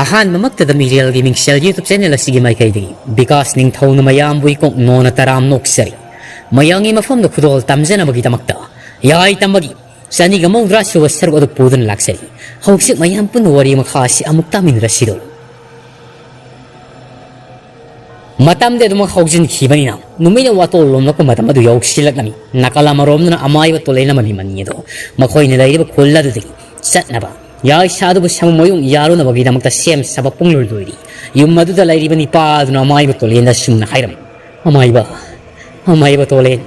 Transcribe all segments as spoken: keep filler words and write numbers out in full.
ꯑꯍꯥꯟꯕꯃꯛꯇꯗ ꯃꯤꯔꯦꯜꯒꯤ ꯃꯤꯡꯁꯦꯜ YouTube channel ꯑꯁꯤꯒꯤ ꯃꯥꯏꯀꯩꯗꯒꯤ ꯕꯤꯀꯥꯁ ꯅꯤꯡꯊꯧꯅ ꯃꯌꯥꯝꯕꯨ ꯏꯀꯣꯛ ꯅꯣꯟꯅ ꯇꯔꯥꯝ ꯅꯣꯛꯆꯔꯤ꯫ ꯃꯌꯥꯝꯒꯤ ꯃꯐꯝꯗ ꯈꯨꯗꯣꯜ ꯇꯝꯖꯅꯕꯒꯤꯗꯃꯛꯇ ꯌꯥꯏ ꯇꯝꯕꯒꯤ ꯆꯅꯤꯒ ꯃꯧꯗ꯭ꯔꯥ ꯁꯨꯕ ꯁꯔꯨꯛ ꯑꯗꯨ ꯄꯨꯗꯨꯅ ꯂꯥꯛꯆꯔꯤ꯫ ꯍꯧꯖꯤꯛ ꯃꯌꯥꯝ ꯄꯨꯟꯅ ꯋꯥꯔꯤ ꯃꯈꯥ ꯑꯁꯤ ꯑꯃꯨꯛ ꯇꯥꯃꯤꯟꯅꯔꯁꯤꯗꯣ꯫ ꯃꯇꯝꯗꯤ ꯑꯗꯨꯃꯛ ꯍꯧꯖꯤꯟꯈꯤꯕꯅꯤꯅ ꯅꯨꯃꯤꯠꯅ ꯋꯥꯇꯣꯜ ꯂꯣꯝꯂꯛꯄ ꯃꯇꯝ ꯑꯗꯨ ꯌꯧꯁꯤꯜꯂꯛꯂꯝꯃꯤ꯫ ꯅꯥꯀꯜ ꯑꯃꯔꯣꯝꯗꯅ ꯑꯃꯥꯏꯕ ꯇꯣꯂꯦꯟ ꯑꯃꯗꯤ ꯃꯅꯤ ꯑꯗꯣ ꯃꯈꯣꯏꯅ ꯂꯩꯔꯤꯕ ꯈꯨꯜ ꯑꯗꯨꯗꯒꯤ ꯆꯠꯅꯕ ꯌꯥꯏꯁꯥ ꯑꯗꯨꯕꯨ ꯁꯃꯨ ꯃꯌꯨꯡ ꯌꯥꯔꯨꯅꯕꯒꯤꯗꯃꯛꯇ ꯁꯦꯝ ꯁꯥꯕ ꯄꯨꯡꯂꯣꯏ ꯂꯣꯏꯔꯤ꯫ ꯌꯨꯝ ꯑꯗꯨꯗ ꯂꯩꯔꯤꯕ ꯅꯤꯄꯥ ꯑꯗꯨꯅ ꯑꯃꯥꯏꯕ ꯇꯣꯂꯦꯟꯗ ꯁꯨꯝꯅ ꯍꯥꯏꯔꯝꯃꯤ, "ꯑꯃꯥꯏꯕ, ꯑꯃꯥꯏꯕ ꯇꯣꯂꯦꯟ,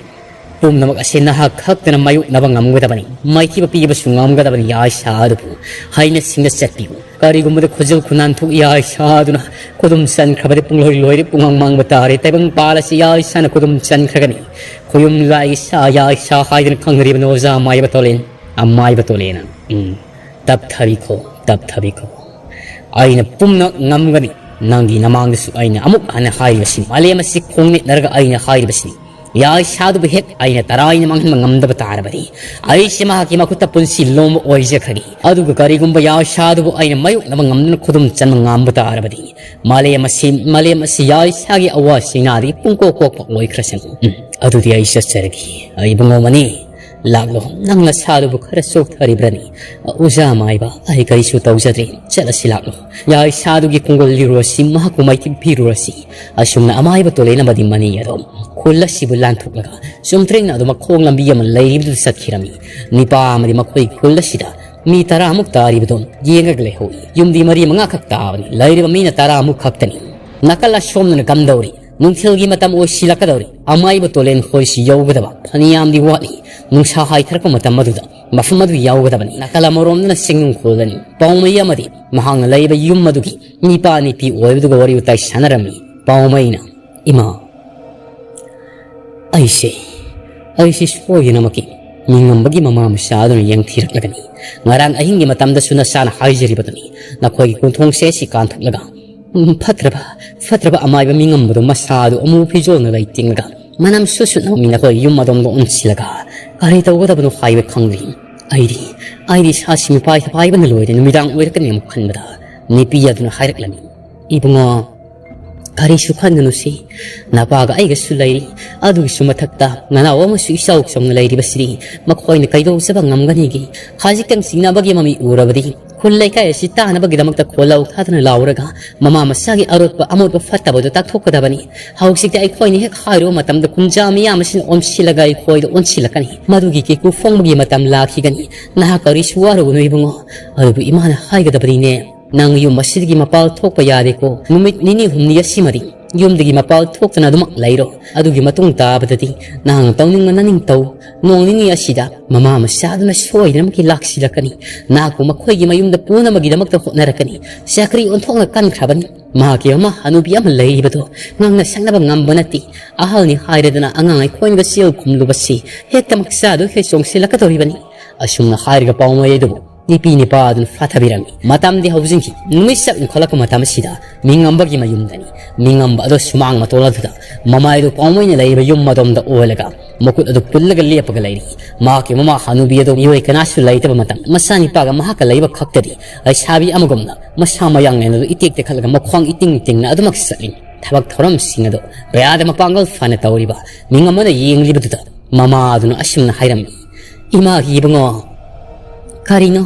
ꯄꯨꯝꯅꯃꯛ ꯑꯁꯤ ꯅꯍꯥꯛ ꯈꯛꯇꯅ ꯃꯥꯌꯣꯛꯅꯕ ꯉꯝꯒꯗꯕꯅꯤ꯫ ꯃꯥꯏꯊꯤꯕ ꯄꯤꯕꯁꯨ ꯉꯝꯒꯗꯕꯅꯤ ꯌꯥꯏꯁꯥ ꯑꯗꯨꯕꯨ꯫ ꯍꯩꯅ ꯁꯤꯡꯅ ꯆꯠꯄꯤꯌꯨ꯫ ꯀꯔꯤꯒꯨꯝꯕꯗ ꯈꯨꯖꯤꯜ ꯈꯨꯅꯥꯟꯊꯣꯛ ꯌꯥꯏꯁꯥ ꯑꯗꯨꯅ ꯈꯨꯗꯨꯝ ꯆꯟꯈ꯭ꯔꯕꯗꯤ ꯄꯨꯡꯂꯣꯏ ꯂꯣꯏꯔꯦ, ꯄꯨꯡꯃꯥꯡ ꯃꯥꯡꯕ ꯇꯥꯔꯦ꯫ ꯇꯥꯏꯕꯪ ꯄꯥꯜ ꯑꯁꯤ ꯌꯥꯏꯁꯥꯅ ꯈꯨꯗꯨꯝ ꯆꯟꯈ꯭ꯔꯒꯅꯤ꯫ ꯈꯨꯌꯨꯝ ꯂꯥꯏꯒꯤ ꯁꯥ ꯌꯥꯏꯁꯥ ꯍꯥꯏꯗꯨꯅ ꯈꯪꯅꯔꯤꯕꯅꯤ ꯑꯣꯖꯥ ꯑꯃꯥꯏꯕ ꯇꯣꯂꯦꯟ, ꯑꯃꯥꯏꯕ ꯇꯣꯂꯦꯟꯅ꯫ ꯎꯝ, ꯇꯞꯊꯕꯤꯈꯣ, ꯇꯞꯊꯕꯤꯈꯣ꯫ ꯑꯩꯅ ꯄꯨꯝꯅꯃꯛ ꯉꯝꯒꯅꯤ꯫ ꯅꯪꯒꯤ ꯅꯃꯥꯡꯗꯁꯨ ꯑꯩꯅ ꯑꯃꯨꯛ ꯍꯟꯅ ꯍꯥꯏꯔꯤꯕꯁꯤꯅꯤ, ꯃꯥꯂꯦꯝ ꯑꯁꯤ ꯈꯣꯡꯅꯦꯠꯅꯔꯒ ꯑꯩꯅ ꯍꯥꯏꯔꯤꯕꯁꯤꯅꯤ꯫ ꯌꯥꯏꯁꯥꯗꯨꯕꯨ ꯍꯦꯛ ꯑꯩꯅ ꯇꯔꯥꯏꯅ ꯃꯥꯡꯍꯟꯕ ꯉꯝꯗꯕ ꯇꯥꯔꯕꯗꯤ, ꯑꯩꯁꯦ ꯃꯍꯥꯛꯀꯤ ꯃꯈꯨꯠꯇ ꯄꯨꯟꯁꯤ ꯂꯣꯝꯕ ꯑꯣꯏꯖꯈ꯭ꯔꯒꯦ꯫ ꯑꯗꯨꯒ ꯀꯔꯤꯒꯨꯝꯕ ꯌꯥꯏꯁꯥꯗꯨꯕꯨ ꯑꯩꯅ ꯃꯥꯌꯣꯛꯅꯕ ꯉꯝꯗꯅ ꯈꯨꯗꯨꯝ ꯆꯟꯕ ꯉꯝꯕ ꯇꯥꯔꯕꯗꯤ, ꯃꯥꯂꯦꯝ ꯑꯁꯤ, ꯃꯥꯂꯦꯝ ꯑꯁꯤ ꯌꯥꯏꯁꯥꯒꯤ ꯑꯋꯥ ꯆꯩꯅꯥꯗꯒꯤ ꯄꯨꯡꯀꯣꯛ ꯀꯣꯛꯄ ꯑꯣꯏꯈ꯭ꯔꯁꯅꯨ꯫ ꯎꯝ, ꯑꯗꯨꯗꯤ ꯑꯩ ꯆꯠꯆꯔꯒꯦ꯫ ꯑꯩ ꯏꯕꯨꯡꯉꯣ ꯃꯅꯤ, ꯂꯥꯛꯂꯣ, ꯅꯪ ꯅꯁꯥꯗꯨꯕꯨ ꯈꯔ ꯆꯣꯛꯊꯔꯤꯕ꯭ꯔꯅꯤ? ꯑꯣꯖꯥ ꯃꯥꯏꯕ, ꯑꯩ ꯀꯔꯤꯁꯨ ꯇꯧꯖꯗ꯭ꯔꯦ, ꯆꯠꯂꯁꯤ ꯂꯥꯛꯂꯣ꯫ ꯌꯥꯏꯁꯥꯗꯨꯒꯤ ꯈꯣꯡꯒꯣꯜ ꯂꯤꯔꯨꯔꯁꯤ, ꯃꯍꯥꯛꯄꯨ ꯃꯥꯏꯊꯤꯕ ꯄꯤꯔꯨꯔꯁꯤ꯫ ꯑꯁꯨꯝꯅ ꯑꯃꯥꯏꯕ ꯇꯣꯂꯦꯟ ꯑꯃꯗꯤ ꯃꯅꯤ ꯑꯗꯣ ꯈꯨꯜ ꯑꯁꯤꯕꯨ ꯂꯥꯟꯊꯣꯛꯂꯒ ꯆꯨꯝꯊ꯭ꯔꯦꯡꯅ ꯑꯗꯨꯃꯛ ꯈꯣꯡ ꯂꯝꯕꯤ ꯑꯃ ꯂꯩꯔꯤꯕꯗꯨꯗ ꯆꯠꯈꯤꯔꯝꯃꯤ꯫ ꯅꯤꯄꯥ ꯑꯃꯗꯤ ꯃꯈꯣꯏ ꯈꯨꯜ ꯑꯁꯤꯗ ꯃꯤ ꯇꯔꯥꯃꯨꯛ ꯇꯥꯔꯤꯕꯗꯣ ꯌꯦꯡꯉꯒ ꯂꯩꯍꯧꯏ꯫ ꯌꯨꯝꯗꯤ ꯃꯔꯤ ꯃꯉꯥ ꯈꯛ ꯇꯥꯕꯅꯤ, ꯂꯩꯔꯤꯕ ꯃꯤꯅ ꯇꯔꯥꯃꯨꯛ ꯈꯛꯇꯅꯤ꯫ ꯅꯥꯀꯜ ꯑꯁꯣꯝꯗꯅ ꯀꯝꯗꯧꯔꯤ? ꯅꯨꯡꯊꯤꯜꯒꯤ ꯃꯇꯝ ꯑꯣꯏꯁꯤꯜꯂꯛꯀꯗꯧꯔꯤ꯫ ꯑꯃꯥꯏꯕ ꯇꯣꯂꯦꯟ ꯈꯣꯏꯁꯤ ꯌꯧꯒꯗꯕ ꯐꯅꯌꯥꯝꯗꯤ ꯋꯥꯠꯂꯤ꯫ ꯅꯨꯡꯁꯥ ꯍꯥꯏꯊꯔꯛꯄ ꯃꯇꯝ ꯑꯗꯨꯗ ꯃꯐꯝ ꯑꯗꯨ ꯌꯧꯒꯗꯕꯅꯤ꯫ ꯅꯥꯀꯜ ꯑꯃꯔꯣꯝꯗꯅ ꯆꯤꯡꯅꯨꯡ ꯈꯨꯜꯗꯅꯤ꯫ ꯄꯥꯎꯃꯩ ꯑꯃꯗꯤ ꯃꯍꯥꯛꯅ ꯂꯩꯕ ꯌꯨꯝ ꯑꯗꯨꯒꯤ ꯅꯤꯄꯥ ꯅꯤꯄꯤ ꯑꯣꯏꯕꯗꯨꯒ ꯋꯥꯔꯤ ꯋꯥꯇꯥꯏ ꯁꯥꯟꯅꯔꯝꯃꯤ꯫ ꯄꯥꯎꯃꯩꯅ, "ꯏꯃꯥ, ꯑꯩꯁꯦ, ꯑꯩꯁꯦ ꯁꯣꯏꯗꯅꯃꯛꯀꯤ ꯃꯤꯉꯝꯕꯒꯤ ꯃꯃꯥ ꯃꯆꯥ ꯑꯗꯨꯅ ꯌꯦꯡꯊꯤꯔꯛꯂꯒꯅꯤ꯫ ꯉꯔꯥꯡ ꯑꯍꯤꯡꯒꯤ ꯃꯇꯝꯗꯁꯨ ꯅꯆꯥꯅ ꯍꯥꯏꯖꯔꯤꯕꯗꯨꯅꯤ, ꯅꯈꯣꯏꯒꯤ ꯀꯣꯟꯊꯣꯡꯁꯦ ꯑꯁꯤ ꯀꯥꯟꯊꯣꯛꯂꯒ, ꯎꯝ, ꯐꯠꯇ꯭ꯔꯕ, ꯐꯠꯇ꯭ꯔꯕ ꯑꯃꯥꯏꯕ ꯃꯤꯉꯝꯕꯗꯣ ꯃꯁꯥꯗꯨ ꯑꯃꯨ ꯐꯤꯖꯣꯜꯅ ꯂꯩ ꯇꯤꯡꯂꯒ ꯃꯅꯝ ꯁꯨꯠ ꯁꯨꯠ ꯅꯝꯃꯤ꯫ ꯅꯈꯣꯏ ꯌꯨꯝ ꯑꯗꯣꯝꯗ ꯑꯣꯟꯁꯤꯜꯂꯒ ꯀꯔꯤ ꯇꯧꯒꯗꯕꯅꯣ ꯍꯥꯏꯕ ꯈꯪꯗ꯭ꯔꯤ꯫ ꯑꯩꯗꯤ, ꯑꯩꯗꯤ ꯏꯁꯥꯁꯤ ꯃꯤꯄꯥꯏ ꯊꯄꯥꯏꯕꯅ ꯂꯣꯏꯔꯦ꯫ ꯅꯨꯃꯤꯗꯥꯡ ꯑꯣꯏꯔꯛꯀꯅꯤ ꯑꯃꯨꯛ ꯈꯟꯕꯗ ꯅꯨꯄꯤ ꯑꯗꯨꯅ ꯍꯥꯏꯔꯛꯂꯝꯃꯤ, "ꯏꯕꯨꯡꯉꯣ, ꯀꯔꯤꯁꯨ ꯈꯟꯒꯅꯨꯁꯤ, ꯅꯄꯥꯒ ꯑꯩꯒꯁꯨ ꯂꯩꯔꯤ꯫ ꯑꯗꯨꯒꯤꯁꯨ ꯃꯊꯛꯇ ꯅꯅꯥꯎ ꯑꯃꯁꯨ ꯏꯆꯥꯎ ꯆꯥꯎꯅ ꯂꯩꯔꯤꯕꯁꯤꯗꯤ ꯃꯈꯣꯏꯅ ꯀꯩꯗꯧꯖꯕ ꯉꯝꯒꯅꯤꯒꯦ? ꯈꯖꯤꯛꯇꯪ ꯆꯤꯡꯅꯕꯒꯤ ꯃꯃꯤ ꯎꯔꯕꯗꯤ ꯈꯨꯜ ꯂꯩꯀꯥꯏ ꯑꯁꯤ ꯇꯥꯅꯕꯒꯤꯗꯃꯛꯇ ꯈꯣꯜꯂꯥꯎ ꯊꯥꯗꯨꯅ ꯂꯥꯎꯔꯒ ꯃꯃꯥ ꯃꯆꯥꯒꯤ ꯑꯔꯣꯠꯄ ꯑꯃꯣꯠꯄ ꯐꯠꯇꯕꯗꯨ ꯇꯥꯛꯊꯣꯛꯀꯗꯕꯅꯤ꯫ ꯍꯧꯖꯤꯛꯇꯤ ꯑꯩꯈꯣꯏꯅ ꯍꯦꯛ ꯍꯥꯏꯔꯨꯕ ꯃꯇꯝꯗ ꯈꯨꯟꯖꯥ ꯃꯤꯌꯥꯝ ꯑꯁꯤꯅ ꯑꯣꯟꯁꯤꯜꯂꯒ ꯑꯩꯈꯣꯏꯗ ꯑꯣꯟꯁꯤꯜꯂꯛꯀꯅꯤ꯫ ꯃꯗꯨꯒꯤ ꯀꯦꯀꯨ ꯐꯣꯡꯕꯒꯤ ꯃꯇꯝ ꯂꯥꯛꯈꯤꯒꯅꯤ꯫ ꯅꯍꯥꯛ ꯀꯔꯤꯁꯨ ꯋꯥꯔꯨꯒꯅꯨ ꯏꯕꯨꯡꯉꯣ꯫ ꯑꯗꯨꯕꯨ ꯏꯃꯥꯅ ꯍꯥꯏꯒꯗꯕꯅꯤꯅꯦ, ꯅꯪ ꯌꯨꯝ ꯑꯁꯤꯗꯒꯤ ꯃꯄꯥꯜ ꯊꯣꯛꯄ ꯌꯥꯗꯦꯀꯣ꯫ ꯅꯨꯃꯤꯠ ꯅꯤꯅꯤ ꯍꯨꯝꯅꯤ ꯑꯁꯤꯃꯗꯤ ꯌꯨꯝꯗꯒꯤ ꯃꯄꯥꯜ ꯊꯣꯛꯇꯅ ꯑꯗꯨꯃꯛ ꯂꯩꯔꯣ꯫ ꯑꯗꯨꯒꯤ ꯃꯇꯨꯡ ꯇꯥꯕꯗꯗꯤ ꯅꯍꯥꯛꯅ ꯇꯧꯅꯤꯡꯕ ꯅꯅꯤꯡ ꯇꯧ꯫ ꯅꯣꯡ ꯅꯤꯅꯤ ꯑꯁꯤꯗ ꯃꯃꯥ ꯃꯆꯥꯗꯨꯅ ꯁꯣꯏꯗꯅꯃꯛꯀꯤ ꯂꯥꯛꯁꯤꯜꯂꯛꯀꯅꯤ꯫ ꯅꯍꯥꯛꯄꯨ ꯃꯈꯣꯏꯒꯤ ꯃꯌꯨꯝꯗ ꯄꯨꯅꯕꯒꯤꯗꯃꯛꯇ ꯍꯣꯠꯅꯔꯛꯀꯅꯤ꯫ ꯆꯀ꯭ꯔꯤ ꯑꯣꯟꯊꯣꯛꯅ ꯀꯟꯈ꯭ꯔꯕꯅꯤ꯫ ꯃꯍꯥꯛꯀꯤ ꯃꯃꯥ ꯍꯅꯨꯕꯤ ꯑꯃ ꯂꯩꯔꯤꯕꯗꯣ ꯉꯥꯡꯅ ꯁꯛꯅꯕ ꯉꯝꯕ ꯅꯠꯇꯦ꯫ ꯑꯍꯜꯅꯤ ꯍꯥꯏꯔꯗꯅ ꯑꯉꯥꯡ ꯑꯩꯈꯣꯏꯅꯒ ꯆꯦꯜ ꯈꯨꯝꯂꯨꯕꯁꯤ ꯍꯦꯛꯇꯃꯛ ꯆꯥꯗꯣꯏꯈꯩ ꯆꯣꯡꯁꯤꯜꯂꯛꯀꯗꯧꯔꯤꯕꯅꯤ꯫ ꯑꯁꯨꯝꯅ ꯍꯥꯏꯔꯒ ꯄꯥꯎꯃꯩ ꯑꯗꯨꯕꯨ ꯅꯨꯄꯤ ꯅꯤꯄꯥ ꯑꯗꯨꯅ ꯐꯥꯊꯕꯤꯔꯝꯃꯤ꯫ ꯃꯇꯝꯗꯤ ꯍꯧꯖꯤꯛꯀꯤ ꯅꯨꯃꯤꯠ ꯆꯞ ꯌꯨꯡꯈꯠꯂꯛꯄ ꯃꯇꯝ ꯑꯁꯤꯗ ꯃꯤꯉꯝꯕꯒꯤ ꯃꯌꯨꯝꯗꯅꯤ꯫ ꯃꯤꯉꯝꯕ ꯑꯗꯣ ꯁꯨꯃꯥꯡ ꯃꯇꯣꯜ ꯑꯗꯨꯗ ꯃꯃꯥꯏꯗꯨ ꯄꯥꯎꯃꯩꯅ ꯂꯩꯔꯤꯕ ꯌꯨꯝ ꯑꯗꯣꯝꯗ ꯑꯣꯜꯂꯒ ꯃꯈꯨꯠ ꯑꯗꯨ ꯄꯨꯜꯂꯒ ꯂꯦꯞꯄꯒ ꯂꯩꯔꯤ꯫ ꯃꯍꯥꯛꯀꯤ ꯃꯃꯥ ꯍꯅꯨꯕꯤ ꯑꯗꯨ ꯃꯤꯑꯣꯏ ꯀꯅꯥꯁꯨ ꯂꯩꯇꯕ ꯃꯇꯝ ꯃꯆꯥꯅꯤꯄꯥꯒ ꯃꯍꯥꯛꯀ ꯂꯩꯕ ꯈꯛꯇꯗꯤ ꯂꯩꯁꯥꯕꯤ ꯑꯃꯒꯨꯝꯅ ꯃꯁꯥ ꯃꯌꯥꯡꯂꯦꯟ ꯑꯗꯨ ꯏꯇꯦꯛ ꯇꯦꯛꯈꯠꯂꯒ ꯃꯈ꯭ꯋꯥꯡ ꯏꯇꯤꯡ ꯇꯤꯡꯅ ꯑꯗꯨꯃꯛ ꯆꯠꯂꯤ꯫ ꯊꯕꯛ ꯊꯧꯔꯝꯁꯤꯡ ꯑꯗꯨ ꯀꯌꯥꯗ ꯃꯄꯥꯡꯒꯜ ꯐꯅ ꯇꯧꯔꯤꯕ ꯃꯤꯉꯝ ꯑꯃꯅ ꯌꯦꯡꯂꯤꯕꯗꯨꯗ ꯃꯃꯥ ꯑꯗꯨꯅ ꯑꯁꯨꯝꯅ ꯍꯥꯏꯔꯝꯃꯤ, "ꯏꯃꯥꯒꯤ ꯏꯕꯨꯡꯉꯣ, ꯀꯔꯤꯅꯣ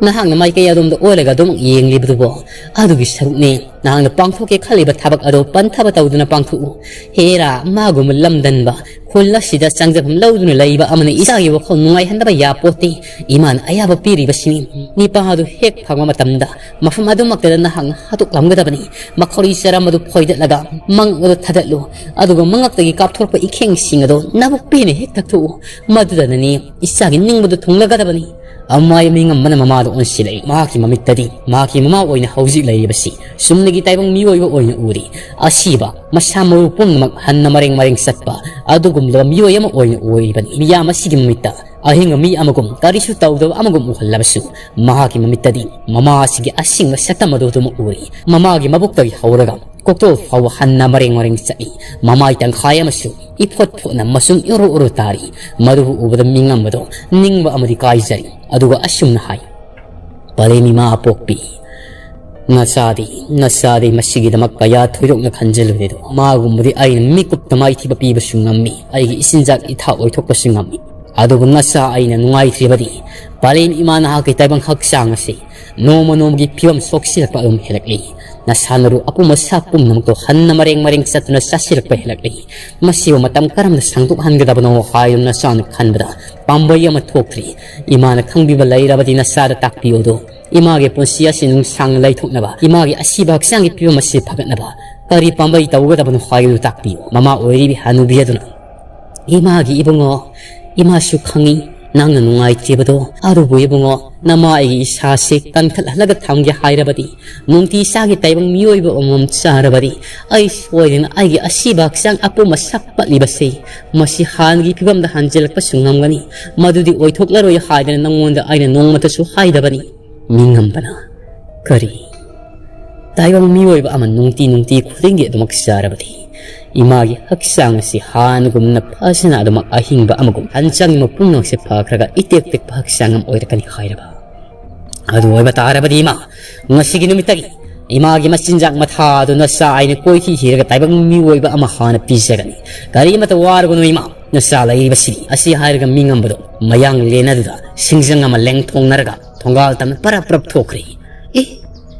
ꯅꯍꯥꯛꯅ ꯃꯥꯏꯀꯩ ꯑꯗꯣꯝꯗ ꯑꯣꯜꯂꯒ ꯑꯗꯨꯃꯛ ꯌꯦꯡꯂꯤꯕꯗꯨꯕꯣ? ꯑꯗꯨꯒꯤ ꯁꯔꯨꯛꯅꯦ ꯅꯍꯥꯛꯅ ꯄꯥꯡꯊꯣꯛꯀꯦ ꯈꯜꯂꯤꯕ ꯊꯕꯛ ꯑꯗꯣ ꯄꯟꯊꯕ ꯇꯧꯗꯨꯅ ꯄꯥꯡꯊꯣꯛꯎ꯫ ꯍꯦꯔꯥ, ꯃꯥꯒꯨꯝꯕ ꯂꯝꯗꯟꯕ, ꯈꯨꯜ ꯑꯁꯤꯗ ꯆꯪꯖꯐꯝ ꯂꯧꯗꯨꯅ ꯂꯩꯕ ꯑꯃꯅ ꯏꯆꯥꯒꯤ ꯋꯥꯈꯜ ꯅꯨꯡꯉꯥꯏꯍꯟꯗꯕ ꯌꯥꯄꯣꯠꯇꯦ꯫ ꯏꯃꯥꯅ ꯑꯌꯥꯕ ꯄꯤꯔꯤꯕꯁꯤꯅꯤ꯫ ꯅꯤꯄꯥ ꯑꯗꯨ ꯍꯦꯛ ꯐꯪꯕ ꯃꯇꯝꯗ ꯃꯐꯝ ꯑꯗꯨꯃꯛꯇꯗ ꯅꯍꯥꯛꯅ ꯍꯥꯠꯇꯣꯛꯂꯝꯒꯗꯕꯅꯤ꯫ ꯃꯈꯧꯔꯤ ꯆꯔꯝ ꯑꯗꯨ ꯐꯣꯏꯗꯠꯂꯒ ꯃꯉꯛ ꯑꯗꯨ ꯊꯥꯗꯠꯂꯨ꯫ ꯑꯗꯨꯒ ꯃꯉꯛꯇꯒꯤ ꯀꯥꯞꯊꯣꯔꯛꯄ ꯏꯈꯦꯡꯁꯤꯡ ꯑꯗꯨ ꯅꯕꯨꯛ ꯄꯦꯟꯅ ꯍꯦꯛ ꯊꯛꯇꯣꯛꯎ꯫ ꯃꯗꯨꯗꯅꯅꯤ ꯏꯆꯥꯒꯤ ꯅꯤꯡꯕꯗꯨ ꯊꯨꯡꯂꯒꯗꯕꯅꯤ꯫" ꯑꯃꯥꯏ ꯃꯤꯉꯝꯕꯅ ꯃꯃꯥꯗ ꯑꯣꯟꯁꯤꯜꯂꯛꯏ꯫ ꯃꯍꯥꯛꯀꯤ ꯃꯃꯤꯠꯇꯗꯤ ꯃꯍꯥꯛꯀꯤ ꯃꯃꯥ ꯑꯣꯏꯅ ꯍꯧꯖꯤꯛ ꯂꯩꯔꯤꯕꯁꯤ ꯆꯨꯝꯅꯒꯤ ꯇꯥꯏꯕꯪ ꯃꯤꯑꯣꯏꯕ ꯑꯣꯏꯅ ꯎꯔꯤ꯫ ꯑꯁꯤꯕ, ꯃꯁꯥ ꯃꯎ ꯄꯨꯝꯅꯃꯛ ꯍꯟꯅ ꯃꯔꯦꯡ ꯃꯔꯦꯡ ꯆꯠꯄ ꯑꯗꯨꯒꯨꯝꯂꯕ ꯃꯤꯑꯣꯏ ꯑꯃ ꯑꯣꯏꯅ ꯎꯔꯤꯕꯅꯤ꯫ ꯃꯤꯌꯥꯝ ꯑꯁꯤꯒꯤ ꯃꯃꯤꯠꯇ ꯑꯍꯤꯡꯕ ꯃꯤ ꯑꯃꯒꯨꯝ, ꯀꯔꯤꯁꯨ ꯇꯧꯗꯕ ꯑꯃꯒꯨꯝ ꯎꯍꯜꯂꯕꯁꯨ, ꯃꯍꯥꯛꯀꯤ ꯃꯃꯤꯠꯇꯗꯤ ꯃꯃꯥ ꯑꯁꯤꯒꯤ ꯑꯁꯦꯡꯕ ꯁꯛꯇꯝ ꯑꯗꯨ ꯑꯗꯨꯃꯛ ꯎꯔꯤ꯫ ꯃꯃꯥꯒꯤ ꯃꯕꯨꯛꯇꯒꯤ ꯍꯧꯔꯒ ꯀꯣꯛꯇꯣꯜ ꯐꯥꯎꯕ ꯍꯟꯅ ꯃꯔꯦꯡ ꯃꯔꯦꯡ ꯆꯠꯂꯤ꯫ ꯃꯃꯥꯏ ꯇꯪꯈꯥꯏ ꯑꯃꯁꯨ ꯏꯐꯣꯠ ꯐꯣꯠꯅ ꯃꯆꯨꯝ ꯏꯔꯨ ꯎꯔꯨ ꯇꯥꯔꯤ꯫ ꯃꯗꯨꯕꯨ ꯎꯕꯗ ꯃꯤꯉꯝꯕꯗꯣ ꯅꯤꯡꯕ ꯑꯃꯗꯤ ꯀꯥꯏꯖꯔꯤ꯫ ꯑꯗꯨꯒ ꯑꯁꯨꯝꯅ ꯍꯥꯏ, "ꯄꯂꯦꯝ ꯏꯃꯥ ꯄꯣꯛꯄꯤ, "ꯅꯆꯥꯗꯤ, ꯅꯆꯥꯗꯤ ꯃꯁꯤꯒꯤꯗꯃꯛ ꯀꯌꯥ ꯊꯣꯏꯗꯣꯛꯅ ꯈꯟꯖꯤꯜꯂꯨꯗꯦꯗꯣ꯫ ꯃꯥꯒꯨꯝꯕꯗꯤ ꯑꯩꯅ ꯃꯤꯀꯨꯞꯇ ꯃꯥꯏꯊꯤꯕ ꯄꯤꯕꯁꯨ ꯉꯝꯃꯤ, ꯑꯩꯒꯤ ꯏꯆꯤꯟꯖꯥꯛ ꯏꯊꯥ ꯑꯣꯏꯊꯣꯛꯄꯁꯨ ꯉꯝꯃꯤ꯫ ꯑꯗꯨꯕꯨ ꯅꯆꯥ ꯑꯩꯅ ꯅꯨꯡꯉꯥꯏꯇ꯭ꯔꯤꯕꯗꯤ, ꯄꯂꯦꯝ ꯏꯃꯥ ꯅꯍꯥꯛꯀꯤ ꯇꯥꯏꯕꯪ ꯍꯛꯆꯥꯡ ꯑꯁꯤ ꯅꯣꯡꯃ ꯅꯣꯡꯃꯒꯤ ꯐꯤꯕꯝ ꯁꯣꯛꯁꯤꯜꯂꯛꯄ ꯑꯗꯨꯝ ꯍꯦꯜꯂꯛꯂꯤ꯫ ꯅꯁꯥ ꯅꯔꯨ ꯑꯄꯨꯝ ꯑꯁꯥ ꯄꯨꯝꯅꯃꯛꯇꯣ ꯍꯟꯅ ꯃꯔꯦꯡ ꯃꯔꯦꯡ ꯆꯠꯇꯨꯅ ꯆꯥꯁꯤꯜꯂꯛꯄ ꯍꯦꯜꯂꯛꯂꯤ꯫ ꯃꯁꯤꯕꯨ ꯃꯇꯝ ꯀꯔꯝꯅ ꯁꯥꯡꯗꯣꯛꯍꯟꯒꯗꯕꯅꯣ ꯍꯥꯏꯗꯨꯅ ꯅꯆꯥꯅ ꯈꯟꯕꯗ ꯄꯥꯝꯕꯩ ꯑꯃ ꯊꯣꯛꯇ꯭ꯔꯤ꯫ ꯏꯃꯥꯅ ꯈꯪꯕꯤꯕ ꯂꯩꯔꯕꯗꯤ ꯅꯆꯥꯗ ꯇꯥꯛꯄꯤꯌꯨ ꯑꯗꯣ꯫ ꯏꯃꯥꯒꯤ ꯄꯨꯟꯁꯤ ꯑꯁꯤ ꯅꯨꯡꯁꯥꯡꯅ ꯂꯩꯊꯣꯛꯅꯕ, ꯏꯃꯥꯒꯤ ꯑꯁꯤꯕ ꯍꯛꯆꯥꯡꯒꯤ ꯐꯤꯕꯝ ꯑꯁꯤ ꯐꯒꯠꯅꯕ ꯀꯔꯤ ꯄꯥꯝꯕꯩ ꯇꯧꯒꯗꯕꯅꯣ ꯍꯥꯏꯕꯗꯨ ꯇꯥꯛꯄꯤꯌꯨ"꯫ ꯃꯃꯥ ꯑꯣꯏꯔꯤꯕꯤ ꯍꯅꯨꯕꯤ ꯑꯗꯨꯅ, "ꯏꯃꯥꯒꯤ ꯏꯕꯨꯡꯉꯣ, ꯏꯃꯥꯁꯨ ꯈꯪꯏ ꯅꯪꯅ ꯅꯨꯡꯉꯥꯏꯇ꯭ꯔꯤꯕꯗꯣ꯫ ꯑꯗꯨꯕꯨ ꯏꯕꯨꯡꯉꯣ, ꯅꯃꯥ ꯑꯩꯒꯤ ꯏꯁꯥꯁꯤ ꯀꯟꯈꯠꯍꯜꯂꯒ ꯊꯝꯒꯦ ꯍꯥꯏꯔꯕꯗꯤ, ꯅꯨꯡꯇꯤ ꯆꯥꯒꯤ ꯇꯥꯏꯕꯪ ꯃꯤꯑꯣꯏꯕ ꯑꯃꯃꯝ ꯆꯥꯔꯕꯗꯤ, ꯑꯩ ꯁꯣꯏꯗꯅ ꯑꯩꯒꯤ ꯑꯁꯤꯕ ꯍꯛꯆꯥꯡ ꯑꯄꯨꯝꯕ ꯁꯛ ꯄꯠꯂꯤꯕꯁꯤ, ꯃꯁꯤ ꯍꯥꯟꯅꯒꯤ ꯐꯤꯕꯝꯗ ꯍꯟꯖꯤꯜꯂꯛꯄꯁꯨ ꯉꯝꯒꯅꯤ꯫ ꯃꯗꯨꯗꯤ ꯑꯣꯏꯊꯣꯛꯂꯔꯣꯏ ꯍꯥꯏꯗꯅ ꯅꯉꯣꯟꯗ ꯑꯩꯅ ꯅꯣꯡꯃꯇꯁꯨ ꯍꯥꯏꯗꯕꯅꯤ"꯫ ꯃꯤꯉꯝꯕꯅ, "ꯀꯔꯤ? ꯇꯥꯏꯕꯪ ꯃꯤꯑꯣꯏꯕ ꯑꯃ ꯅꯨꯡꯇꯤ ꯅꯨꯡꯇꯤ ꯈꯨꯗꯤꯡꯒꯤ ꯑꯗꯨꯃꯛ ꯆꯥꯔꯕꯗꯤ, ꯏꯃꯥꯒꯤ ꯍꯛꯆꯥꯡ ꯑꯁꯤ ꯍꯥꯟꯅꯒꯨꯝꯅ ꯐꯖꯅ ꯑꯗꯨꯃꯛ ꯑꯍꯤꯡꯕ ꯑꯃꯒꯨꯝ ꯍꯛꯆꯥꯡꯒꯤ ꯃꯄꯨꯝꯅꯃꯛꯁꯦ ꯐꯈ꯭ꯔꯒ ꯏꯇꯦꯛ ꯇꯦꯛꯄ ꯍꯛꯆꯥꯡ ꯑꯃ ꯑꯣꯏꯔꯛꯀꯅꯤ ꯍꯥꯏꯔꯕ? ꯑꯗꯨ ꯑꯣꯏꯕ ꯇꯥꯔꯕꯗꯤ ꯏꯃꯥ, ꯉꯁꯤꯒꯤ ꯅꯨꯃꯤꯠꯇꯒꯤ ꯏꯃꯥꯒꯤ ꯃꯆꯤꯟꯖꯥꯛ ꯃꯊꯥ ꯑꯗꯨ ꯅꯆꯥ ꯑꯩꯅ ꯀꯣꯏꯊꯤ ꯊꯤꯔꯒ ꯇꯥꯏꯕꯪ ꯃꯤꯑꯣꯏꯕ ꯑꯃ ꯍꯥꯟꯅ ꯄꯤꯖꯒꯅꯤ꯫ ꯀꯔꯤꯃꯠꯇ ꯋꯥꯔꯨꯒꯅꯨ ꯏꯃꯥ, ꯅꯆꯥ ꯂꯩꯔꯤꯕꯁꯤꯅꯤ"꯫ ꯑꯁꯤ ꯍꯥꯏꯔꯒ ꯃꯤꯉꯝꯕꯗꯣ ꯃꯌꯥꯡ ꯂꯦꯟꯅꯗꯨꯗ ꯁꯤꯡꯖꯪ ꯑꯃ ꯂꯦꯡꯊꯣꯡꯅꯔꯒ ꯊꯣꯡꯒꯥꯜ ꯇꯝꯅ ꯄꯔꯞ ꯄꯔꯞ ꯊꯣꯛꯈ꯭ꯔꯦ꯫ "ꯑꯦ,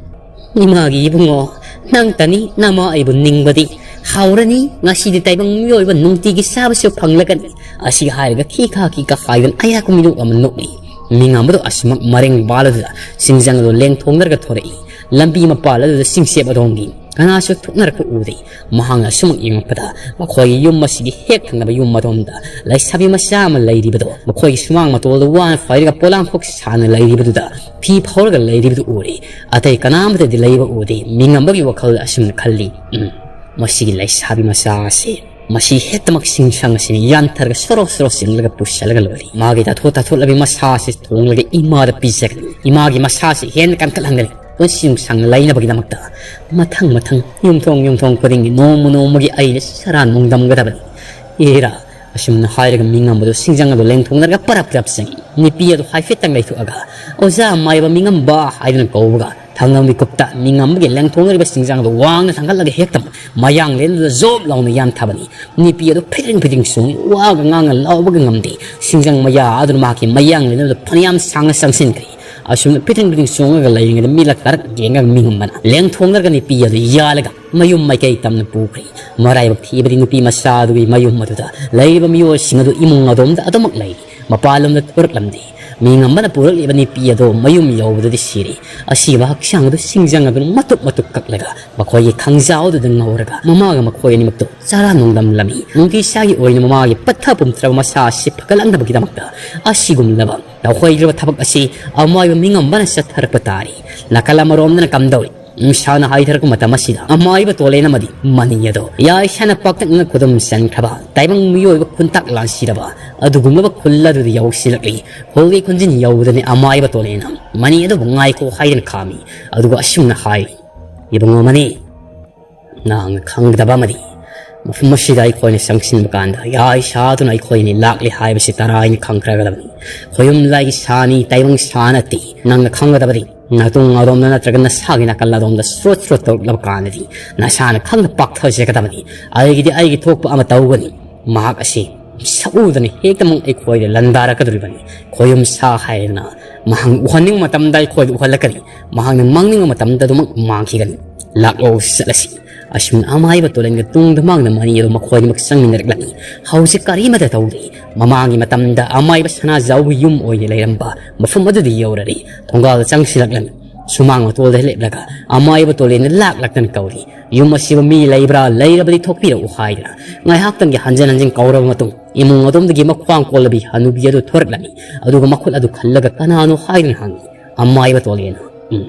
ꯏꯃꯥꯒꯤ ꯏꯕꯨꯡꯉꯣ, ꯅꯪꯇꯅꯤ ꯅꯃꯥ ꯑꯩꯕꯨ ꯅꯤꯡꯕꯗꯤ꯫ ꯍꯥꯎꯔꯅꯤ, ꯉꯁꯤꯗꯤ ꯇꯥꯏꯕꯪ ꯃꯤꯑꯣꯏꯕ ꯅꯨꯡꯇꯤꯒꯤ ꯆꯥꯕꯁꯨ ꯐꯪꯂꯒꯅꯤ"꯫ ꯑꯁꯤ ꯍꯥꯏꯔꯒ ꯈꯤꯈꯥ ꯈꯤꯈꯥ ꯍꯥꯏꯗꯨꯅ ꯑꯌꯥꯛꯄ ꯃꯤꯅꯣꯛ ꯑꯃ ꯅꯣꯛꯏ꯫ ꯃꯤꯉꯝꯕꯗꯣ ꯑꯁꯤꯃꯛ ꯃꯔꯦꯡ ꯕꯥꯜ ꯑꯗꯨꯗ ꯁꯤꯡꯖꯪ ꯑꯗꯨ ꯂꯦꯡꯊꯣꯛꯅꯔꯒ ꯊꯣꯔꯛꯏ꯫ ꯂꯝꯕꯤ ꯃꯄꯥꯜ ꯑꯗꯨꯗ ꯆꯤꯡꯆꯦꯞ ꯑꯗꯣꯝꯒꯤ ꯀꯅꯥꯁꯨ ꯊꯣꯛꯅꯔꯛꯄ ꯎꯗꯦ꯫ ꯃꯍꯥꯛꯅ ꯑꯁꯨꯃꯛ ꯌꯦꯡꯉꯛꯄꯗ ꯃꯈꯣꯏꯒꯤ ꯌꯨꯝ ꯑꯁꯤꯒꯤ ꯍꯦꯛ ꯊꯪꯅꯕ ꯌꯨꯝ ꯑꯗꯣꯝꯗ ꯂꯩꯁꯥꯕꯤ ꯃꯆꯥ ꯑꯃ ꯂꯩꯔꯤꯕꯗꯣ, ꯃꯈꯣꯏꯒꯤ ꯁꯨꯃꯥꯡ ꯃꯇꯣꯜꯗ ꯋꯥꯅ ꯐꯥꯏꯔꯒ ꯄꯣꯂꯥꯡꯈꯣꯛ ꯁꯥꯅ ꯂꯩꯔꯤꯕꯗꯨꯗ ꯐꯤ ꯐꯧꯔꯒ ꯂꯩꯔꯤꯕꯗꯨ ꯎꯔꯦ꯫ ꯑꯇꯩ ꯀꯅꯥꯃꯠꯇꯗꯤ ꯂꯩꯕ ꯎꯗꯦ꯫ ꯃꯤꯉꯝꯕꯒꯤ ꯋꯥꯈꯜꯗ ꯑꯁꯨꯝꯅ ꯈꯜꯂꯤ, "ꯎꯝ, ꯃꯁꯤꯒꯤ ꯂꯩꯁꯥꯕꯤ ꯃꯆꯥ ꯑꯁꯤ, ꯃꯁꯤ ꯍꯦꯛꯇꯃꯛ ꯁꯤꯡꯁꯪ ꯑꯁꯤꯅ ꯌꯥꯟꯊꯔꯒ ꯁꯣꯔꯣ ꯁꯣꯔꯣ ꯆꯤꯡꯂꯒ ꯄꯨꯁꯜꯂꯒ ꯂꯣꯏꯔꯦ"꯫ ꯃꯥꯒꯤ ꯇꯥꯊꯣꯛ ꯇꯥꯊꯣꯛꯂꯕꯤ ꯃꯁꯥ ꯑꯁꯤ ꯊꯣꯡꯂꯒ ꯏꯃꯥꯗ ꯄꯤꯖꯒꯅꯤ꯫ ꯏꯃꯥꯒꯤ ꯃꯁꯥ ꯑꯁꯤ ꯍꯦꯟꯅ ꯀꯟꯈꯠꯍꯟꯒꯅꯤ꯫ ꯄꯨꯟꯁꯤ ꯅꯨꯡꯁꯥꯡꯅ ꯂꯩꯅꯕꯒꯤꯗꯃꯛꯇ ꯃꯊꯪ ꯃꯊꯪ ꯌꯨꯝꯊꯣꯡ ꯌꯨꯝꯊꯣꯡ ꯈꯨꯗꯤꯡꯒꯤ ꯅꯣꯡꯃ ꯅꯣꯡꯃꯒꯤ ꯑꯩꯅ ꯆꯔꯥ ꯅꯨꯡꯗꯝꯒꯗꯕꯅꯤ꯫ ꯑꯦꯔꯥ, ꯑꯁꯨꯝꯅ ꯍꯥꯏꯔꯒ ꯃꯤꯉꯝꯕꯗꯨ ꯁꯤꯡꯖꯪ ꯑꯗꯨ ꯂꯦꯡꯊꯣꯛꯅꯔꯒ ꯄꯔꯞ ꯄꯔꯞ ꯆꯪꯏ꯫ ꯅꯨꯄꯤ ꯑꯗꯨ ꯍꯥꯏꯐꯦꯠꯇꯪ ꯂꯩꯊꯣꯛꯑꯒ, "ꯑꯣꯖꯥ ꯃꯥꯏꯕ ꯃꯤꯉꯝꯕ" ꯍꯥꯏꯗꯨꯅ ꯀꯧꯕꯒ, ꯊꯪꯅꯕ ꯃꯤꯀꯨꯞꯇ ꯃꯤꯉꯝꯕꯒꯤ ꯂꯦꯡꯊꯣꯛꯅꯔꯤꯕ ꯁꯤꯡꯖꯥꯡꯗꯨ ꯋꯥꯡꯅ ꯊꯥꯡꯒꯠꯂꯒ ꯍꯦꯛꯇ ꯃꯌꯥꯡꯂꯦꯟꯗꯨꯗ ꯖꯣꯞ ꯂꯥꯎꯅ ꯌꯥꯟꯊꯕꯅꯤ꯫ ꯅꯨꯄꯤ ꯑꯗꯨ ꯐꯤꯗ꯭ꯔꯤꯡ ꯐꯤꯗ꯭ꯔꯤꯡ ꯆꯣꯡꯏ, ꯋꯥꯒ ꯉꯥꯡꯉ ꯂꯥꯎꯕꯒ ꯉꯝꯗꯦ꯫ ꯁꯤꯡꯖꯥꯡ ꯃꯌꯥ ꯑꯗꯨꯅ ꯃꯍꯥꯛꯀꯤ ꯃꯌꯥꯡꯂꯦꯟ ꯑꯗꯨꯗ ꯐꯅꯌꯥꯝ ꯁꯥꯡꯅ ꯆꯪꯁꯤꯟꯈ꯭ꯔꯦ꯫ ꯑꯁꯨꯝꯅ ꯐꯤꯗ꯭ꯔꯤꯡ ꯐꯤꯗ꯭ꯔꯤꯡ ꯆꯣꯡꯉꯒ ꯂꯩꯔꯤꯉꯩꯗ ꯃꯤꯠꯂ ꯀꯥꯔꯛ ꯌꯦꯡꯉꯒ ꯃꯤꯉꯝꯕꯅ ꯂꯦꯡꯊꯣꯛꯅꯔꯒ ꯅꯨꯄꯤ ꯑꯗꯨ ꯌꯥꯜꯂꯒ ꯃꯌꯨꯝ ꯃꯥꯏꯀꯩ ꯇꯝꯅ ꯄꯨꯈ꯭ꯔꯦ꯫ ꯃꯔꯥꯏꯕꯛ ꯊꯤꯕꯗꯤ ꯅꯨꯄꯤ ꯃꯆꯥ ꯑꯗꯨꯒꯤ ꯃꯌꯨꯝ ꯑꯗꯨꯗ ꯂꯩꯔꯤꯕ ꯃꯤꯑꯣꯏꯁꯤꯡ ꯑꯗꯨ ꯏꯃꯨꯡ ꯑꯗꯣꯝꯗ ꯑꯗꯨꯃꯛ ꯂꯩꯔꯤ꯫ ꯃꯄꯥꯟꯂꯣꯝꯗ ꯊꯣꯔꯛꯂꯝꯗꯦ꯫ ꯃꯤꯉꯝꯕꯅ ꯄꯨꯔꯛꯂꯤꯕ ꯅꯨꯄꯤ ꯑꯗꯨ ꯃꯌꯨꯝ ꯌꯧꯕꯗꯗꯤ ꯁꯤꯔꯦ꯫ ꯑꯁꯤꯕ ꯍꯛꯆꯥꯡ ꯑꯗꯨ ꯁꯤꯡꯖꯪ ꯑꯗꯨꯅ ꯃꯇꯨꯞ ꯃꯇꯨꯞ ꯀꯛꯂꯒ ꯃꯈꯣꯏꯒꯤ ꯈꯥꯡꯖꯥꯎ ꯑꯗꯨꯗ ꯉꯧꯔꯒ ꯃꯃꯥꯒ ꯃꯈꯣꯏ ꯑꯅꯤꯃꯛꯇꯨ ꯆꯔꯥ ꯅꯣꯡꯗꯝꯂꯝꯃꯤ꯫ ꯅꯨꯡꯇꯤ ꯆꯥꯒꯤ ꯑꯣꯏꯅ ꯃꯃꯥꯒꯤ ꯄꯠꯊ ꯄꯨꯝꯊꯔꯕ ꯃꯁꯥ ꯑꯁꯤ ꯐꯒꯠꯂꯛꯅꯕꯒꯤꯗꯃꯛꯇ ꯑꯁꯤꯒꯨꯝꯂꯕ ꯇꯧꯍꯩꯗ꯭ꯔꯕ ꯊꯕꯛ ꯑꯁꯤ ꯑꯃꯥꯏꯕ ꯃꯤꯉꯝꯕꯅ ꯆꯠꯊꯔꯛꯄ ꯇꯥꯔꯤ꯫ ꯅꯥꯀꯜ ꯑꯃꯔꯣꯝꯗꯅ ꯀꯝꯗꯧꯔꯤ? ꯅꯨꯡꯁꯥꯅ ꯍꯥꯏꯊꯔꯛꯄ ꯃꯇꯝ ꯑꯁꯤꯗ ꯑꯃꯥꯏꯕ ꯇꯣꯂꯦꯟ ꯑꯃꯗꯤ ꯃꯅꯤ ꯑꯗꯣ ꯌꯥꯏꯁꯥꯅ ꯄꯥꯛꯇꯛꯅ ꯈꯨꯗꯨꯝ ꯆꯟꯈ꯭ꯔꯕ ꯇꯥꯏꯕꯪ ꯃꯤꯑꯣꯏꯕ ꯈꯨꯟꯇꯥꯛ ꯂꯥꯟꯁꯤꯔꯕ ꯑꯗꯨꯒꯨꯝꯂꯕ ꯈꯨꯜ ꯑꯗꯨꯗ ꯌꯧꯁꯤꯜꯂꯛꯂꯤ꯫ ꯈꯨꯜꯒꯤ ꯈꯨꯟꯖꯤꯟ ꯌꯧꯕꯗꯅꯤ ꯑꯃꯥꯏꯕ ꯇꯣꯂꯦꯟꯅ ꯃꯅꯤ ꯑꯗꯨꯕꯨ ꯉꯥꯏꯈꯣ ꯍꯥꯏꯗꯨꯅ ꯈꯥꯝꯃꯤ꯫ ꯑꯗꯨꯒ ꯑꯁꯨꯝꯅ ꯍꯥꯏꯔꯤ, "ꯏꯕꯨꯡꯉꯣ ꯃꯅꯤ, ꯅꯍꯥꯛꯅ ꯈꯪꯒꯗꯕ ꯑꯃꯗꯤ, ꯃꯐꯝ ꯑꯁꯤꯗ ꯑꯩꯈꯣꯏꯅ ꯆꯪꯁꯤꯟꯕ ꯀꯥꯟꯗ ꯌꯥꯏꯁꯥꯗꯨꯅ ꯑꯩꯈꯣꯏꯅꯤ ꯂꯥꯛꯂꯤ ꯍꯥꯏꯕꯁꯤ ꯇꯔꯥꯏꯅ ꯈꯪꯈ꯭ꯔꯒꯗꯕꯅꯤ꯫ ꯈꯣꯌꯨꯝ ꯂꯥꯏꯒꯤ ꯁꯥꯅꯤ, ꯇꯥꯏꯕꯪ ꯁꯥ ꯅꯠꯇꯦ꯫ ꯅꯪꯅ ꯈꯪꯒꯗꯕꯗꯤ, ꯅꯇꯨꯡ ꯑꯗꯣꯝꯗ ꯅꯠꯇ꯭ꯔꯒ ꯅꯁꯥꯒꯤ ꯅꯥꯀꯜ ꯑꯗꯣꯝꯗ ꯁ꯭ꯔꯣꯠ ꯁ꯭ꯔꯣꯠ ꯇꯧꯔꯛꯂꯕ ꯀꯥꯟꯗꯗꯤ ꯅꯁꯥꯅ ꯈꯪꯅ ꯄꯥꯛꯊꯖꯒꯗꯕꯅꯤ꯫ ꯑꯩꯒꯤꯗꯤ ꯑꯩꯒꯤ ꯊꯣꯛꯄ ꯑꯃ ꯇꯧꯒꯅꯤ꯫ ꯃꯍꯥꯛ ꯑꯁꯤ ꯁꯛꯎꯗꯅ ꯍꯦꯛꯇꯃꯛ ꯑꯩꯈꯣꯏꯗ ꯂꯥꯟꯗꯥꯔꯛꯀꯗꯧꯔꯤꯕꯅꯤ꯫ ꯈꯣꯌꯨꯝ ꯁꯥ ꯍꯥꯏꯗꯅ ꯃꯍꯥꯛꯅ ꯎꯍꯟꯅꯤꯡꯕ ꯃꯇꯝꯗ ꯑꯩꯈꯣꯏꯗ ꯎꯍꯜꯂꯛꯀꯅꯤ꯫ ꯃꯍꯥꯛꯅ ꯃꯥꯡꯅꯤꯡꯕ ꯃꯇꯝꯗ ꯑꯗꯨꯃꯛ ꯃꯥꯡꯈꯤꯒꯅꯤ꯫ ꯂꯥꯛꯂꯣ, ꯆꯠꯂꯁꯤ꯫" ꯑꯁꯨꯝꯅ ꯑꯃꯥꯏꯕ ꯇꯣꯂꯦꯟꯒ ꯇꯨꯡꯗ ꯃꯥꯡꯅ ꯃꯅꯤ ꯑꯗꯨ ꯃꯈꯣꯏꯅꯤꯃꯛ ꯆꯪꯃꯤꯟꯅꯔꯛꯂꯝꯃꯤ꯫ ꯍꯧꯖꯤꯛ ꯀꯔꯤꯃꯠꯇ ꯇꯧꯗ꯭ꯔꯤ꯫ ꯃꯃꯥꯡꯒꯤ ꯃꯇꯝꯗ ꯑꯃꯥꯏꯕ ꯁꯅꯥꯖꯥꯎꯒꯤ ꯌꯨꯝ ꯑꯣꯏꯅ ꯂꯩꯔꯝꯕ ꯃꯐꯝ ꯑꯗꯨꯗ ꯌꯧꯔꯔꯦ꯫ ꯊꯣꯡꯒꯥꯜꯗ ꯆꯪꯁꯤꯜꯂꯛꯂꯝꯃꯤ꯫ ꯁꯨꯃꯥꯡ ꯃꯇꯣꯜꯗ ꯂꯦꯞꯂꯒ ꯑꯃꯥꯏꯕ ꯇꯣꯂꯦꯟꯅ ꯂꯥꯛ ꯂꯥꯛꯇꯅ ꯀꯧꯔꯤ, "ꯌꯨꯝ ꯑꯁꯤꯕꯨ ꯃꯤ ꯂꯩꯕ꯭ꯔꯥ? ꯂꯩꯔꯕꯗꯤ ꯊꯣꯛꯄꯤꯔꯛꯎ" ꯍꯥꯏꯗꯅ ꯉꯥꯏꯍꯥꯛꯇꯪꯒꯤ ꯍꯟꯖꯤꯟ ꯍꯟꯖꯤꯟ ꯀꯧꯔꯕ ꯃꯇꯨꯡ ꯏꯃꯨꯡ ꯑꯗꯣꯝꯗꯒꯤ ꯃꯈ꯭ꯋꯥꯡ ꯀꯣꯜꯂꯕꯤ ꯍꯅꯨꯕꯤ ꯑꯗꯨ ꯊꯣꯔꯛꯂꯝꯃꯤ꯫ ꯑꯗꯨꯒ ꯃꯈꯨꯠ ꯑꯗꯨ ꯈꯜꯂꯒ "ꯀꯅꯥꯅꯣ?" ꯍꯥꯏꯗꯨꯅ ꯍꯪꯉꯤ꯫ ꯑꯃꯥꯏꯕ ꯇꯣꯂꯦꯟꯅ, "ꯎꯝ,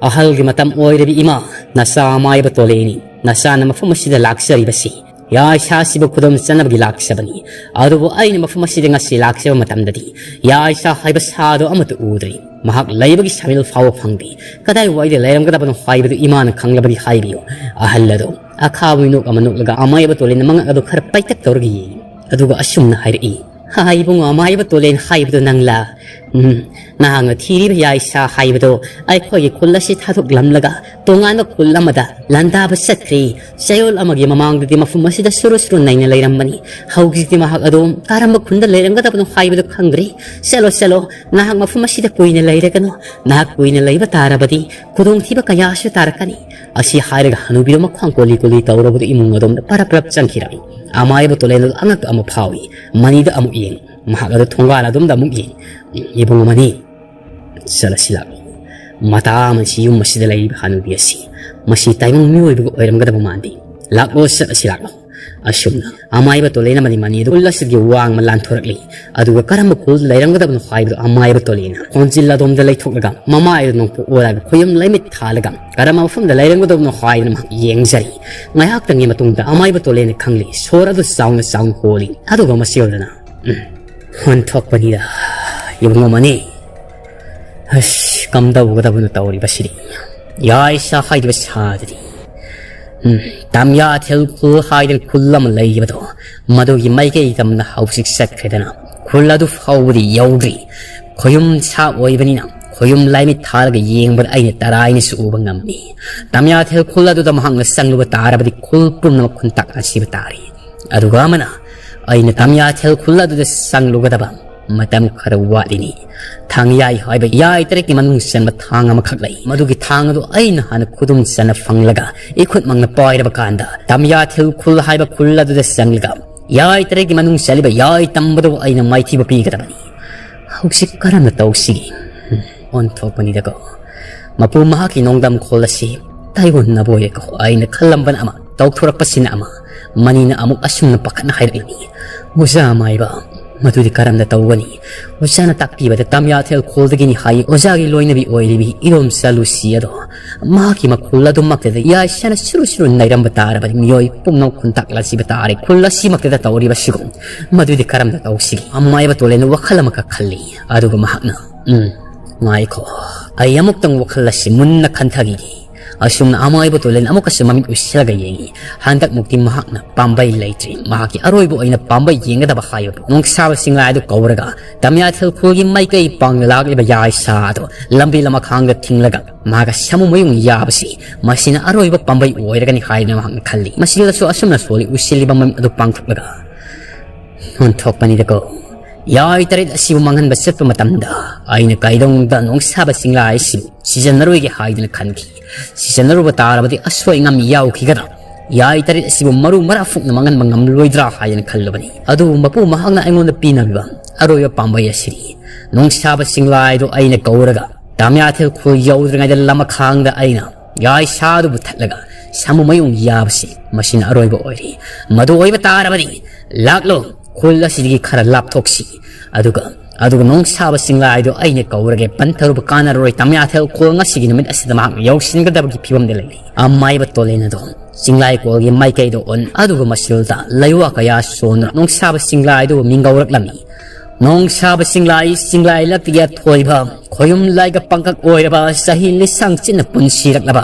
ꯑꯍꯜꯒꯤ ꯃꯇꯝ ꯑꯣꯏꯔꯕꯤ ꯏꯃꯥ, ꯅꯆꯥ ꯑꯃꯥꯏꯕ ꯇꯣꯂꯦꯟꯅꯤ꯫ ꯅꯆꯥꯅ ꯃꯐꯝ ꯑꯁꯤꯗ ꯂꯥꯛꯆꯔꯤꯕꯁꯤ ꯌꯥꯏꯁꯥꯁꯤꯕꯨ ꯈꯨꯗꯨꯝ ꯆꯟꯅꯕꯒꯤ ꯂꯥꯛꯆꯕꯅꯤ꯫ ꯑꯗꯨꯕꯨ ꯑꯩꯅ ꯃꯐꯝ ꯑꯁꯤꯗ ꯉꯁꯤ ꯂꯥꯛꯆꯕ ꯃꯇꯝꯗꯗꯤ ꯌꯥꯏꯁꯥ ꯍꯥꯏꯕ ꯁꯥꯗꯣ ꯑꯃꯠꯇ ꯎꯗ꯭ꯔꯤ꯫ ꯃꯍꯥꯛ ꯂꯩꯕꯒꯤ ꯁꯃꯤꯜ ꯐꯥꯎꯕ ꯐꯪꯗꯦ꯫ ꯀꯗꯥꯏꯋꯥꯏꯗ ꯂꯩꯔꯝꯒꯗꯕꯅꯣ ꯍꯥꯏꯕꯗꯨ ꯏꯃꯥꯅ ꯈꯪꯂꯕꯗꯤ ꯍꯥꯏꯕꯤꯌꯨ꯫" ꯑꯍꯜ ꯑꯗꯨ ꯑꯈꯥꯕ ꯃꯤꯅꯣꯛ ꯑꯃ ꯅꯣꯛꯂꯒ ꯑꯃꯥꯏꯕ ꯇꯣꯂꯦꯟꯅ ꯃꯉꯛ ꯑꯗꯨ ꯈꯔ ꯄꯩꯇꯛ ꯇꯧꯔꯒ ꯌꯦꯡꯉꯤ꯫ ꯑꯗꯨꯒ ꯑꯁꯨꯝꯅ ꯍꯥꯏꯔꯛꯏ, "ꯍꯥ, ꯏꯕꯨꯡꯉꯣ, ꯑꯃꯥꯏꯕ ꯇꯣꯂꯦꯟ ꯍꯥꯏꯕꯗꯨ ꯅꯪꯂꯥ?" ꯎꯝ, ꯅꯍꯥꯛꯅ ꯊꯤꯔꯤꯕ ꯌꯥꯏꯁꯥ ꯍꯥꯏꯕꯗꯣ ꯑꯩꯈꯣꯏꯒꯤ ꯈꯨꯜ ꯑꯁꯤ ꯊꯥꯗꯣꯛꯂꯝꯂꯒ ꯇꯣꯉꯥꯟꯕ ꯈꯨꯜ ꯑꯃꯗ ꯂꯥꯟꯗꯥꯕ ꯆꯠꯈ꯭ꯔꯦ꯫ ꯆꯌꯣꯜ ꯑꯃꯒꯤ ꯃꯃꯥꯡꯗꯗꯤ ꯃꯐꯝ ꯑꯁꯤꯗ ꯁꯨꯔꯨ ꯁꯨꯔꯨ ꯅꯩꯅ ꯂꯩꯔꯝꯕꯅꯤ꯫ ꯍꯧꯖꯤꯛꯇꯤ ꯃꯍꯥꯛ ꯑꯗꯨꯝ ꯀꯔꯝꯕ ꯈꯨꯟꯗ ꯂꯩꯔꯝꯒꯗꯕꯅꯣ ꯍꯥꯏꯕꯗꯨ ꯈꯪꯗ꯭ꯔꯦ꯫ ꯆꯠꯂꯣ, ꯆꯠꯂꯣ, ꯅꯍꯥꯛ ꯃꯐꯝ ꯑꯁꯤꯗ ꯀꯨꯏꯅ ꯂꯩꯔꯒꯅꯨ꯫ ꯅꯍꯥꯛ ꯀꯨꯏꯅ ꯂꯩꯕ ꯇꯥꯔꯕꯗꯤ ꯈꯨꯗꯣꯡꯊꯤꯕ ꯀꯌꯥꯁꯨ ꯇꯥꯔꯛꯀꯅꯤ꯫ ꯑꯁꯤ ꯍꯥꯏꯔꯒ ꯍꯅꯨꯕꯤꯗꯨ ꯃꯈ꯭ꯋꯥꯡ ꯀꯣꯜꯂꯤ ꯀꯣꯜꯂꯤ ꯇꯧꯔꯕꯗꯨ ꯏꯃꯨꯡ ꯑꯗꯣꯝꯗ ꯄꯔꯞ ꯄꯔꯞ ꯆꯪꯈꯤꯔꯝꯃꯤ꯫ ꯑꯃꯥꯏꯕ ꯇꯣꯂꯦꯟꯗꯨ ꯑꯉꯛꯄ ꯑꯃ ꯐꯥꯎꯏ꯫ ꯃꯅꯤꯗ ꯑꯃꯨꯛ ꯌꯦꯡ, ꯃꯍꯥꯛ ꯑꯗꯨ ꯊꯣꯡꯒꯥꯜ ꯑꯗꯣꯝꯗ ꯑꯃꯨꯛ ꯌꯦꯡ꯫ "ꯏꯕꯨꯡꯉꯣ ꯃꯅꯤ, ꯆꯠꯂꯁꯤ ꯂꯥꯛꯂꯣ꯫ ꯃꯇꯥ ꯑꯃꯁꯤ ꯌꯨꯝ ꯑꯁꯤꯗ ꯂꯩꯔꯤꯕ ꯍꯅꯨꯕꯤ ꯑꯁꯤ, ꯃꯁꯤ ꯇꯥꯏꯕꯪ ꯃꯤꯑꯣꯏꯕꯒ ꯑꯣꯏꯔꯝꯒꯗꯕ ꯃꯥꯟꯗꯦ꯫ ꯂꯥꯛꯂꯣ, ꯆꯠꯂꯁꯤ ꯂꯥꯛꯂꯣ꯫" ꯑꯁꯨꯝꯅ ꯑꯃꯥꯏꯕ ꯇꯣꯂꯦꯟ ꯑꯃꯗꯤ ꯃꯅꯤ ꯑꯗꯨ ꯈꯨꯜ ꯑꯁꯤꯒꯤ ꯋꯥꯡꯃ ꯂꯥꯟꯊꯣꯔꯛꯂꯤ꯫ ꯑꯗꯨꯒ ꯀꯔꯝꯕ ꯈꯨꯜꯗ ꯂꯩꯔꯝꯒꯗꯕꯅꯣ ꯍꯥꯏꯕꯗꯨ ꯑꯃꯥꯏꯕ ꯇꯣꯂꯦꯟꯅ ꯈꯣꯟꯖꯤꯜ ꯑꯗꯣꯝꯗ ꯂꯩꯊꯣꯛꯂꯒ ꯃꯃꯥꯏꯗ ꯅꯣꯡꯄꯣꯛ ꯑꯣꯔꯒ ꯈꯣꯌꯨꯝ ꯂꯩꯃꯤꯠ ꯊꯥꯜꯂꯒ ꯀꯔꯝꯕ ꯃꯐꯝꯗ ꯂꯩꯔꯝꯒꯗꯕꯅꯣ ꯍꯥꯏꯗꯨꯅ ꯃꯍꯥꯛ ꯌꯦꯡꯖꯔꯤ꯫ ꯉꯥꯏꯍꯥꯛꯇꯪꯒꯤ ꯃꯇꯨꯡꯗ ꯑꯃꯥꯏꯕ ꯇꯣꯂꯦꯟꯅ ꯈꯪꯂꯤ꯫ ꯁꯣꯔ ꯑꯗꯨ ꯆꯥꯎꯅ ꯆꯥꯎꯅ ꯍꯣꯜꯂꯤ꯫ ꯑꯗꯨꯒ ꯃꯁꯤ ꯎꯕꯗꯅ, "ꯎꯝ, ꯑꯣꯟꯊꯣꯛꯄꯅꯤꯗ, ꯏꯕꯨꯡꯉꯣ ꯃꯅꯤ꯫ ꯑꯁ, ꯀꯝꯗꯧꯒꯗꯕꯅꯣ ꯇꯧꯔꯤꯕꯁꯤꯗꯤ꯫ ꯌꯥꯏꯁꯥ ꯍꯥꯏꯔꯤꯕ ꯁꯥꯗꯨꯗꯤ, ꯎꯝ, ꯇꯝꯌꯥꯊꯦꯜ ꯈꯨꯜ ꯍꯥꯏꯗꯅ ꯈꯨꯜ ꯑꯃ ꯂꯩꯈꯤꯕꯗꯣ, ꯃꯗꯨꯒꯤ ꯃꯥꯏꯀꯩ ꯇꯝꯅ ꯍꯧꯖꯤꯛ ꯆꯠꯈ꯭ꯔꯦꯗꯅ꯫ ꯈꯨꯜ ꯑꯗꯨ ꯐꯥꯎꯕꯗꯤ ꯌꯧꯗ꯭ꯔꯤ꯫ ꯈꯣꯌꯨꯝ ꯁꯥ ꯑꯣꯏꯕꯅꯤꯅ ꯈꯣꯌꯨꯝ ꯂꯥꯏꯃꯤꯠ ꯊꯥꯔꯒ ꯌꯦꯡꯕꯗ ꯑꯩꯅ ꯇꯔꯥꯏꯅꯁꯨ ꯎꯕ ꯉꯝꯃꯤ꯫ ꯇꯝꯌꯥꯊꯦꯜ ꯈꯨꯜ ꯑꯗꯨꯗ ꯃꯍꯥꯛꯅ ꯆꯪꯂꯨꯕ ꯇꯥꯔꯕꯗꯤ ꯈꯨꯜ ꯄꯨꯝꯅꯃꯛ ꯈꯨꯟꯇꯥꯛꯅ ꯁꯤꯕ ꯇꯥꯔꯦ꯫ ꯑꯗꯨꯒ ꯑꯃꯅ ꯑꯩꯅ ꯇꯝꯌꯥꯊꯦꯜ ꯈꯨꯜ ꯑꯗꯨꯗ ꯆꯪꯂꯨꯒꯗꯕ ꯃꯇꯝ ꯈꯔ ꯋꯥꯠꯂꯤꯅꯤ꯫ ꯊꯥꯡꯌꯥꯏ ꯍꯥꯏꯕ ꯌꯥꯏ ꯇꯔꯦꯠꯀꯤ ꯃꯅꯨꯡ ꯆꯟꯕ ꯊꯥꯡ ꯑꯃꯈꯛ ꯂꯩ꯫ ꯃꯗꯨꯒꯤ ꯊꯥꯡ ꯑꯗꯨ ꯑꯩꯅ ꯍꯥꯟꯅ ꯈꯨꯗꯨꯝ ꯆꯟꯅ ꯐꯪꯂꯒ ꯏꯈꯨꯠꯃꯛꯅ ꯄꯥꯏꯔꯕ ꯀꯥꯟꯗ ꯇꯝꯌꯥꯊꯦꯜ ꯈꯨꯜ ꯍꯥꯏꯕ ꯈꯨꯜ ꯑꯗꯨꯗ ꯆꯪꯂꯒ ꯌꯥꯏ ꯇꯔꯦꯠꯀꯤ ꯃꯅꯨꯡ ꯆꯜꯂꯤꯕ ꯌꯥꯏ ꯇꯝꯕꯗꯨ ꯑꯩꯅ ꯃꯥꯏꯊꯤꯕ ꯄꯤꯒꯗꯕꯅꯤ꯫ ꯍꯧꯖꯤꯛ ꯀꯔꯝꯅ ꯇꯧꯁꯤꯒꯦ? ꯎꯝ, ꯑꯣꯟꯊꯣꯛꯄꯅꯤꯗꯀꯣ꯫ ꯃꯄꯨ ꯃꯍꯥꯛꯀꯤ ꯅꯣꯡꯗꯝ ꯈꯣꯜ ꯑꯁꯤ ꯇꯥꯏꯑꯣꯟꯅꯕ ꯑꯣꯏꯔꯦꯀꯣ꯫ ꯑꯩꯅ ꯈꯜꯂꯝꯕꯅ ꯑꯃ, ꯇꯧꯊꯣꯔꯛꯄꯁꯤꯅ ꯑꯃ꯫ ꯃꯅꯤꯅ ꯑꯃꯨꯛ ꯑꯁꯨꯝꯅ ꯄꯥꯈꯠꯅ ꯍꯥꯏꯔꯛꯂꯤꯅꯤ, "ꯑꯣꯖꯥ ꯃꯥꯏꯕ, ꯃꯗꯨꯗꯤ ꯀꯔꯝꯅ ꯇꯧꯒꯅꯤ? ꯑꯣꯖꯥꯅ ꯇꯥꯛꯄꯤꯕꯗ ꯇꯝꯌꯥꯊꯦꯜ ꯈꯣꯜꯗꯒꯤꯅꯤ ꯍꯥꯏ꯫ ꯑꯣꯖꯥꯒꯤ ꯂꯣꯏꯅꯕꯤ ꯑꯣꯏꯔꯤꯕꯤ ꯏꯔꯣꯝꯆꯥ ꯂꯨꯁꯤ ꯑꯗꯣ ꯃꯍꯥꯛꯀꯤ ꯃꯈꯨꯜ ꯑꯗꯨꯃꯛꯇꯗ ꯌꯥꯏꯁꯅ ꯁꯨꯔꯨ ꯁꯨꯔꯨ ꯅꯩꯔꯝꯕ ꯇꯥꯔꯕꯗꯤ ꯃꯤꯑꯣꯏ ꯄꯨꯝꯅꯃꯛ ꯈꯨꯟꯇꯥꯛ ꯂꯥꯛꯁꯤꯕ ꯇꯥꯔꯦ꯫ ꯈꯨꯜ ꯑꯁꯤꯃꯛꯇꯗ ꯇꯧꯔꯤꯕꯁꯤꯒꯨꯝ꯫ ꯃꯗꯨꯗꯤ ꯀꯔꯝꯅ ꯇꯧꯁꯤꯒꯦ?" ꯑꯃꯥꯏꯕ ꯇꯣꯂꯦꯟꯅ ꯋꯥꯈꯜ ꯑꯃꯈꯛ ꯈꯜꯂꯤ꯫ ꯑꯗꯨꯒ ꯃꯍꯥꯛꯅ, "ꯎꯝ, ꯉꯥꯏꯈꯣ, ꯑꯩ ꯑꯃꯨꯛꯇꯪ ꯋꯥꯈꯜ ꯑꯁꯤ ꯃꯨꯟꯅ ꯈꯟꯊꯈꯤꯒꯦ꯫ ꯑꯁꯨꯝꯅ ꯑꯃꯥꯏꯕ ꯇꯣꯂꯦꯟ ꯑꯃꯨꯛꯀꯁꯨ ꯃꯃꯤꯠ ꯎꯏꯁꯤꯜꯂꯒ ꯌꯦꯡꯉꯤ꯫ ꯍꯟꯗꯛꯃꯨꯛꯇꯤ ꯃꯍꯥꯛꯅ ꯄꯥꯝꯕꯩ ꯂꯩꯇ꯭ꯔꯤ꯫ ꯃꯍꯥꯛꯀꯤ ꯑꯔꯣꯏꯕ ꯑꯣꯏꯅ ꯄꯥꯝꯕꯩ ꯌꯦꯡꯒꯗꯕ ꯍꯥꯏꯕꯕꯨ ꯅꯣꯡꯁꯥꯕ ꯆꯤꯡꯂꯥꯏ ꯑꯗꯨ ꯀꯧꯔꯒ ꯇꯃꯤꯌꯥꯊꯦꯜ ꯈꯨꯜꯒꯤ ꯃꯥꯏꯀꯩ ꯄꯥꯡꯅ ꯂꯥꯛꯂꯤꯕ ꯌꯥꯏꯁꯥ ꯑꯗꯨ ꯂꯝꯕꯤ ꯂꯃꯈꯥꯡꯗ ꯊꯤꯡꯂꯒ ꯃꯍꯥꯛꯀ ꯁꯥꯃꯨ ꯃꯌꯨꯡ ꯌꯥꯕꯁꯤ ꯃꯁꯤꯅ ꯑꯔꯣꯏꯕ ꯄꯥꯝꯕꯩ ꯑꯣꯏꯔꯒꯅꯤ ꯍꯥꯏꯗꯨꯅ ꯃꯍꯥꯛꯅ ꯈꯜꯂꯤ꯫ ꯃꯁꯤꯗꯁꯨ ꯑꯁꯨꯝꯅ ꯁꯣꯜꯂꯤ ꯎꯏꯁꯤꯜꯂꯤꯕ ꯃꯃꯤꯠ ꯑꯗꯨ ꯄꯥꯡꯊꯣꯛꯂꯒ ꯑꯣꯟꯊꯣꯛꯄꯅꯤꯗꯀꯣ꯫ ꯌꯥꯏ ꯇꯔꯦꯠ ꯑꯁꯤꯕꯨ ꯃꯥꯡꯍꯟꯕ ꯆꯠꯄ ꯃꯇꯝꯗ ꯑꯩꯅ ꯀꯩꯗꯧꯅꯨꯡꯗ ꯅꯣꯡꯁꯥꯕ ꯆꯤꯡꯂꯥꯏ ꯑꯁꯤꯕꯨ ꯁꯤꯖꯤꯟꯅꯔꯣꯏꯒꯦ ꯍꯥꯏꯗꯨꯅ ꯈꯟꯈꯤ꯫ ꯁꯤꯖꯤꯟꯅꯔꯨꯕ ꯇꯥꯔꯕꯗꯤ ꯑꯁꯣꯏ ꯑꯉꯥꯝ ꯌꯥꯎꯈꯤꯒꯗ꯭ꯔꯥ? ꯌꯥꯏ ꯇꯔꯦꯠ ꯑꯁꯤꯕꯨ ꯃꯔꯨ ꯃꯔꯥ ꯐꯨꯛꯅ ꯃꯥꯡꯍꯟꯕ ꯉꯝꯂꯣꯏꯗ꯭ꯔꯥ ꯍꯥꯏꯗꯅ ꯈꯜꯂꯨꯕꯅꯤ꯫ ꯑꯗꯨꯕꯨ ꯃꯄꯨ ꯃꯍꯥꯛꯅ ꯑꯩꯉꯣꯟꯗ ꯄꯤꯅꯕꯤꯕ ꯑꯔꯣꯏꯕ ꯄꯥꯝꯕꯩ ꯑꯁꯤꯗꯤ ꯅꯣꯡꯁꯥꯕ ꯆꯤꯡꯂꯥꯏꯗꯨ ꯑꯩꯅ ꯀꯧꯔꯒ ꯇꯥꯃꯤꯌꯥꯊꯦꯜ ꯈꯨꯜ ꯌꯧꯗ꯭ꯔꯤꯉꯩꯗ ꯂꯃꯈꯥꯡꯗ ꯑꯩꯅ ꯌꯥꯏꯁꯥꯗꯨꯕꯨ ꯊꯠꯂꯒ ꯁꯥꯃꯨ ꯃꯌꯨꯡ ꯌꯥꯕꯁꯤ ꯃꯁꯤꯅ ꯑꯔꯣꯏꯕ ꯑꯣꯏꯔꯤ꯫ ꯃꯗꯨ ꯑꯣꯏꯕ ꯇꯥꯔꯕꯗꯤ ꯂꯥꯛꯂꯣ, ꯈꯨꯜ ꯑꯁꯤꯗꯒꯤ ꯈꯔ ꯂꯥꯞꯊꯣꯛꯁꯤ꯫ ꯑꯗꯨꯒ, ꯑꯗꯨꯒ ꯅꯣꯡꯁꯥꯕ ꯆꯤꯡꯂꯥꯏꯗꯨ ꯑꯩꯅ ꯀꯧꯔꯒꯦ꯫ ꯄꯟꯊꯔꯨꯕ ꯀꯥꯟꯅꯔꯣꯏ꯫ ꯇꯥꯃꯤꯌꯥꯊꯦꯜ ꯈꯨꯜ ꯉꯁꯤꯒꯤ ꯅꯨꯃꯤꯠ ꯑꯁꯤꯗ ꯃꯍꯥꯛ ꯌꯧꯁꯤꯟꯒꯗꯕꯒꯤ ꯐꯤꯕꯝꯗ ꯂꯩꯔꯤ꯫ ꯑꯃꯥꯏꯕ ꯇꯣꯂꯦꯟ ꯑꯗꯨ ꯆꯤꯡꯂꯥꯏꯀꯣꯜꯒꯤ ꯃꯥꯏꯀꯩꯗ ꯑꯣꯟ, ꯑꯗꯨꯒ ꯃꯁꯤꯗ ꯂꯩꯋꯥ ꯀꯌꯥ ꯁꯣꯟꯗꯨꯅ ꯅꯣꯡꯁꯥꯕ ꯆꯤꯡꯂꯥꯏꯗꯨ ꯃꯤꯡꯒꯧꯔꯛꯂꯝꯃꯤ꯫ ꯅꯣꯡꯁꯥꯕ ꯆꯤꯡꯂꯥꯏ, ꯆꯤꯡꯂꯥꯏ ꯂꯛꯇꯒꯤ ꯑꯊꯣꯏꯕ, ꯈꯣꯌꯨꯝ ꯂꯥꯏꯒ ꯄꯥꯡꯀꯛ ꯑꯣꯏꯔꯕ, ꯆꯍꯤ ꯂꯤꯁꯥꯡ ꯆꯤꯟꯅ ꯄꯨꯟꯁꯤꯔꯛꯂꯕ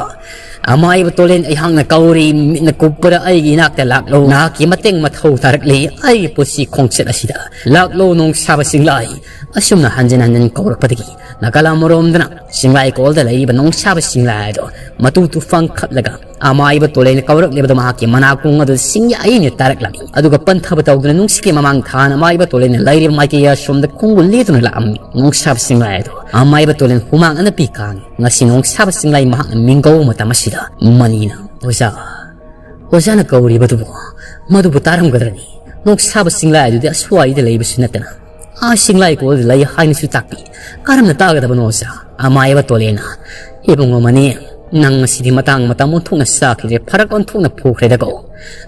ꯑꯃꯥꯏꯕ ꯇꯣꯂꯦꯟ ꯑꯩꯍꯥꯛꯅ ꯀꯧꯔꯤ꯫ ꯃꯤꯠꯅ ꯀꯨꯞꯄꯗ ꯑꯩꯒꯤ ꯏꯅꯥꯛꯇ ꯂꯥꯛꯂꯣ꯫ ꯅꯍꯥꯛꯀꯤ ꯃꯇꯦꯡ ꯃꯊꯧ ꯇꯥꯔꯛꯂꯤ ꯑꯩꯒꯤ ꯄꯨꯟꯁꯤ ꯈꯣꯡꯆꯠ ꯑꯁꯤꯗ꯫ ꯂꯥꯛꯂꯣ ꯅꯣꯡꯁꯥꯕ ꯆꯤꯡꯂꯥꯏ꯫ ꯑꯁꯨꯝꯅ ꯍꯟꯖꯤꯟ ꯍꯟꯖꯤꯟ ꯀꯧꯔꯛꯄꯗꯒꯤ ꯅꯥꯀꯜ ꯑꯃꯔꯣꯝꯗꯅ ꯆꯤꯡꯂꯥꯏꯀꯣꯜꯗ ꯂꯩꯔꯤꯕ ꯅꯣꯡꯁꯥꯕ ꯆꯤꯡꯂꯥꯏ ꯑꯗꯣ ꯃꯇꯨ ꯇꯨꯐꯥꯡ ꯈꯠꯂꯒ ꯑꯃꯥꯏꯕ ꯇꯣꯂꯦꯟꯅ ꯀꯧꯔꯛꯂꯤꯕꯗꯣ ꯃꯍꯥꯛꯀꯤ ꯃꯅꯥꯀꯣꯡ ꯑꯗꯨ ꯁꯤꯡꯌꯥ ꯑꯩꯅ ꯇꯥꯔꯛꯂꯝꯃꯤ꯫ ꯑꯗꯨꯒ ꯄꯟꯊꯕ ꯇꯧꯗꯨꯅ ꯅꯨꯡꯁꯤꯠꯀꯤ ꯃꯃꯥꯡ ꯊꯥꯅ ꯑꯃꯥꯏꯕ ꯇꯣꯂꯦꯟꯅ ꯂꯩꯔꯤꯕ ꯃꯥꯏꯀꯩ ꯑꯁꯣꯝꯗ ꯈꯣꯡꯒꯨꯜ ꯂꯦꯇꯨꯅ ꯂꯥꯛꯑꯝꯃꯤ꯫ ꯅꯣꯡꯁꯥꯕ ꯆꯤꯡꯂꯥꯏ ꯑꯗꯣ ꯑꯃꯥꯏꯕ ꯇꯣꯂꯦꯟ ꯍꯨꯃꯥꯡ ꯑꯅ ꯄꯤ ꯀꯥꯡꯉꯤ꯫ ꯉꯁꯤ ꯅꯣꯡꯁꯥꯕ ꯆꯤꯡꯂꯥꯏ ꯃꯍꯥꯛꯅ ꯃꯤꯡꯒꯧꯕ ꯃꯇꯝ ꯑꯁꯤꯗ ꯃꯅꯤꯅ, "ꯑꯣꯖꯥ, ꯑꯣꯖꯥꯅ ꯀꯧꯔꯤꯕꯗꯨꯕꯨ ꯃꯗꯨꯕꯨ ꯇꯥꯔꯝꯒꯗ꯭ꯔꯅꯤ? ꯅꯣꯡꯁꯥꯕ ꯆꯤꯡꯂꯥꯏ ꯑꯗꯨꯗꯤ ꯑꯁ꯭ꯋꯥꯏꯗ ꯂꯩꯕꯁꯨ ꯅꯠꯇꯅ ꯑꯥ ꯆꯤꯡꯂꯥꯏꯀꯣꯜꯗ ꯂꯩ ꯍꯥꯏꯅꯁꯨ ꯇꯥꯛꯄꯤ꯫ ꯀꯔꯝꯅ ꯇꯥꯒꯗꯕꯅꯣ ꯑꯣꯖꯥ?" ꯑꯃꯥꯏꯕ ꯇꯣꯂꯦꯟꯅ, "ꯏꯕꯨꯡꯉꯣ ꯃꯅꯤ, ꯅꯪ ꯑꯁꯤꯗꯤ ꯃꯇꯥꯡ ꯃꯇꯝ ꯑꯣꯟꯊꯣꯛꯅ ꯆꯥꯈꯤꯗ꯭ꯔꯦ, ꯐꯔꯛ ꯑꯣꯟꯊꯣꯛꯅ ꯐꯨꯈ꯭ꯔꯦꯗꯀꯣ꯫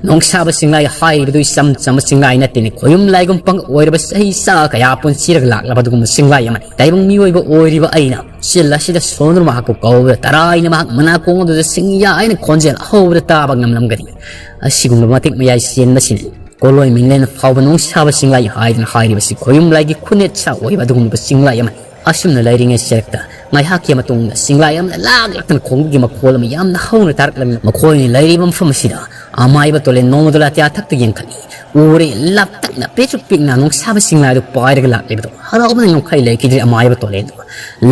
ꯅꯣꯡꯁꯥꯕ ꯆꯤꯡꯂꯥꯏ ꯍꯥꯏꯔꯤꯕꯗꯨ ꯏꯆꯝ ꯆꯝꯕ ꯆꯤꯡꯂꯥꯏ ꯅꯠꯇꯦꯅꯦ, ꯈꯣꯌꯨꯝ ꯂꯥꯏꯒꯨꯝ ꯄꯪ ꯑꯣꯏꯔꯕ ꯆꯍꯤ ꯆꯥ ꯀꯌꯥ ꯄꯨꯟꯁꯤꯔꯒ ꯂꯥꯛꯂꯕ ꯑꯗꯨꯒꯨꯝꯕ ꯆꯤꯡꯂꯥꯏ ꯑꯃꯅꯤ꯫ ꯇꯥꯏꯕꯪ ꯃꯤꯑꯣꯏꯕ ꯑꯣꯏꯔꯤꯕ ꯑꯩꯅ ꯆꯤꯜ ꯑꯁꯤꯗ ꯁꯣꯟꯗꯨꯅ ꯃꯍꯥꯛꯄꯨ ꯀꯧꯕꯗ ꯇꯔꯥꯏꯅ ꯃꯍꯥꯛ ꯃꯅꯥꯀꯣꯡ ꯑꯗꯨꯗ ꯁꯤꯡꯌꯥ ꯍꯥꯏꯅ ꯈꯣꯟꯖꯦꯜ ꯑꯍꯧꯕꯗ ꯇꯥꯕ ꯉꯝꯂꯝꯒꯅꯤ꯫ ꯑꯁꯤꯒꯨꯝꯕ ꯃꯇꯤꯛ ꯃꯌꯥꯏ ꯆꯦꯟꯕꯁꯤꯅꯤ ꯀꯣꯂꯣꯏ ꯃꯤꯡꯂꯦꯟ ꯐꯥꯎꯕ ꯅꯣꯡꯁꯥꯕ ꯆꯤꯡꯂꯥꯏ ꯍꯥꯏꯗꯨꯅ ꯍꯥꯏꯔꯤꯕꯁꯤ꯫ ꯈꯣꯌꯨꯝ ꯂꯥꯏꯒꯤ ꯈꯨꯅꯦꯠ ꯁꯥ ꯑꯣꯏꯕ ꯑꯗꯨꯒꯨꯝꯂꯕ ꯆꯤꯡꯂꯥꯏ ꯑꯃꯅꯤ꯫ ꯑꯁꯨꯝꯅ ꯂꯩꯔꯤꯉꯩ ꯁꯦꯔꯛꯇ ꯉꯥꯏꯍꯥꯛꯀꯤ ꯃꯇꯨꯡꯗ ꯁꯤꯡꯂꯥꯏ ꯑꯃꯅ ꯂꯥꯛ ꯂꯥꯛꯇꯅ ꯈꯣꯡꯕꯒꯤ ꯃꯈꯣꯜ ꯑꯃ ꯌꯥꯝꯅ ꯍꯧꯅ ꯇꯥꯔꯛꯂꯝꯃꯤ꯫ ꯃꯈꯣꯏꯅ ꯂꯩꯔꯤꯕ ꯃꯐꯝ ꯑꯁꯤꯗ ꯑꯃꯥꯏꯕ ꯇꯣꯂꯦꯟ ꯅꯣꯡꯃꯗꯣ ꯑꯇꯤꯌꯥ ꯊꯛꯇ ꯌꯦꯡꯈꯠꯂꯤ꯫ ꯎꯔꯦ, ꯂꯥꯞꯇꯛꯅ ꯄꯤꯛꯇ꯭ꯔꯨ ꯄꯤꯛꯅ ꯅꯣꯡꯁꯥꯕ ꯁꯤꯡꯂꯥꯏꯗꯨ ꯄꯥꯏꯔꯒ ꯂꯥꯛꯂꯤꯕꯗꯣ꯫ ꯍꯔꯥꯎꯕꯅ ꯉꯝꯈꯩ ꯂꯩꯈꯤꯗ꯭ꯔꯦ ꯑꯃꯥꯏꯕ ꯇꯣꯂꯦꯟꯗꯣ꯫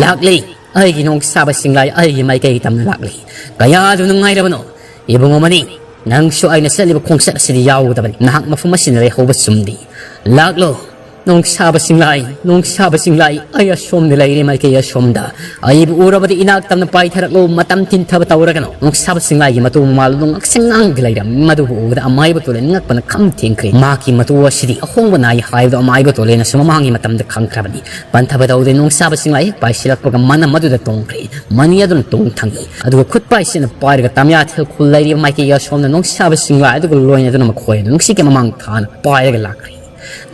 "ꯂꯥꯛꯂꯤ, ꯑꯩꯒꯤ ꯅꯣꯡꯁꯥꯕ ꯁꯤꯡꯂꯥꯏ ꯑꯩꯒꯤ ꯃꯥꯏꯀꯩ ꯇꯝꯅ ꯂꯥꯛꯂꯤ꯫ ꯀꯌꯥꯗꯨ ꯅꯨꯡꯉꯥꯏꯔꯕꯅꯣ? ꯏꯕꯨꯡꯉꯣ ꯃꯅꯤ, ꯅꯪꯁꯨ ꯑꯩꯅ ꯆꯠꯂꯤꯕ ꯈꯣꯡꯆꯠ ꯑꯁꯤꯗ ꯌꯥꯎꯒꯗꯕꯅꯤ꯫ ꯅꯍꯥꯛ ꯃꯐꯝ ꯑꯁꯤꯗ ꯂꯩꯍꯧꯕ ꯆꯨꯝꯗꯤ꯫ ꯂꯥꯛꯂꯣ, ꯅꯣꯡꯁꯥꯕ ꯁꯤꯡꯂꯥꯏ, ꯅꯣꯡꯁꯥꯕ ꯁꯤꯡꯂꯥꯏ, ꯑꯩ ꯑꯁꯣꯝꯗ ꯂꯩꯔꯦ, ꯃꯥꯏꯀꯩ ꯑꯁꯣꯝꯗ꯫ ꯑꯩꯕꯨ ꯎꯔꯕꯗꯤ ꯏꯅꯥꯛ ꯇꯝꯅ ꯄꯥꯏꯊꯔꯛꯂꯣ, ꯃꯇꯝ ꯊꯤꯟꯊꯕ ꯇꯧꯔꯒꯅꯨ꯫" ꯅꯣꯡꯁꯥꯕ ꯁꯤꯡꯂꯥꯏꯒꯤ ꯃꯇꯨ ꯃꯃꯥꯜ ꯑꯗꯨ ꯉꯛꯁꯪ ꯉꯥꯡꯗꯨꯅ ꯂꯩꯔꯝꯃꯤ꯫ ꯃꯗꯨꯕꯨ ꯎꯕꯗ ꯑꯃꯥꯏꯕ ꯇꯣꯂꯦꯟ ꯉꯛꯄꯅ ꯈꯝ ꯊꯦꯡꯈ꯭ꯔꯦ꯫ ꯃꯍꯥꯛꯀꯤ ꯃꯇꯨ ꯑꯁꯤꯗꯤ ꯑꯍꯣꯡꯕ ꯅꯥꯏ ꯍꯥꯏꯕꯗꯨ ꯑꯃꯥꯏꯕ ꯇꯣꯂꯦꯟꯅꯁꯨ ꯃꯃꯥꯡꯒꯤ ꯃꯇꯝꯗ ꯈꯪꯈ꯭ꯔꯕꯅꯤ꯫ ꯄꯟꯊꯕ ꯇꯧꯗꯦ, ꯅꯣꯡꯁꯥꯕ ꯁꯤꯡꯂꯥꯏ ꯍꯦꯛ ꯄꯥꯏꯁꯤꯜꯂꯛꯄꯒ ꯃꯅꯝ ꯑꯗꯨꯗ ꯇꯣꯡꯈ꯭ꯔꯦ꯫ ꯃꯅꯤ ꯑꯗꯨꯅ ꯇꯣꯡ ꯊꯪꯏ꯫ ꯑꯗꯨꯒ ꯈꯨꯠ ꯄꯥꯏꯁꯤꯅ ꯄꯥꯏꯔꯒ ꯇꯝꯌꯥꯊꯦꯜ ꯈꯨꯜ ꯂꯩꯔꯤꯕ ꯃꯥꯏꯀꯩꯒ ꯁꯣꯝꯅ ꯅꯣꯡꯁꯥꯕ ꯁꯤꯡꯂꯥꯏ ꯑꯗꯨꯒ ꯂꯣꯏꯅꯗꯨꯅ ꯃꯈꯣꯏ ꯑꯗꯨ ꯅꯨꯡꯁꯤꯠꯀꯤ ꯃꯃꯥꯡ ꯊꯥꯅ ꯄꯥꯏꯔꯒ ꯂꯥꯛꯈ꯭ꯔꯦ꯫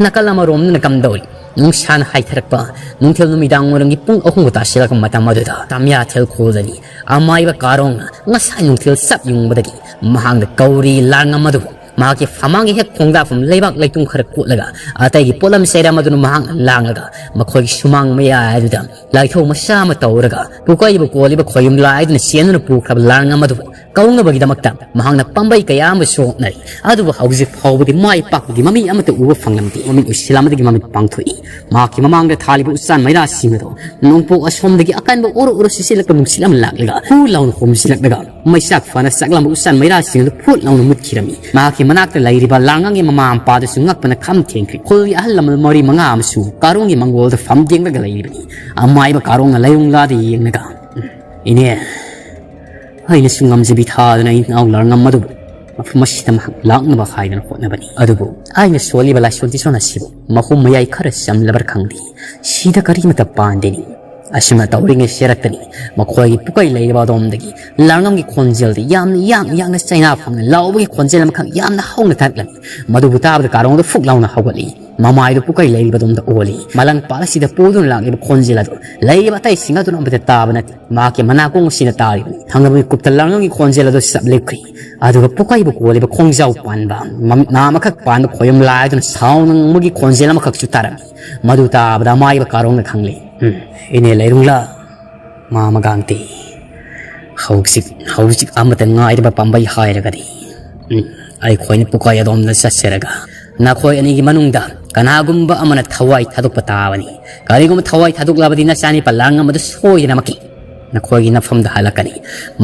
ꯅꯥꯀꯜ ꯑꯃꯔꯣꯝꯗꯅ ꯀꯝꯗꯧꯔꯤ? ꯅꯨꯡꯁꯥꯅ ꯍꯥꯏꯊꯔꯛꯄ ꯅꯨꯡꯊꯤꯜ ꯅꯨꯃꯤꯗꯥꯡ ꯋꯥꯏꯔꯝꯒꯤ ꯄꯨꯡ ꯑꯍꯨꯝꯒ ꯇꯥꯁꯤꯜꯂꯛꯄ ꯃꯇꯝ ꯑꯗꯨꯗ ꯇꯝꯌꯥꯊꯦꯜ ꯈꯨꯜꯗꯅꯤ꯫ ꯑꯃꯥꯏꯕ ꯀꯥꯔꯣꯡꯅ ꯉꯁꯥꯏ ꯅꯨꯡꯊꯤꯜ ꯆꯞ ꯌꯨꯡꯕꯗꯒꯤ ꯃꯍꯥꯛꯅ ꯀꯧꯔꯤ ꯂꯥꯡꯉꯝ ꯑꯗꯨꯕꯨ ꯃꯍꯥꯛꯀꯤ ꯐꯃꯥꯡꯒꯤ ꯍꯦꯛ ꯈꯣꯡꯗꯥꯐꯝ ꯂꯩꯕꯥꯛ ꯂꯩꯇꯨꯝ ꯈꯔ ꯀꯣꯠꯂꯒ ꯑꯇꯩꯒꯤ ꯄꯣꯠꯂꯝ ꯆꯩꯔꯝ ꯑꯗꯨꯅ ꯃꯍꯥꯛꯅ ꯂꯥꯡꯂꯒ ꯃꯈꯣꯏꯒꯤ ꯁꯨꯃꯥꯡ ꯃꯌꯥꯏ ꯑꯗꯨꯗ ꯂꯥꯏꯊꯧ ꯃꯆꯥ ꯑꯃ ꯇꯧꯔꯒ ꯄꯨꯀꯩꯕ ꯀꯣꯜꯂꯤꯕ ꯈꯣꯌꯨꯝ ꯂꯥꯏꯗꯨꯅ ꯆꯦꯟꯗꯨꯅ ꯄꯨꯈ꯭ꯔꯕ ꯂꯥꯡꯉꯝ ꯑꯗꯨꯕꯨ ꯀꯧꯅꯕꯒꯤꯗꯃꯛꯇ ꯃꯍꯥꯛꯅ ꯄꯥꯝꯕꯩ ꯀꯌꯥ ꯑꯃꯁꯨ ꯍꯣꯠꯅꯔꯤ꯫ ꯑꯗꯨꯕꯨ ꯍꯧꯖꯤꯛ ꯐꯥꯎꯕꯗꯤ ꯃꯥꯏ ꯄꯥꯛꯄꯒꯤ ꯃꯃꯤ ꯑꯃꯠꯇ ꯎꯕ ꯐꯪꯂꯝꯗꯦ꯫ ꯃꯃꯤꯠ ꯎꯏꯁꯤꯜꯂꯝꯕꯗꯒꯤ ꯃꯃꯤꯠ ꯄꯥꯡꯊꯣꯛꯏ꯫ ꯃꯍꯥꯛꯀꯤ ꯃꯃꯥꯡꯗ ꯊꯥꯜꯂꯤꯕ ꯎꯆꯥꯟ ꯃꯩꯔꯥꯁꯤꯡ ꯑꯗꯨ ꯅꯣꯡꯄꯣꯛ ꯑꯁꯣꯝꯗꯒꯤ ꯑꯀꯟꯕ ꯎꯔꯨ ꯎꯔꯨ ꯁꯤꯠꯆꯤꯜꯂꯛꯄ ꯅꯨꯡꯁꯤꯠ ꯑꯃ ꯂꯥꯛꯂꯒ ꯍꯨ ꯂꯥꯎꯅ ꯍꯨꯝꯖꯤꯜꯂꯛꯂꯒ ꯃꯩꯆꯥꯛ ꯐꯅ ꯆꯥꯛꯂꯝꯕ ꯎꯆꯥꯟ ꯃꯩꯔꯥꯁꯤꯡ ꯑꯗꯨ ꯐꯨꯠ ꯂꯥꯎꯅ ꯃꯨꯠꯈꯤꯔꯝꯃꯤ꯫ ꯃꯍꯥꯛꯀꯤ ꯃꯅꯥꯛꯇ ꯂꯩꯔꯤꯕ ꯂꯥꯡꯉꯝꯒꯤ ꯃꯃꯥ ꯃꯄꯥꯗꯨꯁꯨ ꯉꯛꯄꯅ ꯈꯝ ꯊꯦꯡꯈ꯭ꯔꯦ꯫ ꯈꯨꯜꯒꯤ ꯑꯍꯜ ꯂꯃꯟ ꯃꯔꯤ ꯃꯉꯥ ꯑꯃꯁꯨ ꯀꯥꯔꯣꯡꯒꯤ ꯃꯪꯒꯣꯜꯗ ꯐꯝ ꯌꯦꯡꯂꯒ ꯂꯩꯔꯤꯕꯅꯤ꯫ ꯑꯃꯥꯏꯕ ꯀꯥꯔꯣꯡꯅ ꯂꯩꯔꯨꯡꯂꯥꯗ ꯌꯦꯡꯂꯒ, "ꯏꯅꯦ, ꯑꯩꯅꯁꯨ ꯉꯝꯖꯕꯤ ꯊꯥꯗꯨꯅ ꯑꯩ ꯏꯅꯥꯎ ꯂꯥꯡꯉꯝ ꯑꯗꯨꯕꯨ ꯃꯐꯝ ꯑꯁꯤꯗ ꯃꯍꯥꯛ ꯂꯥꯛꯅꯕ ꯍꯥꯏꯗꯨꯅ ꯍꯣꯠꯅꯕꯅꯤ꯫ ꯑꯗꯨꯕꯨ ꯑꯩꯅ ꯁꯣꯜꯂꯤꯕ ꯂꯥꯏꯁꯣꯟ ꯇꯤꯁꯣꯟ ꯑꯁꯤꯕꯨ ꯃꯍꯨꯝ ꯃꯌꯥꯏ ꯈꯔ ꯆꯝꯂꯕ꯭ꯔꯥ ꯈꯪꯗꯦ꯫ ꯁꯤꯗ ꯀꯔꯤꯃꯠꯇ ꯄꯥꯟꯗꯦꯅꯤ꯫" ꯑꯁꯨꯝꯅ ꯇꯧꯔꯤꯉꯩ ꯁꯦꯔꯛꯇꯅꯤ ꯃꯈꯣꯏꯒꯤ ꯄꯨꯀꯩ ꯂꯩꯔꯤꯕ ꯑꯗꯣꯝꯗꯒꯤ ꯂꯥꯡꯉꯝꯒꯤ ꯈꯣꯟꯖꯦꯜꯗꯤ ꯌꯥꯝꯅ ꯌꯥꯡ ꯌꯥꯡꯅ ꯆꯩꯅꯥ ꯐꯪꯅ ꯂꯥꯎꯕꯒꯤ ꯈꯣꯟꯖꯦꯜ ꯑꯃꯈꯛ ꯌꯥꯝꯅ ꯍꯧꯅ ꯇꯥꯔꯛꯂꯝꯃꯤ꯫ ꯃꯗꯨꯕꯨ ꯇꯥꯕꯗ ꯀꯥꯔꯣꯡꯗ ꯐꯨꯛ ꯂꯥꯎꯅ ꯍꯧꯒꯠꯂꯤ꯫ ꯃꯃꯥꯏꯗꯨ ꯄꯨꯀꯩ ꯂꯩꯔꯤꯕ ꯑꯗꯣꯝꯗ ꯑꯣꯜꯂꯤ꯫ ꯃꯂꯪ ꯄꯥꯠ ꯑꯁꯤꯗ ꯄꯨꯗꯨꯅ ꯂꯥꯛꯂꯤꯕ ꯈꯣꯟꯖꯦꯜ ꯑꯗꯨ ꯂꯩꯔꯤꯕ ꯑꯇꯩꯁꯤꯡ ꯑꯗꯨꯅ ꯑꯃꯠꯇ ꯇꯥꯕ ꯅꯠꯇꯦ꯫ ꯃꯍꯥꯛꯀꯤ ꯃꯅꯥꯀꯣꯡ ꯑꯁꯤꯅ ꯇꯥꯔꯤꯕꯅꯤ꯫ ꯊꯪꯅꯕꯒꯤ ꯀꯨꯞꯇ ꯂꯥꯡꯉꯝꯒꯤ ꯈꯣꯟꯖꯦꯜ ꯑꯗꯨ ꯆꯞ ꯂꯦꯞꯈ꯭ꯔꯤ꯫ ꯑꯗꯨꯒ ꯄꯨꯀꯩꯕꯨ ꯀꯣꯜꯂꯤꯕ ꯈꯣꯡꯖꯥꯎ ꯄꯥꯟꯕ ꯃꯃꯤꯠ ꯅꯥ ꯑꯃꯈꯛ ꯄꯥꯟꯕ ꯈꯣꯌꯨꯝ ꯂꯥꯏꯗꯨꯅ ꯁꯥꯎꯅ ꯉꯪꯕꯒꯤ ꯈꯣꯟꯖꯦꯜ ꯑꯃꯈꯛꯁꯨ ꯇꯥꯔꯝꯃꯤ꯫ ꯃꯗꯨ ꯇꯥꯕꯗ ꯑꯃꯥꯏꯕ ꯀꯥꯔꯣꯡꯅ ꯈꯪꯂꯦ꯫ ꯎꯝ, ꯏꯅꯦ ꯂꯩꯔꯨꯡꯂꯥ, ꯃꯥꯃ ꯒꯥꯡꯇꯤ, ꯍꯧꯖꯤꯛ, ꯍꯧꯖꯤꯛ ꯑꯃꯠꯇ ꯉꯥꯏꯔꯕ ꯄꯥꯝꯕꯩ ꯍꯥꯏꯔꯒꯗꯤ, ꯎꯝ, ꯑꯩꯈꯣꯏꯅ ꯄꯨꯀꯥꯏ ꯑꯗꯣꯝꯗ ꯆꯠꯆꯔꯒ ꯅꯈꯣꯏ ꯑꯅꯤꯒꯤ ꯃꯅꯨꯡꯗ ꯀꯅꯥꯒꯨꯝꯕ ꯑꯃꯅ ꯊꯋꯥꯏ ꯊꯥꯗꯣꯛꯄ ꯇꯥꯕꯅꯤ꯫ ꯀꯔꯤꯒꯨꯝꯕ ꯊꯋꯥꯏ ꯊꯥꯗꯣꯛꯂꯕꯗꯤ ꯅꯆꯥꯅꯤꯄꯥ ꯂꯥꯡꯉꯝ ꯑꯗꯨ ꯁꯣꯏꯗꯅꯃꯛꯀꯤ ꯅꯈꯣꯏꯒꯤ ꯅꯐꯝꯗ ꯍꯜꯂꯛꯀꯅꯤ꯫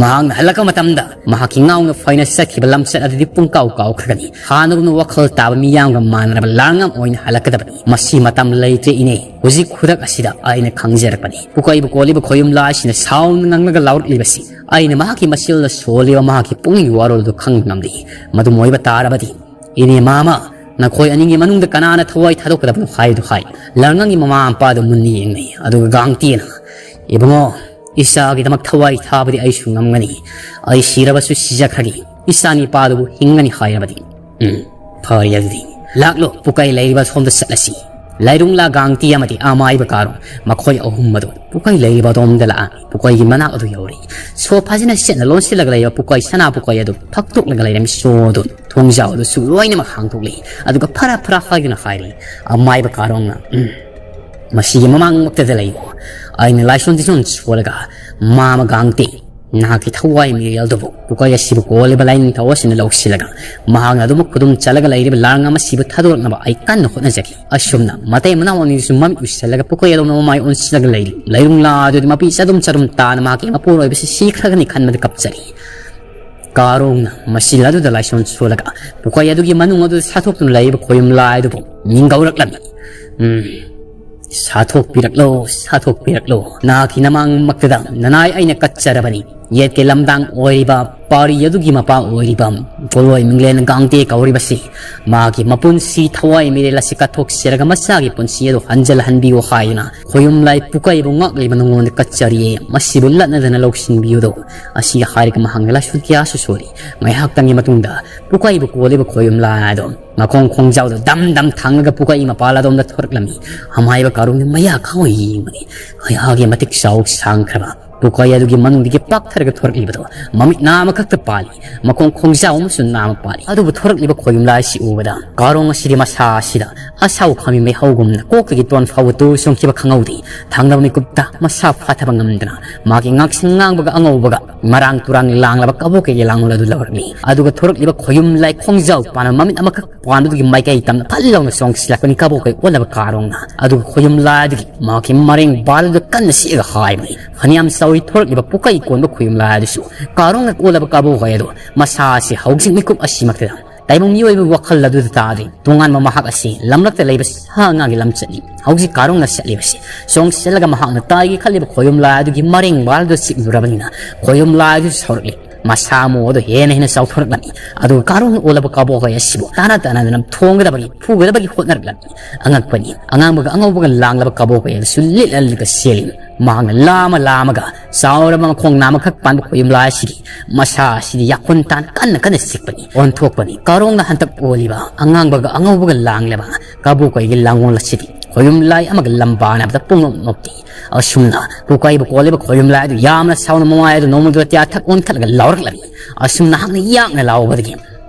ꯃꯍꯥꯛꯅ ꯍꯜꯂꯛꯄ ꯃꯇꯝꯗ ꯃꯍꯥꯛꯀꯤ ꯉꯥꯎꯅ ꯐꯩꯅ ꯆꯠꯈꯤꯕ ꯂꯝꯆꯠ ꯑꯗꯨꯗꯤ ꯄꯨꯡꯀꯥꯎ ꯀꯥꯎꯈ꯭ꯔꯒꯅꯤ꯫ ꯍꯥꯟꯅꯒꯨꯝꯅ ꯋꯥꯈꯜ ꯇꯥꯕ ꯃꯤꯌꯥꯝꯒ ꯃꯥꯟꯅꯔꯕ ꯂꯥꯡꯉꯝ ꯑꯣꯏꯅ ꯍꯜꯂꯛꯀꯗꯕꯅꯤ꯫ ꯃꯁꯤ ꯃꯇꯝ ꯂꯩꯇ꯭ꯔꯦ ꯏꯅꯦ꯫ ꯍꯧꯖꯤꯛ ꯈꯨꯗꯛ ꯑꯁꯤꯗ ꯑꯩꯅ ꯈꯪꯖꯔꯛꯄꯅꯤ꯫ ꯄꯨꯀꯩꯕꯨ ꯀꯣꯜꯂꯤꯕ ꯈꯣꯌꯨꯝ ꯂꯥꯏꯁꯤꯅ ꯁꯥꯎꯅ ꯉꯥꯡꯂꯒ ꯂꯥꯎꯔꯛꯂꯤꯕꯁꯤ ꯑꯩꯅ ꯃꯍꯥꯛꯀꯤ ꯃꯁꯦꯜꯗ ꯁꯣꯜꯂꯤꯕ ꯃꯍꯥꯛꯀꯤ ꯄꯨꯛꯅꯤꯡꯒꯤ ꯋꯥꯔꯣꯜꯗꯨ ꯈꯪꯕ ꯉꯝꯗꯦ꯫ ꯃꯗꯨꯝ ꯑꯣꯏꯕ ꯇꯥꯔꯕꯗꯤ, ꯏꯅꯦ ꯃꯥꯃ, ꯅꯈꯣꯏ ꯑꯅꯤꯒꯤ ꯃꯅꯨꯡꯗ ꯀꯅꯥꯅ ꯊꯋꯥꯏ ꯊꯥꯗꯣꯛꯀꯗꯕꯅꯣ ꯍꯥꯏꯗꯨ ꯍꯥꯏ꯫ ꯂꯥꯡꯉꯝꯒꯤ ꯃꯃꯥ ꯃꯄꯥꯗꯨ ꯃꯨꯟꯅ ꯌꯦꯡꯅꯩ꯫ ꯑꯗꯨꯒ ꯒꯥꯡꯇꯤꯅ, "ꯏꯕꯨꯡꯉꯣ, ꯏꯆꯥꯒꯤꯗꯃꯛ ꯊꯋꯥꯏ ꯊꯥꯕꯗꯤ ꯑꯩꯁꯨ ꯉꯝꯒꯅꯤ꯫ ꯑꯩ ꯁꯤꯔꯕꯁꯨ ꯁꯤꯖꯈ꯭ꯔꯒꯦ, ꯏꯆꯥ ꯅꯤꯄꯥꯗꯨꯕꯨ ꯍꯤꯡꯒꯅꯤ ꯍꯥꯏꯔꯕꯗꯤ꯫ ꯎꯝ, ꯐꯔꯦ ꯑꯗꯨꯗꯤ꯫ ꯂꯥꯛꯂꯣ, ꯄꯨꯀꯩ ꯂꯩꯔꯤꯕ ꯁꯣꯝꯗ ꯆꯠꯂꯁꯤ꯫" ꯂꯥꯏꯔꯨꯡꯂꯥ ꯒꯥꯡꯇꯤ ꯑꯃꯗꯤ ꯑꯃꯥꯏꯕ ꯀꯥꯔꯣ ꯃꯈꯣꯏ ꯑꯍꯨꯝ ꯑꯗꯨ ꯄꯨꯀꯩ ꯂꯩꯔꯤꯕ ꯑꯗꯣꯝꯗ ꯂꯥꯛꯑꯝꯃꯤ꯫ ꯄꯨꯀꯩꯒꯤ ꯃꯅꯥꯛ ꯑꯗꯨ ꯌꯧꯔꯛꯏ꯫ ꯁꯣ ꯐꯖꯅ ꯁꯦꯠꯅ ꯂꯣꯟꯁꯤꯜꯂꯒ ꯂꯩꯕ ꯄꯨꯀꯩ ꯁꯅꯥ ꯄꯨꯀꯩ ꯑꯗꯨ ꯐꯛꯇꯣꯛꯂꯒ ꯂꯩꯔꯝꯃꯤ꯫ ꯁꯣ ꯑꯗꯨ ꯊꯣꯡꯖꯥꯎ ꯑꯗꯨꯁꯨ ꯂꯣꯏꯅꯃꯛ ꯍꯥꯡꯗꯣꯛꯂꯤ꯫ ꯑꯗꯨꯒ ꯐꯔꯥ ꯐꯔꯥ ꯍꯥꯏꯗꯨꯅ ꯍꯥꯏꯔꯤ꯫ ꯑꯃꯥꯏꯕ ꯀꯥꯔꯣꯡꯅ, "ꯎꯝ, ꯃꯁꯤꯒꯤ ꯃꯃꯥꯡꯃꯛꯇꯗ ꯂꯩꯌꯨ꯫ ꯑꯩꯅ ꯂꯥꯏꯁꯣꯟ ꯇꯤꯁꯣꯟ ꯁꯣꯜꯂꯒ ꯃꯥꯃ ꯒꯥꯡꯇꯤ ꯅꯍꯥꯛꯀꯤ ꯊꯋꯥꯏ ꯃꯤꯔꯦꯜꯗꯨꯕꯨ ꯄꯨꯀꯩ ꯑꯁꯤꯕꯨ ꯀꯣꯜꯂꯤꯕ ꯂꯥꯏꯅꯤꯡꯊꯧ ꯑꯁꯤꯅ ꯂꯧꯁꯤꯜꯂꯒ ꯃꯍꯥꯛꯅ ꯑꯗꯨꯃꯛ ꯈꯨꯗꯨꯝ ꯆꯜꯂꯒ ꯂꯩꯔꯤꯕ ꯂꯥꯡꯉꯝ ꯑꯁꯤꯕꯨ ꯊꯥꯗꯣꯔꯛꯅꯕ ꯑꯩ ꯀꯟꯅ ꯍꯣꯠꯅꯖꯒꯦ꯫" ꯑꯁꯨꯝꯅ ꯃꯇꯩ ꯃꯅꯥꯎ ꯑꯅꯤꯗꯨꯁꯨ ꯃꯃꯤꯠ ꯎꯏꯁꯤꯜꯂꯒ ꯄꯨꯀꯩ ꯑꯗꯣꯝꯗ ꯃꯃꯥꯏ ꯑꯣꯟꯁꯤꯜꯂꯒ ꯂꯩꯔꯤ꯫ ꯂꯩꯔꯨꯡꯂꯥ ꯑꯗꯨꯗꯤ ꯃꯄꯤ ꯆꯗꯨꯝ ꯆꯗꯨꯝ ꯇꯥꯅ ꯃꯍꯥꯛꯀꯤ ꯃꯄꯨꯔꯣꯏꯕꯁꯤ ꯁꯤꯈ꯭ꯔꯒꯅꯤ ꯈꯟꯕꯗ ꯀꯞꯆꯔꯤ꯫ ꯀꯥꯔꯣꯡꯅ ꯃꯁꯤꯜ ꯑꯗꯨꯗ ꯂꯥꯏꯁꯣꯟ ꯁꯣꯜꯂꯒ ꯄꯨꯀꯩ ꯑꯗꯨꯒꯤ ꯃꯅꯨꯡ ꯑꯗꯨꯗ ꯁꯥꯊꯣꯛꯇꯨꯅ ꯂꯩꯔꯤꯕ ꯈꯣꯌꯨꯝ ꯂꯥꯏ ꯑꯗꯨꯕꯨ ꯃꯤꯡꯒꯧꯔꯛꯂꯝꯃꯤ꯫ "ꯎꯝ, ꯁꯥꯊꯣꯛꯄꯤꯔꯛꯂꯣ, ꯁꯥꯊꯣꯛꯄꯤꯔꯛꯂꯣ꯫ ꯅꯍꯥꯛꯀꯤ ꯅꯃꯥꯡꯃꯛꯇꯗ ꯅꯅꯥꯏ ꯑꯩꯅ ꯀꯠꯆꯔꯕꯅꯤ꯫ ꯌꯦꯠꯀꯤ ꯂꯝꯗꯥꯡ ꯑꯣꯏꯔꯤꯕ, ꯄꯥꯔꯤ ꯑꯗꯨꯒꯤ ꯃꯄꯥ ꯑꯣꯏꯔꯤꯕ ꯄꯣꯂꯣꯏ ꯃꯤꯡꯂꯦꯟ ꯒꯥꯡꯇꯦ ꯀꯧꯔꯤꯕꯁꯤ ꯃꯥꯒꯤ ꯃꯄꯨꯟꯁꯤ ꯊꯋꯥꯏ ꯃꯤꯔꯦꯜ ꯑꯁꯤ ꯀꯠꯊꯣꯛꯆꯔꯒ ꯃꯆꯥꯒꯤ ꯄꯨꯟꯁꯤ ꯑꯗꯨ ꯍꯟꯖꯤꯜꯍꯟꯕꯤꯌꯨ ꯍꯥꯏꯗꯨꯅ ꯈꯣꯌꯨꯝ ꯂꯥꯏ ꯄꯨꯀꯩꯕꯨ ꯉꯥꯛꯂꯤꯕ ꯅꯉꯣꯟꯗ ꯀꯠꯆꯔꯤꯌꯦ꯫ ꯃꯁꯤꯕꯨ ꯂꯠꯅꯗꯅ ꯂꯧꯁꯤꯟꯕꯤꯌꯨꯗꯣ꯫" ꯑꯁꯤ ꯍꯥꯏꯔꯒ ꯃꯍꯥꯛꯅ ꯂꯥꯏꯁꯣꯟ ꯀꯌꯥꯁꯨ ꯁꯣꯜꯂꯤ꯫ ꯉꯥꯏꯍꯥꯛꯇꯪꯒꯤ ꯃꯇꯨꯡꯗ ꯄꯨꯀꯩꯕꯨ ꯀꯣꯜꯂꯤꯕ ꯈꯣꯌꯨꯝ ꯂꯥꯏ ꯑꯗꯣ ꯃꯈꯣꯡ ꯈꯣꯡꯖꯥꯎꯗ ꯗꯝ ꯗꯝ ꯊꯥꯡꯂꯒ ꯄꯨꯀꯩ ꯃꯄꯥꯜ ꯑꯗꯣꯝꯗ ꯊꯣꯔꯛꯂꯝꯃꯤ꯫ ꯑꯃꯥꯏꯕ ꯀꯥꯔꯣꯡꯅ ꯃꯌꯥ ꯈꯥꯡꯉ ꯌꯦꯡꯕꯅꯤ꯫ ꯀꯌꯥꯒꯤ ꯃꯇꯤꯛ ꯆꯥꯎ ꯁꯥꯡꯈ꯭ꯔꯕ ꯄꯨꯀꯩ ꯑꯗꯨꯒꯤ ꯃꯅꯨꯡꯗꯒꯤ ꯄꯥꯛꯊꯔꯒ ꯊꯣꯔꯛꯂꯤꯕꯗꯣ ꯃꯃꯤꯠ ꯅꯥꯝꯃꯈꯛꯇ ꯄꯥꯜꯂꯤ, ꯃꯈꯣꯡ ꯈꯣꯡꯖꯥꯎ ꯑꯃꯁꯨ ꯅꯥꯝꯃ ꯄꯥꯜꯂꯤ꯫ ꯑꯗꯨꯕꯨ ꯊꯣꯔꯛꯂꯤꯕ ꯈꯣꯌꯨꯝꯂꯥꯏ ꯑꯁꯤ ꯎꯕꯗ ꯀꯥꯔꯣꯡ ꯑꯁꯤꯗꯤ ꯃꯁꯥ ꯑꯁꯤꯗ ꯑꯁꯥꯎ ꯈꯥꯃꯤ ꯃꯩꯍꯧꯒꯨꯝꯅ ꯀꯣꯛꯇꯒꯤ ꯇꯣꯟ ꯐꯥꯎꯕ ꯇꯨ ꯆꯣꯡꯈꯤꯕ ꯈꯪꯍꯧꯗꯦ꯫ ꯊꯪꯅꯕ ꯃꯤꯀꯨꯞꯇ ꯃꯁꯥ ꯐꯥꯊꯕ ꯉꯝꯗꯅ ꯃꯥꯒꯤ ꯉꯥꯛꯁꯪ ꯉꯥꯡꯕꯒ ꯑꯉꯧꯕꯒ ꯃꯔꯥꯡ ꯇꯨꯔꯥꯡ ꯂꯥꯡꯂꯕ ꯀꯕꯣꯀꯩꯒꯤ ꯂꯥꯡꯂꯣꯜ ꯑꯗꯨ ꯂꯧꯔꯛꯂꯤ꯫ ꯑꯗꯨꯒ ꯊꯣꯔꯛꯂꯤꯕ ꯈꯣꯌꯨꯝ ꯂꯥꯏ ꯈꯣꯡꯖꯥꯎ ꯄꯥꯟꯕ ꯃꯃꯤꯠ ꯑꯃꯈꯛ ꯄꯥꯟꯕꯗꯨꯒꯤ ꯃꯥꯏꯀꯩ ꯇꯝꯅ ꯐꯠ ꯂꯥꯎꯅ ꯆꯣꯡꯁꯤꯜꯂꯛꯄꯅꯤ ꯀꯕꯣꯀꯩ ꯑꯣꯜꯂꯕ ꯀꯥꯔꯣꯡꯅ꯫ ꯑꯗꯨꯒ ꯈꯣꯌꯨꯝ ꯂꯥꯏ ꯑꯗꯨꯒꯤ ꯃꯍꯥꯛꯀꯤ ꯃꯔꯦꯡ ꯕꯥꯜ ꯑꯗꯨ ꯀꯟꯅ ꯁꯤꯛꯑꯒ ꯍꯥꯏꯕꯅꯤ, ꯐꯅꯌꯥꯝ ꯆꯥꯎꯏ ꯊꯣꯔꯛꯂꯤꯕ ꯄꯨꯀꯩ ꯀꯣꯟꯕ ꯈꯣꯌꯨꯝ ꯂꯥꯏ ꯑꯗꯨꯁꯨ꯫ ꯀꯥꯔꯣꯡꯅ ꯑꯣꯜꯂꯕ ꯀꯕꯣꯀꯩ ꯑꯗꯨ ꯃꯁꯥ ꯑꯁꯤ ꯍꯧꯖꯤꯛ ꯃꯤꯀꯨꯞ ꯑꯁꯤꯃꯛꯇꯗ ꯇꯥꯏꯕꯪ ꯃꯤꯑꯣꯏꯕꯒꯤ ꯋꯥꯈꯜ ꯑꯗꯨꯗ ꯇꯥꯗ꯭ꯔꯤ꯫ ꯇꯣꯉꯥꯟꯕ ꯃꯍꯥꯛ ꯑꯁꯤ ꯂꯝꯂꯛꯇ ꯂꯩꯕ ꯁꯥ ꯉꯥꯒꯤ ꯂꯝꯆꯠꯅꯤ꯫ ꯍꯧꯖꯤꯛ ꯀꯥꯔꯣꯡꯅ ꯆꯠꯂꯤꯕꯁꯤ ꯆꯣꯡꯁꯤꯜꯂꯒ ꯃꯍꯥꯛꯅ ꯇꯥꯏꯒꯦ ꯈꯜꯂꯤꯕ ꯈꯣꯌꯨꯝ ꯂꯥꯏ ꯑꯗꯨꯒꯤ ꯃꯔꯦꯡ ꯕꯥꯜꯗꯨ ꯆꯤꯛꯂꯨꯔꯕꯅꯤꯅ ꯈꯣꯌꯨꯝ ꯂꯥꯏ ꯑꯗꯨ ꯁꯥꯎꯔꯛꯂꯤ꯫ ꯃꯁꯥ ꯃꯎ ꯑꯗꯨ ꯍꯦꯟꯅ ꯍꯦꯟꯅ ꯆꯥꯎꯊꯣꯔꯛꯂꯝꯃꯤ꯫ ꯑꯗꯨꯒ ꯀꯥꯔꯣꯡꯅ ꯑꯣꯜꯂꯕ ꯀꯕꯣꯀꯩ ꯑꯁꯤꯕꯨ ꯇꯥꯅ ꯇꯥꯅꯗꯨꯅ ꯊꯣꯡꯒꯗꯕꯒꯤ ꯐꯨꯒꯗꯕꯒꯤ ꯍꯣꯠꯅꯔꯛꯂꯝꯃꯤ꯫ ꯑꯉꯛꯄꯅꯤ, ꯑꯉꯥꯡꯕꯒ ꯑꯉꯧꯕꯒ ꯂꯥꯡꯂꯕ ꯀꯕꯣꯀꯩ ꯑꯗꯨꯁꯨ ꯂꯤꯠꯂ ꯂꯤꯠꯂꯒ ꯆꯦꯜꯂꯤ꯫ ꯃꯍꯥꯛꯅ ꯂꯥꯝꯃ ꯂꯥꯝꯃꯒ ꯆꯥꯎꯔꯕ ꯃꯈꯣꯡ ꯅꯥꯝꯃꯈꯛ ꯄꯥꯟꯕ ꯈꯣꯌꯨꯝ ꯂꯥꯏ ꯑꯁꯤꯒꯤ ꯃꯁꯥ ꯑꯁꯤꯗꯤ ꯌꯥꯈꯨꯟ ꯇꯥꯅ ꯀꯟꯅ ꯀꯟꯅ ꯆꯤꯛꯄꯅꯤ, ꯑꯣꯟꯊꯣꯛꯄꯅꯤ꯫ ꯀꯥꯔꯣꯡꯅ ꯍꯟꯗꯛ ꯑꯣꯜꯂꯤꯕ ꯑꯉꯥꯡꯕꯒ ꯑꯉꯧꯕꯒ ꯂꯥꯡꯂꯕ ꯀꯕꯣꯀꯩꯒꯤ ꯂꯥꯡꯂꯣꯜ ꯑꯁꯤꯗꯤ ꯈꯣꯌꯨꯝ ꯂꯥꯏ ꯑꯃꯒ ꯂꯝꯕꯥꯅꯕꯗ ꯄꯨꯡꯅꯣꯞ ꯅꯣꯞꯇꯦ꯫ ꯑꯁꯨꯝꯅ ꯄꯨꯀꯩꯕꯨ ꯀꯣꯜꯂꯤꯕ ꯈꯣꯌꯨꯝ ꯂꯥꯏ ꯑꯗꯨ ꯌꯥꯝꯅ ꯁꯥꯎꯅ ꯃꯃꯥꯏ ꯑꯗꯨ ꯅꯣꯡꯃꯗꯨꯗ ꯇꯌꯥ ꯊꯛ ꯑꯣꯟꯈꯠꯂꯒ ꯂꯥꯎꯔꯛꯂꯝꯃꯤ꯫ ꯑꯁꯨꯝꯅ ꯍꯛꯅ ꯌꯥꯛꯅ ꯂꯥꯎꯕꯗꯒꯤ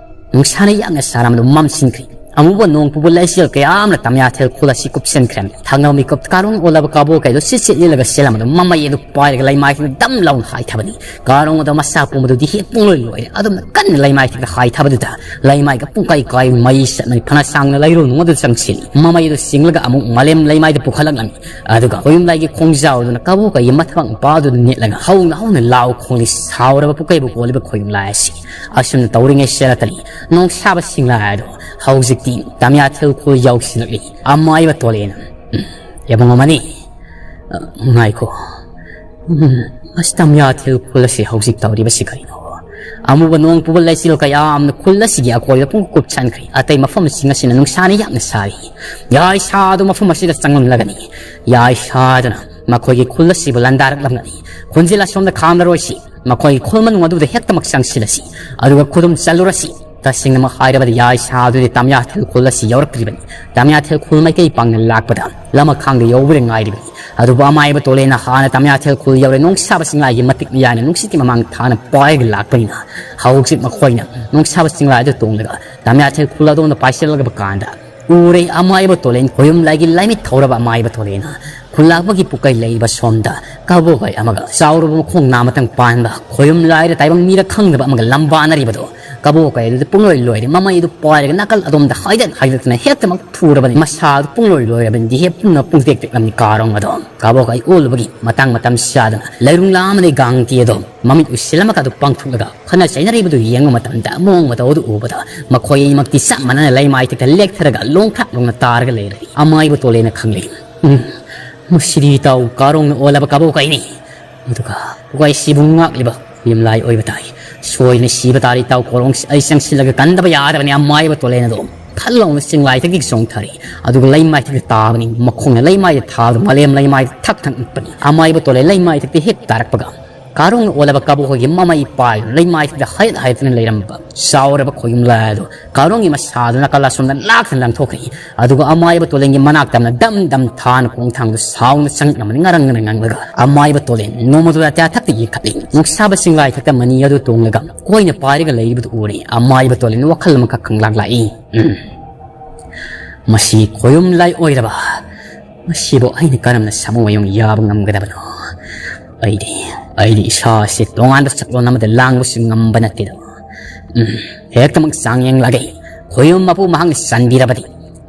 ꯅꯨꯡꯁꯥꯅ ꯌꯥꯛꯅ ꯁꯥꯔꯝꯕꯗꯨ ꯃꯝꯁꯤꯟꯈ꯭ꯔꯦ꯫ ꯑꯃꯨꯕ ꯅꯣꯡ ꯄꯨꯕ ꯂꯩꯆꯤꯜ ꯀꯌꯥ ꯑꯃꯅ ꯇꯝꯌꯥꯊꯦꯜ ꯈꯨꯜ ꯑꯁꯤ ꯀꯨꯞꯁꯤꯟꯈ꯭ꯔꯦ꯫ ꯊꯪꯅꯕ ꯃꯤꯀꯨꯞ ꯀꯥꯔꯣꯡ ꯑꯣꯜꯂꯕ ꯀꯕꯣꯀꯩꯗꯨ ꯁꯤꯠ ꯁꯤꯠ ꯂꯤꯠꯂꯒ ꯆꯦꯜꯂꯝꯕꯗꯨ ꯃꯃꯩ ꯑꯗꯨ ꯄꯥꯏꯔꯒ ꯂꯩꯃꯥꯏꯁꯤꯡꯗ ꯗꯝ ꯂꯥꯎꯅ ꯍꯥꯏꯊꯕꯅꯤ꯫ ꯀꯥꯔꯣꯡ ꯑꯗꯨ ꯃꯁꯥ ꯄꯨꯝꯕꯗꯨꯗꯤ ꯍꯦꯛ ꯄꯨꯡꯂꯣꯏ ꯂꯣꯏꯔꯦ꯫ ꯑꯗꯨꯝꯅ ꯀꯟꯅ ꯂꯩꯃꯥꯏ ꯊꯛꯇ ꯍꯥꯏꯊꯕꯗꯨꯗ ꯂꯩꯃꯥꯏꯒ ꯄꯨꯡꯀꯥꯏ ꯀꯥꯏ ꯃꯩ ꯆꯠꯃꯩ ꯐꯅ ꯁꯥꯡꯅ ꯂꯩꯔꯨ ꯅꯨꯡ ꯑꯗꯨ ꯆꯪꯁꯤꯜꯂꯤ꯫ ꯃꯃꯩ ꯑꯗꯨ ꯆꯤꯡꯂꯒ ꯑꯃꯨꯛ ꯃꯥꯂꯦꯝ ꯂꯩꯃꯥꯏꯗ ꯄꯨꯈꯠꯂꯛꯂꯝꯃꯤ꯫ ꯑꯗꯨꯒ ꯈꯣꯌꯨꯝ ꯂꯥꯏꯒꯤ ꯈꯣꯡꯖꯥꯎꯗꯨꯅ ꯀꯕꯣꯀꯩꯒꯤ ꯃꯊꯕꯥꯛ ꯃꯄꯥꯗꯨꯗ ꯅꯦꯠꯂꯒ ꯍꯧꯅ ꯍꯧꯅ ꯂꯥꯎ ꯈꯣꯡꯂꯤ ꯁꯥꯎꯔꯕ ꯄꯨꯀꯩꯕꯨ ꯀꯣꯜꯂꯤꯕ ꯈꯣꯌꯨꯝ ꯂꯥꯏ ꯑꯁꯤ꯫ ꯑꯁꯨꯝꯅ ꯇꯧꯔꯤꯉꯩ ꯁꯦꯔꯇꯅꯤ ꯅꯣꯡꯁꯥꯕ ꯁꯤꯡꯂꯥꯏ ꯑꯗꯣ ꯍꯧꯖꯤꯛꯇꯤ ꯇꯝꯌꯥꯊꯦꯜ ꯈꯨꯜ ꯌꯧꯁꯤꯜꯂꯛꯂꯤ꯫ ꯑꯃꯥꯏꯕ ꯇꯣꯂꯦꯅ, "ꯎꯝ, ꯏꯕꯨꯡꯉꯣ ꯃꯅꯤ, ꯑ, ꯉꯥꯏꯈꯣ꯫ ꯎꯝ, ꯑꯁ, ꯇꯝꯌꯥꯊꯦꯜ ꯈꯨꯜ ꯑꯁꯤ ꯍꯧꯖꯤꯛ ꯇꯧꯔꯤꯕꯁꯤ ꯀꯔꯤꯅꯣ? ꯑꯃꯨꯕ ꯅꯣꯡ ꯄꯨꯕ ꯂꯩꯆꯤꯜ ꯀꯌꯥ ꯑꯃꯅ ꯈꯨꯜ ꯑꯁꯤꯒꯤ ꯑꯀꯣꯏꯕ ꯄꯨꯡ ꯀꯨꯞꯁꯟꯈ꯭ꯔꯦ꯫ ꯑꯇꯩ ꯃꯐꯝꯁꯤꯡ ꯑꯁꯤꯅ ꯅꯨꯡꯁꯥꯅ ꯌꯥꯝꯅ ꯁꯥꯔꯤ꯫ ꯌꯥꯏꯁꯥꯗꯨ ꯃꯐꯝ ꯑꯁꯤꯗ ꯆꯪꯂꯝꯂꯒꯅꯤ꯫ ꯌꯥꯏꯁꯥꯗꯨꯅ ꯃꯈꯣꯏꯒꯤ ꯈꯨꯜ ꯑꯁꯤꯕꯨ ꯂꯥꯟꯗꯥꯔꯛꯂꯝꯒꯅꯤ꯫ ꯈꯣꯟꯖꯦꯜ ꯑꯁꯣꯝꯗ ꯈꯥꯝꯂꯔꯣꯏꯁꯤ꯫ ꯃꯈꯣꯏꯒꯤ ꯈꯨꯜ ꯃꯅꯨꯡ ꯑꯗꯨꯗ ꯍꯦꯛꯇꯃꯛ ꯆꯪꯁꯤꯜꯂꯁꯤ꯫ ꯑꯗꯨꯒ ꯈꯨꯗꯨꯝ ꯆꯜꯂꯨꯔꯁꯤ꯫ ꯇꯁꯦꯡꯅꯃꯛ ꯍꯥꯏꯔꯕꯗ ꯌꯥꯏꯁꯥꯗꯨꯗꯤ ꯇꯝꯌꯥꯊꯦꯜ ꯈꯨꯜ ꯑꯁꯤ ꯌꯧꯔꯛꯇ꯭ꯔꯤꯕꯅꯤ꯫ ꯇꯝꯌꯥꯊꯦꯜ ꯈꯨꯜ ꯃꯥꯏꯀꯩ ꯄꯥꯡꯅ ꯂꯥꯛꯄꯗ ꯂꯃꯈꯥꯡꯗ ꯌꯧꯕꯗ ꯉꯥꯏꯔꯤꯕꯅꯤ꯫ ꯑꯗꯨꯕꯨ ꯑꯃꯥꯏꯕ ꯇꯣꯂꯦꯟꯅ ꯍꯥꯟꯅ ꯇꯃꯤꯌꯥꯊꯦꯜ ꯈꯨꯜ ꯌꯧꯔꯦ꯫ ꯅꯣꯡꯁꯥꯕ ꯆꯤꯡꯂꯥꯏꯒꯤ ꯃꯇꯤꯛ ꯃꯌꯥꯏꯅ ꯅꯨꯡꯁꯤꯠꯀꯤ ꯃꯃꯥꯡ ꯊꯥꯅ ꯄꯥꯏꯔꯒ ꯂꯥꯛꯄꯅꯤꯅ ꯍꯧꯖꯤꯛ ꯃꯈꯣꯏꯅ ꯅꯣꯡꯁꯥꯕ ꯆꯤꯡꯂꯥꯏꯗ ꯇꯣꯡꯂꯒ ꯇꯃꯤꯌꯥꯊꯦꯜ ꯈꯨꯜ ꯑꯗꯣꯝꯗ ꯄꯥꯏꯁꯤꯜꯂꯛꯄ ꯀꯥꯟꯗ ꯎꯔꯦ꯫ ꯑꯃꯥꯏꯕ ꯇꯣꯂꯦꯟ ꯈꯣꯌꯨꯝ ꯂꯥꯏꯒꯤ ꯂꯥꯏꯃꯤꯠ ꯊꯧꯔꯕ ꯑꯃꯥꯏꯕ ꯇꯣꯂꯦꯟꯅ ꯈꯨꯜꯂꯥꯛꯄꯒꯤ ꯄꯨꯀꯩ ꯂꯩꯕ ꯁꯣꯝꯗ ꯀꯕꯣꯀꯥꯏ ꯑꯃꯒ ꯆꯥꯎꯔꯕ ꯃꯈꯣꯡ ꯅꯥꯃꯇꯪ ꯄꯥꯟꯕ ꯈꯣꯌꯨꯝ ꯂꯥꯏꯗ ꯇꯥꯏꯕꯪ ꯃꯤꯔ ꯈꯪꯗꯕ ꯑꯃꯒ ꯂꯝꯕꯥꯅꯔꯤꯕꯗꯣ꯫ ꯀꯕꯣꯀꯥꯏ ꯑꯗꯨꯗ ꯄꯨꯡꯂꯣꯏ ꯂꯣꯏꯔꯦ꯫ ꯃꯃꯩ ꯑꯗꯨ ꯄꯥꯏꯔꯒ ꯅꯥꯀꯜ ꯑꯗꯣꯝꯗ ꯍꯥꯏꯗꯠ ꯍꯥꯏꯗꯠꯇꯅ ꯍꯦꯛꯇꯃꯛ ꯐꯨꯔꯕꯅꯤ꯫ ꯃꯁꯥ ꯑꯗꯨ ꯄꯨꯡꯂꯣꯏ ꯂꯣꯏꯔꯕꯅꯤ꯫ ꯗꯤꯍꯦ ꯄꯨꯝꯅ ꯄꯨꯡꯇꯦꯛ ꯇꯦꯛꯂꯝꯅꯤ ꯀꯥꯔꯣꯡ ꯑꯗꯣ꯫ ꯀꯕꯣꯀꯥꯏ ꯑꯣꯜꯂꯨꯕꯒꯤ ꯃꯇꯥꯡ ꯃꯇꯝ ꯆꯥꯗꯅ ꯂꯩꯔꯨꯡꯂꯥ ꯑꯃꯗꯤ ꯒꯥꯡꯇꯤ ꯑꯗꯣ ꯃꯃꯤꯠ ꯎꯏꯁꯤꯜ ꯑꯃꯈꯛ ꯑꯗꯨ ꯄꯥꯡꯊꯣꯛꯂꯒ ꯈꯠꯅ ꯆꯩꯅꯔꯤꯕꯗꯨ ꯌꯦꯡꯕ ꯃꯇꯝꯗ ꯃꯑꯣꯡ ꯃꯇꯧ ꯑꯗꯨ ꯎꯕꯗ ꯃꯈꯣꯏ ꯑꯅꯤꯃꯛꯇꯤ ꯆꯞ ꯃꯥꯟꯅꯅ ꯂꯩꯃꯥꯏꯊꯛꯇ ꯂꯦꯛꯊꯔꯒ ꯂꯣꯡꯈ꯭ꯔꯥꯛ ꯂꯣꯡꯅ ꯇꯥꯔꯒ ꯂꯩꯔꯦ꯫ ꯑꯃꯥꯏꯕ ꯇꯣꯂꯦꯅ ꯈꯪꯂꯦ꯫ ꯎꯝ, ꯃꯁꯤꯗꯤ ꯏꯇꯥꯎ ꯀꯥꯔꯣꯡꯅ ꯑꯣꯜꯂꯕ ꯀꯕꯣꯀꯥꯏꯅꯤ꯫ ꯑꯗꯨꯒ ꯄꯨꯒꯥꯏꯁꯤꯕꯨ ꯉꯥꯛꯂꯤꯕ ꯌꯨꯝꯂꯥꯏ ꯑꯣꯏꯕ ꯇꯥꯏ꯫ ꯁꯣꯏꯗꯅ ꯁꯤꯕ ꯇꯥꯔꯦ ꯏꯇꯥꯎ ꯀꯣꯔꯣꯡ꯫ ꯑꯩ ꯆꯪꯁꯤꯜꯂꯒ ꯀꯟꯗꯕ ꯌꯥꯗꯕꯅꯤ꯫ ꯑꯃꯥꯏꯕ ꯇꯣꯂꯦꯟ ꯑꯗꯣ ꯐꯠ ꯂꯥꯎꯅ ꯆꯤꯡꯂꯥꯏꯗꯒꯤ ꯆꯣꯡꯊꯔꯤ꯫ ꯑꯗꯨꯒ ꯂꯩꯃꯥꯏꯊꯛꯇ ꯇꯥꯕꯅꯤ꯫ ꯃꯈꯣꯡꯅ ꯂꯩꯃꯥꯏꯗ ꯊꯥꯕꯗ ꯃꯥꯂꯦꯝ ꯂꯩꯃꯥꯏꯗ ꯊꯛ ꯊꯛ ꯅꯤꯛꯄꯅꯤ꯫ ꯑꯃꯥꯏꯕ ꯇꯣꯂꯦꯟ ꯂꯩꯃꯥꯏꯊꯛꯇ ꯍꯦꯛ ꯇꯥꯔꯛꯄꯒ ꯀꯥꯔꯣꯡꯅ ꯑꯣꯜꯂꯕ ꯀꯕꯣꯛꯈꯣꯏꯒꯤ ꯃꯃꯩ ꯄꯥꯏꯗꯨꯅ ꯂꯩꯃꯥꯏꯊꯛꯇ ꯍꯥꯏꯔꯠ ꯍꯥꯏꯔꯠꯇꯅ ꯂꯩꯔꯝꯕ ꯆꯥꯎꯔꯕ ꯈꯣꯌꯨꯝ ꯂꯥꯏ ꯑꯗꯣ ꯀꯥꯔꯣꯡꯒꯤ ꯃꯁꯥꯗꯨ ꯅꯥꯀꯜ ꯑꯁꯣꯝꯗ ꯂꯥꯛꯇꯅ ꯂꯪꯊꯣꯛꯈ꯭ꯔꯤ꯫ ꯑꯗꯨꯒ ꯑꯃꯥꯏꯕ ꯇꯣꯂꯦꯟꯒꯤ ꯃꯅꯥꯛ ꯇꯝꯅ ꯗꯝ ꯗꯝ ꯊꯥꯅ ꯈꯣꯡ ꯊꯥꯡꯗꯨ ꯁꯥꯎꯅ ꯆꯪꯂꯛꯂꯝꯕꯅꯤ ꯉꯔꯪ ꯉꯔꯪ ꯉꯪꯂꯒ꯫ ꯑꯃꯥꯏꯕ ꯇꯣꯂꯦꯟ ꯅꯣꯡꯃꯗꯨꯗ ꯑꯇꯤꯌꯥ ꯊꯛꯇꯒꯤ ꯈꯠꯂꯤ꯫ ꯅꯨꯡꯁꯥꯕ ꯆꯤꯡꯂꯥꯏ ꯊꯛꯇ ꯃꯅꯤ ꯑꯗꯨ ꯇꯣꯡꯂꯒ ꯀꯣꯏꯅ ꯄꯥꯏꯔꯒ ꯂꯩꯔꯤꯕꯗꯨ ꯎꯔꯦ꯫ ꯑꯃꯥꯏꯕ ꯇꯣꯂꯦꯟ ꯋꯥꯈꯜ ꯑꯃꯈꯛ ꯈꯪꯂꯥꯛ ꯂꯥꯛꯏ꯫ ꯎꯝ꯫ ꯃꯁꯤ ꯈꯣꯌꯨꯝ ꯂꯥꯏ ꯑꯣꯏꯔꯕ꯫ ꯃꯁꯤꯕꯨ ꯑꯩꯅ ꯀꯔꯝꯅ ꯁꯥꯃꯨ ꯃꯌꯨꯝ ꯌꯥꯕ ꯉꯝꯒꯗꯕꯅꯣ? ꯑꯩꯗꯤ, ꯑꯩꯗꯤ ꯏꯁꯥꯁꯦ ꯇꯣꯉꯥꯟꯕ ꯁꯛꯂꯣꯟ ꯑꯃꯗ ꯂꯥꯡꯕꯁꯨ ꯉꯝꯕ ꯅꯠꯇꯦꯗꯣ꯫ ꯎꯝ, ꯍꯦꯛꯇꯃꯛ ꯆꯥꯡ ꯌꯦꯡꯂꯒꯦ꯫ ꯈꯣꯌꯨꯝ ꯃꯄꯨ ꯃꯍꯥꯛꯅ ꯆꯟꯕꯤꯔꯕꯗꯤ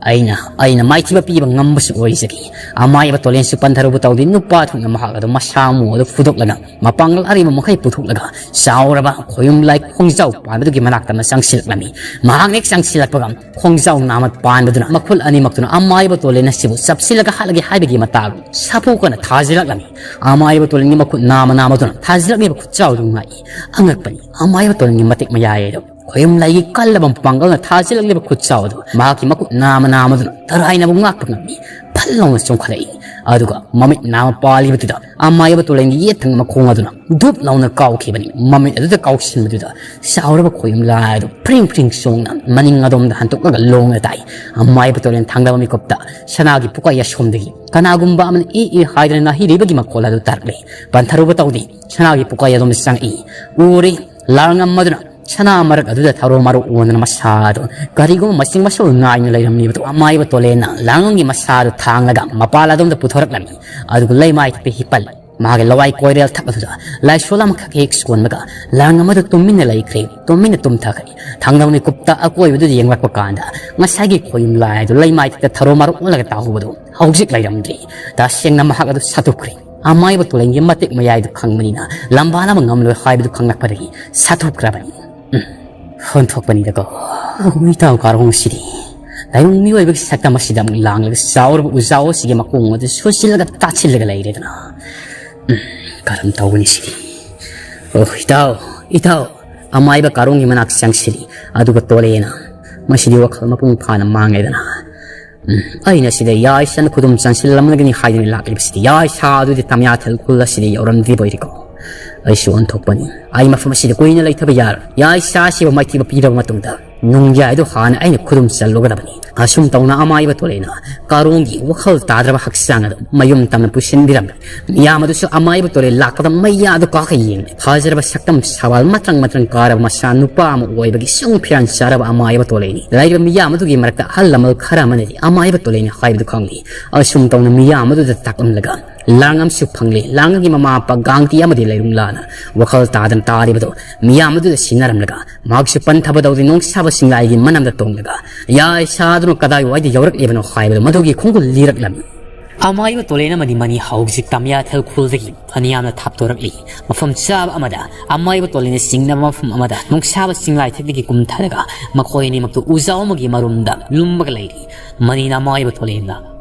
ꯑꯩꯅ, ꯑꯩꯅ ꯃꯥꯏꯊꯤꯕ ꯄꯤꯕ ꯉꯝꯕꯁꯨ ꯑꯣꯏꯖꯒꯦ꯫ ꯑꯃꯥꯏꯕ ꯇꯣꯂꯦꯟꯁꯨ ꯄꯟꯊꯔꯨꯕ ꯇꯧꯗꯦ꯫ ꯅꯨꯄꯥ ꯊꯣꯛꯅ ꯃꯍꯥꯛ ꯑꯗꯨ ꯃꯁꯥ ꯃꯎ ꯑꯗꯨ ꯐꯨꯗꯣꯛꯂꯒ ꯃꯄꯥꯡꯒꯜ ꯑꯔꯤꯕ ꯃꯈꯩ ꯄꯨꯊꯣꯛꯂꯒ ꯆꯥꯎꯔꯕ ꯈꯣꯌꯨꯝ ꯂꯥꯏ ꯈꯣꯡꯖꯥꯎ ꯄꯥꯟꯕꯗꯨꯒꯤ ꯃꯅꯥꯛꯇ ꯑꯃ ꯆꯪꯁꯤꯜꯂꯛꯂꯝꯃꯤ꯫ ꯃꯍꯥꯛꯅ ꯍꯦꯛ ꯆꯪꯁꯤꯜꯂꯛꯄꯒ ꯈꯣꯡꯖꯥꯎ ꯅꯥꯃꯠ ꯄꯥꯟꯕꯗꯨꯅ ꯃꯈꯨꯜ ꯑꯅꯤꯃꯛꯇꯨꯅ ꯑꯃꯥꯏꯕ ꯇꯣꯂꯦꯟ ꯑꯁꯤꯕꯨ ꯆꯞꯁꯤꯜꯂꯒ ꯍꯥꯠꯂꯒꯦ ꯍꯥꯏꯕꯒꯤ ꯃꯇꯥꯒꯨꯝ ꯁꯥꯐꯨ ꯀꯟꯅ ꯊꯥꯖꯤꯜꯂꯛꯂꯝꯃꯤ꯫ ꯑꯃꯥꯏꯕ ꯇꯣꯂꯦꯟꯒꯤ ꯃꯈꯨꯠ ꯅꯥꯃ ꯅꯥꯃꯗꯨꯅ ꯊꯥꯖꯤꯜꯂꯛꯂꯤꯕ ꯈꯨꯠꯆꯥꯎꯗꯨ ꯉꯥꯛꯏ꯫ ꯑꯉꯛꯄꯅꯤ꯫ ꯑꯃꯥꯏꯕ ꯇꯣꯂꯦꯟꯒꯤ ꯃꯇꯤꯛ ꯃꯌꯥꯏ ꯑꯗꯨ ꯈꯣꯌꯨꯝ ꯂꯥꯏꯒꯤ ꯀꯜꯂꯕ ꯃꯄꯥꯡꯒꯜꯅ ꯊꯥꯖꯤꯜꯂꯛꯂꯤꯕ ꯈꯨꯠꯆꯥꯎ ꯑꯗꯨ ꯃꯍꯥꯛꯀꯤ ꯃꯈꯨꯠ ꯅꯥꯃ ꯅꯥꯃꯗꯨꯅ ꯇꯔꯥꯏꯅꯕꯨ ꯉꯥꯛꯄ ꯉꯝꯃꯤ꯫ ꯐꯠ ꯂꯥꯎꯅ ꯆꯣꯡꯈꯠꯂꯛꯏ꯫ ꯑꯗꯨꯒ ꯃꯃꯤꯠ ꯅꯥꯝꯃ ꯄꯥꯜꯂꯤꯕꯗꯨꯗ ꯑꯃꯥꯏꯕ ꯇꯣꯂꯦꯟꯒꯤ ꯌꯦꯠ ꯊꯪꯕ ꯃꯈꯣꯡ ꯑꯗꯨꯅ ꯙꯨꯞ ꯂꯥꯎꯅ ꯀꯥꯎꯈꯤꯕꯅꯤ꯫ ꯃꯃꯤꯠ ꯑꯗꯨꯗ ꯀꯥꯎꯁꯤꯟꯕꯗꯨꯗ ꯆꯥꯎꯔꯕ ꯈꯣꯌꯨꯝ ꯂꯥꯏ ꯑꯗꯨ ꯐ꯭ꯔꯤꯡ ꯐ꯭ꯔꯤꯡ ꯆꯣꯡꯅ ꯃꯅꯤꯡ ꯑꯗꯣꯝꯗ ꯍꯟꯗꯣꯛꯂꯒ ꯂꯣꯡꯅ ꯇꯥꯏ꯫ ꯑꯃꯥꯏꯕ ꯇꯣꯂꯦꯟ ꯊꯥꯡꯗꯕ ꯃꯤꯀꯨꯞꯇ ꯁꯅꯥꯒꯤ ꯄꯨꯀꯥꯏ ꯑꯁꯣꯝꯗꯒꯤ ꯀꯅꯥꯒꯨꯝꯕ ꯑꯃꯅ ꯏ ꯏ ꯍꯥꯏꯗꯨꯅ ꯅꯥꯍꯤꯔꯤꯕꯒꯤ ꯃꯈꯣꯜ ꯑꯗꯨ ꯇꯥꯔꯛꯂꯦ꯫ ꯄꯟꯊꯔꯨꯕ ꯇꯧꯗꯦ꯫ ꯁꯅꯥꯒꯤ ꯄꯨꯀꯥꯏ ꯑꯗꯣꯝꯗ ꯆꯪꯉꯛꯏ꯫ ꯎꯔꯦ꯫ ꯂꯥꯜꯉꯝ ꯑꯗꯨꯅ ꯁꯅꯥ ꯃꯔꯛ ꯑꯗꯨꯗ ꯊꯔꯣ ꯃꯔꯣ ꯑꯣꯟꯗꯨꯅ ꯃꯁꯥꯗꯨ ꯀꯔꯤꯒꯨꯝꯕ ꯃꯁꯤꯡ ꯃꯁꯧ ꯉꯥꯏꯅ ꯂꯩꯔꯝꯂꯤꯕꯗꯨ ꯑꯃꯥꯏꯕ ꯇꯣꯂꯦꯟꯅ ꯂꯥꯜꯉꯝꯒꯤ ꯃꯁꯥꯗꯨ ꯊꯥꯡꯂꯒ ꯃꯄꯥꯜ ꯑꯗꯣꯝꯗ ꯄꯨꯊꯣꯔꯛꯂꯝꯃꯤ꯫ ꯑꯗꯨꯒ ꯂꯩꯃꯥꯏ ꯊꯛꯄ ꯍꯤꯞꯄꯜ ꯃꯥꯒꯤ ꯂꯋꯥꯏ ꯀꯣꯏꯔꯦꯜ ꯊꯛ ꯑꯗꯨꯗ ꯂꯥꯏꯁꯣꯜ ꯑꯃꯈꯛ ꯍꯦꯛ ꯁꯣꯟꯕꯒ ꯂꯥꯜꯉꯝ ꯑꯗꯨ ꯇꯨꯃꯤꯟꯅ ꯂꯩꯈ꯭ꯔꯦ꯫ ꯇꯨꯃꯤꯟꯅ ꯇꯨꯝꯊꯈ꯭ꯔꯦ꯫ ꯊꯥꯡꯗꯕ ꯃꯤꯀꯨꯞꯇ ꯑꯀꯣꯏꯕꯗꯨꯗ ꯌꯦꯡꯂꯛꯄ ꯀꯥꯟꯗ ꯉꯁꯥꯏꯒꯤ ꯈꯣꯌꯨꯝ ꯂꯥꯏ ꯑꯗꯨ ꯂꯩꯃꯥꯏ ꯊꯛꯇ ꯊꯔꯣ ꯃꯔꯣ ꯑꯣꯜꯂꯒ ꯇꯥꯍꯧꯕꯗꯨ ꯍꯧꯖꯤꯛ ꯂꯩꯔꯝꯗ꯭ꯔꯦ꯫ ꯇꯁꯦꯡꯅ ꯃꯍꯥꯛ ꯑꯗꯨ ꯁꯥꯊꯨꯈ꯭ꯔꯦ꯫ ꯑꯃꯥꯏꯕ ꯇꯣꯂꯦꯟꯒꯤ ꯃꯇꯤꯛ ꯃꯌꯥꯏꯗꯨ ꯈꯪꯕꯅꯤꯅ ꯂꯝꯕꯥꯅꯕ ꯉꯝꯂꯣꯏ ꯍꯥꯏꯕꯗꯨ ꯈꯪꯂꯛꯄꯗꯒꯤ ꯁꯥꯊꯨꯈ꯭ꯔꯕꯅꯤ꯫ ꯎꯝ, ꯑꯣꯟꯊꯣꯛꯄꯅꯤꯗꯀꯣ꯫ ꯑꯣ, ꯏꯇꯥꯎ ꯀꯥꯔꯣꯡꯁꯤꯗꯤ ꯂꯥꯏꯕꯨꯡ ꯃꯤꯑꯣꯏꯕꯒꯤ ꯁꯛꯇꯝ ꯑꯁꯤꯗ ꯑꯃꯨꯛ ꯂꯥꯡꯂꯒ ꯆꯥꯎꯔꯕ ꯎꯖꯥꯎ ꯑꯁꯤꯒꯤ ꯃꯈꯣꯡ ꯑꯗꯨ ꯁꯨꯁꯤꯜꯂꯒ ꯇꯥꯁꯤꯜꯂꯒ ꯂꯩꯔꯦꯗꯅ꯫ ꯎꯝ, ꯀꯔꯝ ꯇꯧꯒꯅꯤ ꯁꯤꯗꯤ? ꯑꯣ, ꯏꯇꯥꯎ, ꯏꯇꯥꯎ, ꯑꯃꯥꯏꯕ ꯀꯥꯔꯣꯡꯒꯤ ꯃꯅꯥꯛ ꯆꯪꯁꯤꯜꯂꯤ꯫ ꯑꯗꯨꯒ ꯇꯣꯂꯦꯅ, "ꯃꯁꯤꯗꯤ ꯋꯥꯈꯜ ꯃꯄꯨꯡ ꯐꯥꯅ ꯃꯥꯡꯉꯦꯗꯅ꯫ ꯎꯝ, ꯑꯩꯅ ꯁꯤꯗ ꯌꯥꯏꯁꯟ ꯈꯨꯗꯨꯝ ꯆꯪꯁꯤꯜꯂꯝꯂꯒꯅꯤ ꯍꯥꯏꯗꯨꯅ ꯂꯥꯛꯂꯤꯕꯁꯤꯗꯤ ꯌꯥꯏꯁꯥ ꯑꯗꯨꯗꯤ ꯇꯝꯌꯥꯊꯦꯜ ꯈꯨꯜ ꯑꯁꯤꯗ ꯌꯧꯔꯝꯗ꯭ꯔꯤꯕ ꯑꯣꯏꯔꯦꯀꯣ꯫ ꯑꯩꯁꯨ ꯑꯣꯟꯊꯣꯛꯄꯅꯤ꯫ ꯑꯩ ꯃꯐꯝ ꯑꯁꯤꯗ ꯀꯨꯏꯅ ꯂꯩꯊꯕ ꯌꯥꯔꯣꯏ꯫ ꯌꯥꯏꯁꯥ ꯑꯁꯤꯕꯨ ꯃꯥꯏꯊꯤꯕ ꯄꯤꯔꯕ ꯃꯇꯨꯡꯗ ꯅꯨꯡꯌꯥꯏꯗꯣ ꯍꯥꯟꯅ ꯑꯩꯅ ꯈꯨꯗꯨꯝ ꯆꯜꯂꯨꯒꯗꯕꯅꯤ꯫" ꯑꯁꯨꯝ ꯇꯧꯅ ꯑꯃꯥꯏꯕ ꯇꯣꯂꯦꯅ ꯀꯥꯔꯣꯡꯒꯤ ꯋꯥꯈꯜ ꯇꯥꯗ꯭ꯔꯕ ꯍꯛꯆꯥꯡ ꯑꯗꯨ ꯃꯌꯨꯝ ꯇꯝꯅ ꯄꯨꯁꯤꯟꯕꯤꯔꯝꯃꯤ꯫ ꯃꯤꯌꯥꯝ ꯑꯗꯨꯁꯨ ꯑꯃꯥꯏꯕ ꯇꯣꯂꯦ ꯂꯥꯛꯄꯗ ꯃꯩꯌꯥꯗꯨ ꯀꯥꯈ ꯌꯦꯡꯂꯦ꯫ ꯐꯖꯔꯕ ꯁꯛꯇꯝ ꯁꯋꯥꯜ ꯃꯇ꯭ꯔꯪ ꯃꯇ꯭ꯔꯪ ꯀꯥꯔꯕ ꯃꯆꯥ ꯅꯨꯄꯥ ꯑꯃ ꯑꯣꯏꯕꯒꯤ ꯁꯨꯡ ꯐꯤꯔꯥꯟ ꯆꯥꯔꯕ ꯑꯃꯥꯏꯕ ꯇꯣꯂꯦꯅꯤ꯫ ꯂꯩꯔꯤꯕ ꯃꯤꯌꯥꯝ ꯑꯗꯨꯒꯤ ꯃꯔꯛꯇ ꯑꯍꯜ ꯂꯃꯟ ꯈꯔ ꯑꯃꯅꯗꯤ ꯑꯃꯥꯏꯕ ꯇꯣꯂꯦꯅꯤ ꯍꯥꯏꯕꯗꯨ ꯈꯪꯂꯤ꯫ ꯑꯁꯨꯝ ꯇꯧꯅ ꯃꯤꯌꯥꯝ ꯑꯗꯨꯗ ꯇꯥꯛꯂꯝꯂꯒ ꯂꯥꯡꯉꯝꯁꯨ ꯐꯪꯂꯦ꯫ ꯂꯥꯡꯉꯝꯒꯤ ꯃꯃꯥ ꯃꯄꯥ ꯒꯥꯡꯇꯤ ꯑꯃꯗꯤ ꯂꯩꯔꯨꯡꯂꯥꯅ ꯋꯥꯈꯜ ꯇꯥꯗꯅ ꯇꯥꯔꯤꯕꯗꯨ ꯃꯤꯌꯥꯝ ꯑꯗꯨꯗ ꯁꯤꯟꯅꯔꯝꯂꯒ ꯃꯍꯥꯛꯁꯨ ꯄꯟꯊꯕ ꯇꯧꯗꯦ꯫ ꯅꯣꯡꯁꯥꯕ ꯁꯤꯡꯂꯥꯏꯒꯤ ꯃꯅꯝꯗ ꯇꯣꯡꯂꯒ ꯌꯥꯏꯁꯥꯗꯨꯅ ꯀꯗꯥꯏꯋꯥꯏꯗ ꯌꯧꯔꯛꯂꯤꯕꯅꯣ ꯍꯥꯏꯕꯗꯨ ꯃꯗꯨꯒꯤ ꯈꯣꯡꯒꯨꯜ ꯂꯤꯔꯛꯂꯝꯃꯤ꯫ ꯑꯃꯥꯏꯕ ꯇꯣꯂꯦꯟ ꯑꯃꯗꯤ ꯃꯅꯤ ꯍꯧꯖꯤꯛ ꯇꯝꯌꯥꯊꯦꯜ ꯈꯨꯜꯗꯒꯤ ꯐꯅꯌꯥꯝꯅ ꯊꯥꯞꯇꯣꯔꯛꯂꯤ꯫ ꯃꯐꯝ ꯆꯥꯕ ꯑꯃꯗ ꯑꯃꯥꯏꯕ ꯇꯣꯂꯦꯟꯅ ꯆꯤꯡꯅꯕ ꯃꯐꯝ ꯑꯃꯗ ꯅꯣꯡꯁꯥꯕ ꯆꯤꯡꯂꯥꯏꯊꯛꯇꯒꯤ ꯀꯨꯝꯊꯔꯒ ꯃꯈꯣꯏ ꯑꯅꯤꯃꯛꯇꯨ ꯎꯖꯥꯎ ꯑꯃꯒꯤ ꯃꯔꯨꯝꯗ ꯂꯨꯝꯃꯒ ꯂꯩꯔꯤ꯫ ꯃꯅꯤꯅ ꯑꯃꯥꯏꯕ ꯇꯣꯂꯦꯟꯗ,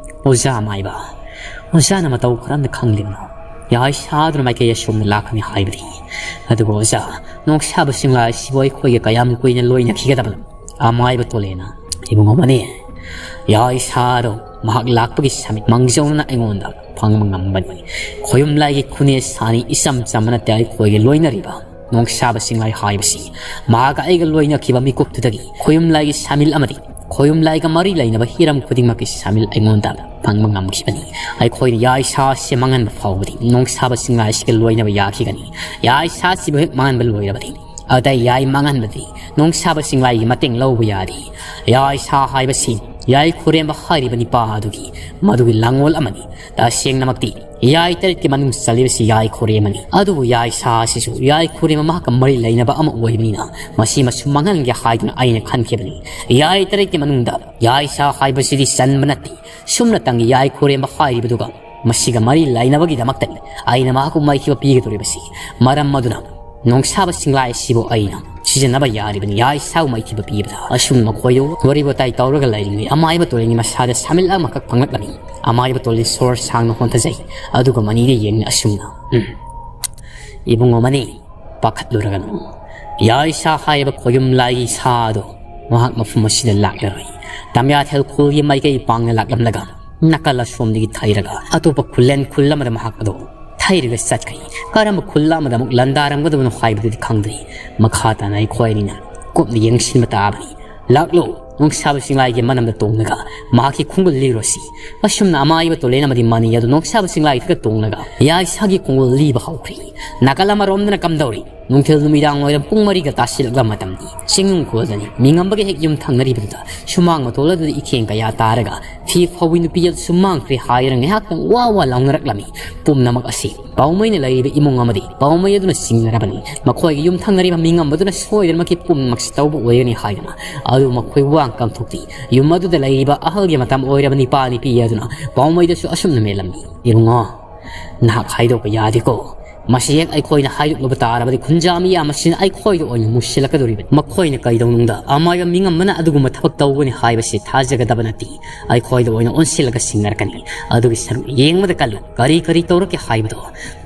"ꯑꯣꯖꯥ ꯑꯃꯥꯏꯕ, ꯑꯣꯖꯥꯅ ꯃꯇꯧ ꯀꯔꯝꯅ ꯈꯪꯂꯤꯕꯅꯣ ꯌꯥꯏꯁꯥꯗꯨꯅ ꯃꯥꯏꯀꯩ ꯑꯁꯣꯝꯗ ꯂꯥꯛꯀꯅꯤ ꯍꯥꯏꯕꯗꯤ? ꯑꯗꯨꯕꯨ ꯑꯣꯖꯥ, ꯅꯣꯡꯁꯥꯕ ꯆꯤꯡꯂꯥꯏ ꯑꯁꯤꯕꯨ ꯑꯩꯈꯣꯏꯒ ꯀꯌꯥꯝ ꯀꯨꯏꯅ ꯂꯣꯏꯅꯈꯤꯒꯗꯕꯅꯣ?" ꯑꯃꯥꯏꯕ ꯇꯣꯂꯦꯟꯅ, "ꯏꯕꯨꯡꯉꯣ ꯃꯅꯤ, ꯌꯥꯏꯁꯥꯗꯣ ꯃꯍꯥꯛ ꯂꯥꯛꯄꯒꯤ ꯁꯃꯤꯠ ꯃꯥꯡꯖꯧꯅꯅ ꯑꯩꯉꯣꯟꯗ ꯐꯪꯕ ꯉꯝꯕꯅꯤ꯫ ꯈꯣꯌꯨꯝ ꯂꯥꯏꯒꯤ ꯈꯨꯅꯦ ꯁꯥꯅꯤ ꯏꯆꯝ ꯆꯝꯕ ꯅꯠꯇꯦ ꯑꯩꯈꯣꯏꯒꯤ ꯂꯣꯏꯅꯔꯤꯕ ꯅꯣꯡꯁꯥꯕ ꯆꯤꯡꯂꯥꯏ ꯍꯥꯏꯕꯁꯤ꯫ ꯃꯍꯥꯛꯀ ꯑꯩꯒ ꯂꯣꯏꯅꯈꯤꯕ ꯃꯤꯀꯨꯞꯇꯨꯗꯒꯤ ꯈꯣꯌꯨꯝ ꯂꯥꯏꯒꯤ ꯁꯥꯃꯤꯜ ꯑꯃꯗꯤ ꯈꯣꯌꯨꯝ ꯂꯥꯏꯒ ꯃꯔꯤ ꯂꯩꯅꯕ ꯍꯤꯔꯝ ꯈꯨꯗꯤꯡꯃꯛꯀꯤ ꯁꯥꯃꯤꯜ ꯑꯩꯉꯣꯟꯗ ꯐꯪꯕ ꯉꯝꯈꯤꯕꯅꯤ꯫ ꯑꯩꯈꯣꯏꯅ ꯌꯥꯏꯁꯥ ꯑꯁꯤ ꯃꯥꯡꯍꯟꯕ ꯐꯥꯎꯕꯗꯤ ꯅꯣꯡꯁꯥꯕ ꯆꯤꯡꯂꯥꯏ ꯑꯁꯤꯒ ꯂꯣꯏꯅꯕ ꯌꯥꯈꯤꯒꯅꯤ꯫ ꯌꯥꯏꯁꯥ ꯑꯁꯤꯕꯨ ꯍꯦꯛ ꯃꯥꯡꯍꯟꯕ ꯂꯣꯏꯔꯕꯗꯤ ꯑꯇꯩ ꯌꯥꯏ ꯃꯥꯡꯍꯟꯕꯗꯤ ꯅꯣꯡꯁꯥꯕ ꯆꯤꯡꯂꯥꯏꯒꯤ ꯃꯇꯦꯡ ꯂꯧꯕ ꯌꯥꯗꯦ꯫ ꯌꯥꯏꯁꯥ ꯍꯥꯏꯕꯁꯤ ꯌꯥꯏ ꯈꯨꯔꯦꯝꯕ ꯍꯥꯏꯔꯤꯕ ꯅꯤꯄꯥ ꯑꯗꯨꯒꯤ ꯃꯗꯨꯒꯤ ꯂꯥꯡꯑꯣꯜ ꯑꯃꯅꯤ꯫ ꯇꯁꯦꯡꯅꯃꯛꯇꯤ ꯌꯥꯏ ꯇꯔꯦꯠꯀꯤ ꯃꯅꯨꯡ ꯆꯜꯂꯤꯕꯁꯤ ꯌꯥꯏ ꯈꯨꯔꯦꯝꯕꯅꯤ꯫ ꯑꯗꯨꯕꯨ ꯌꯥꯏꯁꯥ ꯑꯁꯤꯁꯨ ꯌꯥꯏ ꯈꯨꯔꯦꯝꯕ ꯃꯍꯥꯛꯀ ꯃꯔꯤ ꯂꯩꯅꯕ ꯑꯃ ꯑꯣꯏꯕꯅꯤꯅ ꯃꯁꯤ ꯃꯁꯨ ꯃꯥꯡꯍꯟꯒꯦ ꯍꯥꯏꯗꯨꯅ ꯑꯩꯅ ꯈꯟꯈꯤꯕꯅꯤ꯫ ꯌꯥꯏ ꯇꯔꯦꯠꯀꯤ ꯃꯅꯨꯡꯗ ꯌꯥꯏꯁꯥ ꯍꯥꯏꯕꯁꯤꯗꯤ ꯆꯟꯕ ꯅꯠꯇꯦ꯫ ꯁꯨꯝꯅꯇꯪꯒꯤ ꯌꯥꯏ ꯈꯨꯔꯦꯝꯕ ꯍꯥꯏꯔꯤꯕꯗꯨꯒ ꯃꯁꯤꯒ ꯃꯔꯤ ꯂꯩꯅꯕꯒꯤꯗꯃꯛꯇꯅꯤ ꯑꯩꯅ ꯃꯍꯥꯛꯄꯨ ꯃꯥꯏꯊꯤꯕ ꯄꯤꯒꯗꯧꯔꯤꯕꯁꯤ꯫ ꯃꯔꯝ ꯑꯗꯨꯅ ꯅꯣꯡꯁꯥꯕ ꯆꯤꯡꯂꯥꯏ ꯑꯁꯤꯕꯨ ꯑꯩꯅ ꯁꯤꯖꯤꯟꯅꯕ ꯌꯥꯔꯤꯕꯅꯤ꯫ ꯌꯥꯏꯁꯥꯕꯨ ꯃꯥꯏꯊꯤꯕ ꯄꯤꯕꯗ ꯑꯁꯨꯝꯅ ꯃꯈꯣꯏꯗꯨ ꯋꯥꯔꯤ ꯋꯥꯇꯥꯏ ꯇꯧꯔꯒ ꯂꯩꯔꯤꯉꯩ ꯑꯃꯥꯏꯕ ꯇꯣꯔꯦꯟꯒꯤ ꯃꯁꯥꯗ ꯁꯥꯃꯤꯜ ꯑꯃꯈꯛ ꯐꯪꯂꯛꯂꯝꯃꯤ꯫ ꯑꯃꯥꯏꯕ ꯇꯣꯔꯦꯟ ꯁꯣꯔ ꯁꯥꯡꯅ ꯍꯣꯟꯊꯖꯩ꯫ ꯑꯗꯨꯒ ꯃꯅꯤꯗ ꯌꯦꯡꯅ ꯑꯁꯨꯝꯅ, "ꯎꯝ, ꯏꯕꯨꯡꯉꯣ ꯃꯅꯤ, ꯄꯥꯈꯠꯂꯨꯔꯒꯅꯨ꯫ ꯌꯥꯏꯁꯥ ꯍꯥꯏꯔꯤꯕ ꯈꯣꯌꯨꯝ ꯂꯥꯏꯒꯤ ꯁꯥ ꯑꯗꯨ ꯃꯍꯥꯛ ꯃꯐꯝ ꯑꯁꯤꯗ ꯂꯥꯛꯂꯔꯣꯏ꯫ ꯇꯝꯌꯥꯊꯦꯜ ꯈꯨꯜꯒꯤ ꯃꯥꯏꯀꯩ ꯄꯥꯡꯅ ꯂꯥꯛꯂꯝꯂꯒ ꯅꯥꯀꯜ ꯑꯁꯣꯝꯗꯒꯤ ꯊꯩꯔꯒ ꯑꯇꯣꯞꯄ ꯈꯨꯜꯂꯦꯟ ꯈꯨꯜ ꯑꯃꯗ ꯃꯍꯥꯛ ꯑꯗꯨ ꯊꯩꯔꯒ ꯆꯠꯈ꯭ꯔꯦ꯫ ꯀꯔꯝꯕ ꯈꯨꯜ ꯑꯃꯗ ꯑꯃꯨꯛ ꯂꯥꯟꯗꯥꯔꯝꯒꯗꯕꯅꯣ ꯍꯥꯏꯕꯗꯨꯗꯤ ꯈꯪꯗ꯭ꯔꯤ꯫ ꯃꯈꯥ ꯇꯥꯅ ꯑꯩꯈꯣꯏ ꯑꯅꯤꯅ ꯀꯨꯞꯅ ꯌꯦꯡꯁꯤꯟꯕ ꯇꯥꯕꯅꯤ꯫ ꯂꯥꯛꯂꯣ, ꯅꯣꯡꯁꯥꯕ ꯆꯤꯡꯂꯥꯏꯒꯤ ꯃꯅꯝꯗ ꯇꯣꯡꯂꯒ ꯃꯍꯥꯛꯀꯤ ꯈꯣꯡꯒꯨꯜ ꯂꯤꯔꯨꯁꯤ꯫" ꯑꯁꯨꯝꯅ ꯑꯃꯥꯏꯕ ꯇꯣꯂꯦꯟ ꯑꯃꯗꯤ ꯃꯅꯤ ꯑꯗꯨ ꯅꯣꯡꯁꯥꯕ ꯆꯤꯡꯂꯥꯏꯗꯒ ꯇꯣꯡꯂꯒ ꯌꯥꯏꯁꯥꯒꯤ ꯈꯣꯡꯒꯨꯜ ꯂꯤꯕ ꯍꯧꯈ꯭ꯔꯦ꯫ ꯅꯥꯀꯜ ꯑꯃꯔꯣꯝꯗꯅ ꯀꯝꯗꯧꯔꯤ? ꯅꯨꯡꯊꯤꯜ ꯅꯨꯃꯤꯗꯥꯡ ꯋꯥꯏꯔꯝ ꯄꯨꯡ ꯃꯔꯤꯒ ꯇꯥꯁꯤꯜꯂꯛꯂꯕ ꯃꯇꯝꯗꯤ ꯆꯤꯡꯅꯨꯡ ꯈꯨꯜꯗꯅꯤ꯫ ꯃꯤꯉꯝꯕꯒ ꯍꯦꯛ ꯌꯨꯝ ꯊꯪꯅꯔꯤꯕꯗꯨꯗ ꯁꯨꯃꯥꯡ ꯃꯇꯣꯜ ꯑꯗꯨꯗ ꯏꯈꯦꯡ ꯀꯌꯥ ꯇꯥꯔꯒ ꯐꯤ ꯐꯧꯕꯤ ꯅꯨꯄꯤ ꯑꯗꯨꯁꯨ ꯃꯥꯡꯈ꯭ꯔꯦ ꯍꯥꯏꯗꯨꯅ ꯉꯥꯏꯍꯥꯛꯇꯪ ꯋꯥ ꯋꯥ ꯂꯥꯎꯅꯔꯛꯂꯝꯃꯤ꯫ ꯄꯨꯝꯅꯃꯛ ꯑꯁꯤ ꯄꯥꯎꯃꯩꯅ ꯂꯩꯔꯤꯕ ꯏꯃꯨꯡ ꯑꯃꯗꯤ ꯄꯥꯎꯃꯩ ꯑꯗꯨꯅ ꯆꯤꯡꯅꯔꯕꯅꯤ꯫ ꯃꯈꯣꯏꯒꯤ ꯌꯨꯝ ꯊꯪꯅꯔꯤꯕ ꯃꯤꯉꯝꯕꯗꯨꯅ ꯁꯣꯏꯗꯅꯃꯛꯀꯤ ꯄꯨꯝꯅꯃꯛꯁꯤ ꯇꯧꯕ ꯑꯣꯏꯒꯅꯤ ꯍꯥꯏꯗꯅ꯫ ꯑꯗꯨ ꯃꯈꯣꯏ ꯋꯥ ꯀꯝꯊꯣꯛꯇꯦ꯫ ꯌꯨꯝ ꯑꯗꯨꯗ ꯂꯩꯔꯤꯕ ꯑꯍꯜꯒꯤ ꯃꯇꯝ ꯑꯣꯏꯔꯕ ꯅꯤꯄꯥ ꯅꯨꯄꯤ ꯑꯗꯨꯅ ꯄꯥꯎꯃꯩꯗꯁꯨ ꯑꯁꯨꯝꯅ ꯃꯦꯜꯂꯝꯃꯤ, "ꯏꯕꯨꯡꯉꯣ, ꯅꯍꯥꯛ ꯍꯥꯏꯗꯣꯛꯄ ꯌꯥꯗꯦꯀꯣ꯫ ꯃꯁꯤ ꯍꯦꯛ ꯑꯩꯈꯣꯏꯅ ꯍꯥꯏꯗꯣꯛꯂꯨꯕ ꯇꯥꯔꯕꯗꯤ ꯈꯨꯟꯖꯥ ꯃꯤꯌꯥꯝ ꯑꯁꯤꯅ ꯑꯩꯈꯣꯏꯗ ꯑꯣꯏꯅ ꯃꯨꯁꯤꯜꯂꯛꯀꯗꯧꯔꯤꯕꯅꯤ꯫ ꯃꯈꯣꯏꯅ ꯀꯩꯗꯧꯅꯨꯡꯗ ꯑꯃꯥꯏꯕ ꯃꯤꯉꯝꯕꯅ ꯑꯗꯨꯒꯨꯝꯕ ꯊꯕꯛ ꯇꯧꯒꯅꯤ ꯍꯥꯏꯕꯁꯤ ꯊꯥꯖꯒꯗꯕ ꯅꯠꯇꯦ꯫ ꯑꯩꯈꯣꯏꯗ ꯑꯣꯏꯅ ꯑꯣꯟꯁꯤꯜꯂꯒ ꯁꯤꯡꯅꯔꯛꯀꯅꯤ꯫ ꯑꯗꯨꯒꯤ ꯁꯔꯨꯛ ꯌꯦꯡꯕꯗ ꯀꯜꯂꯨ꯫ ꯀꯔꯤ ꯀꯔꯤ ꯇꯧꯔꯛꯀꯦ ꯍꯥꯏꯕꯗꯣ꯫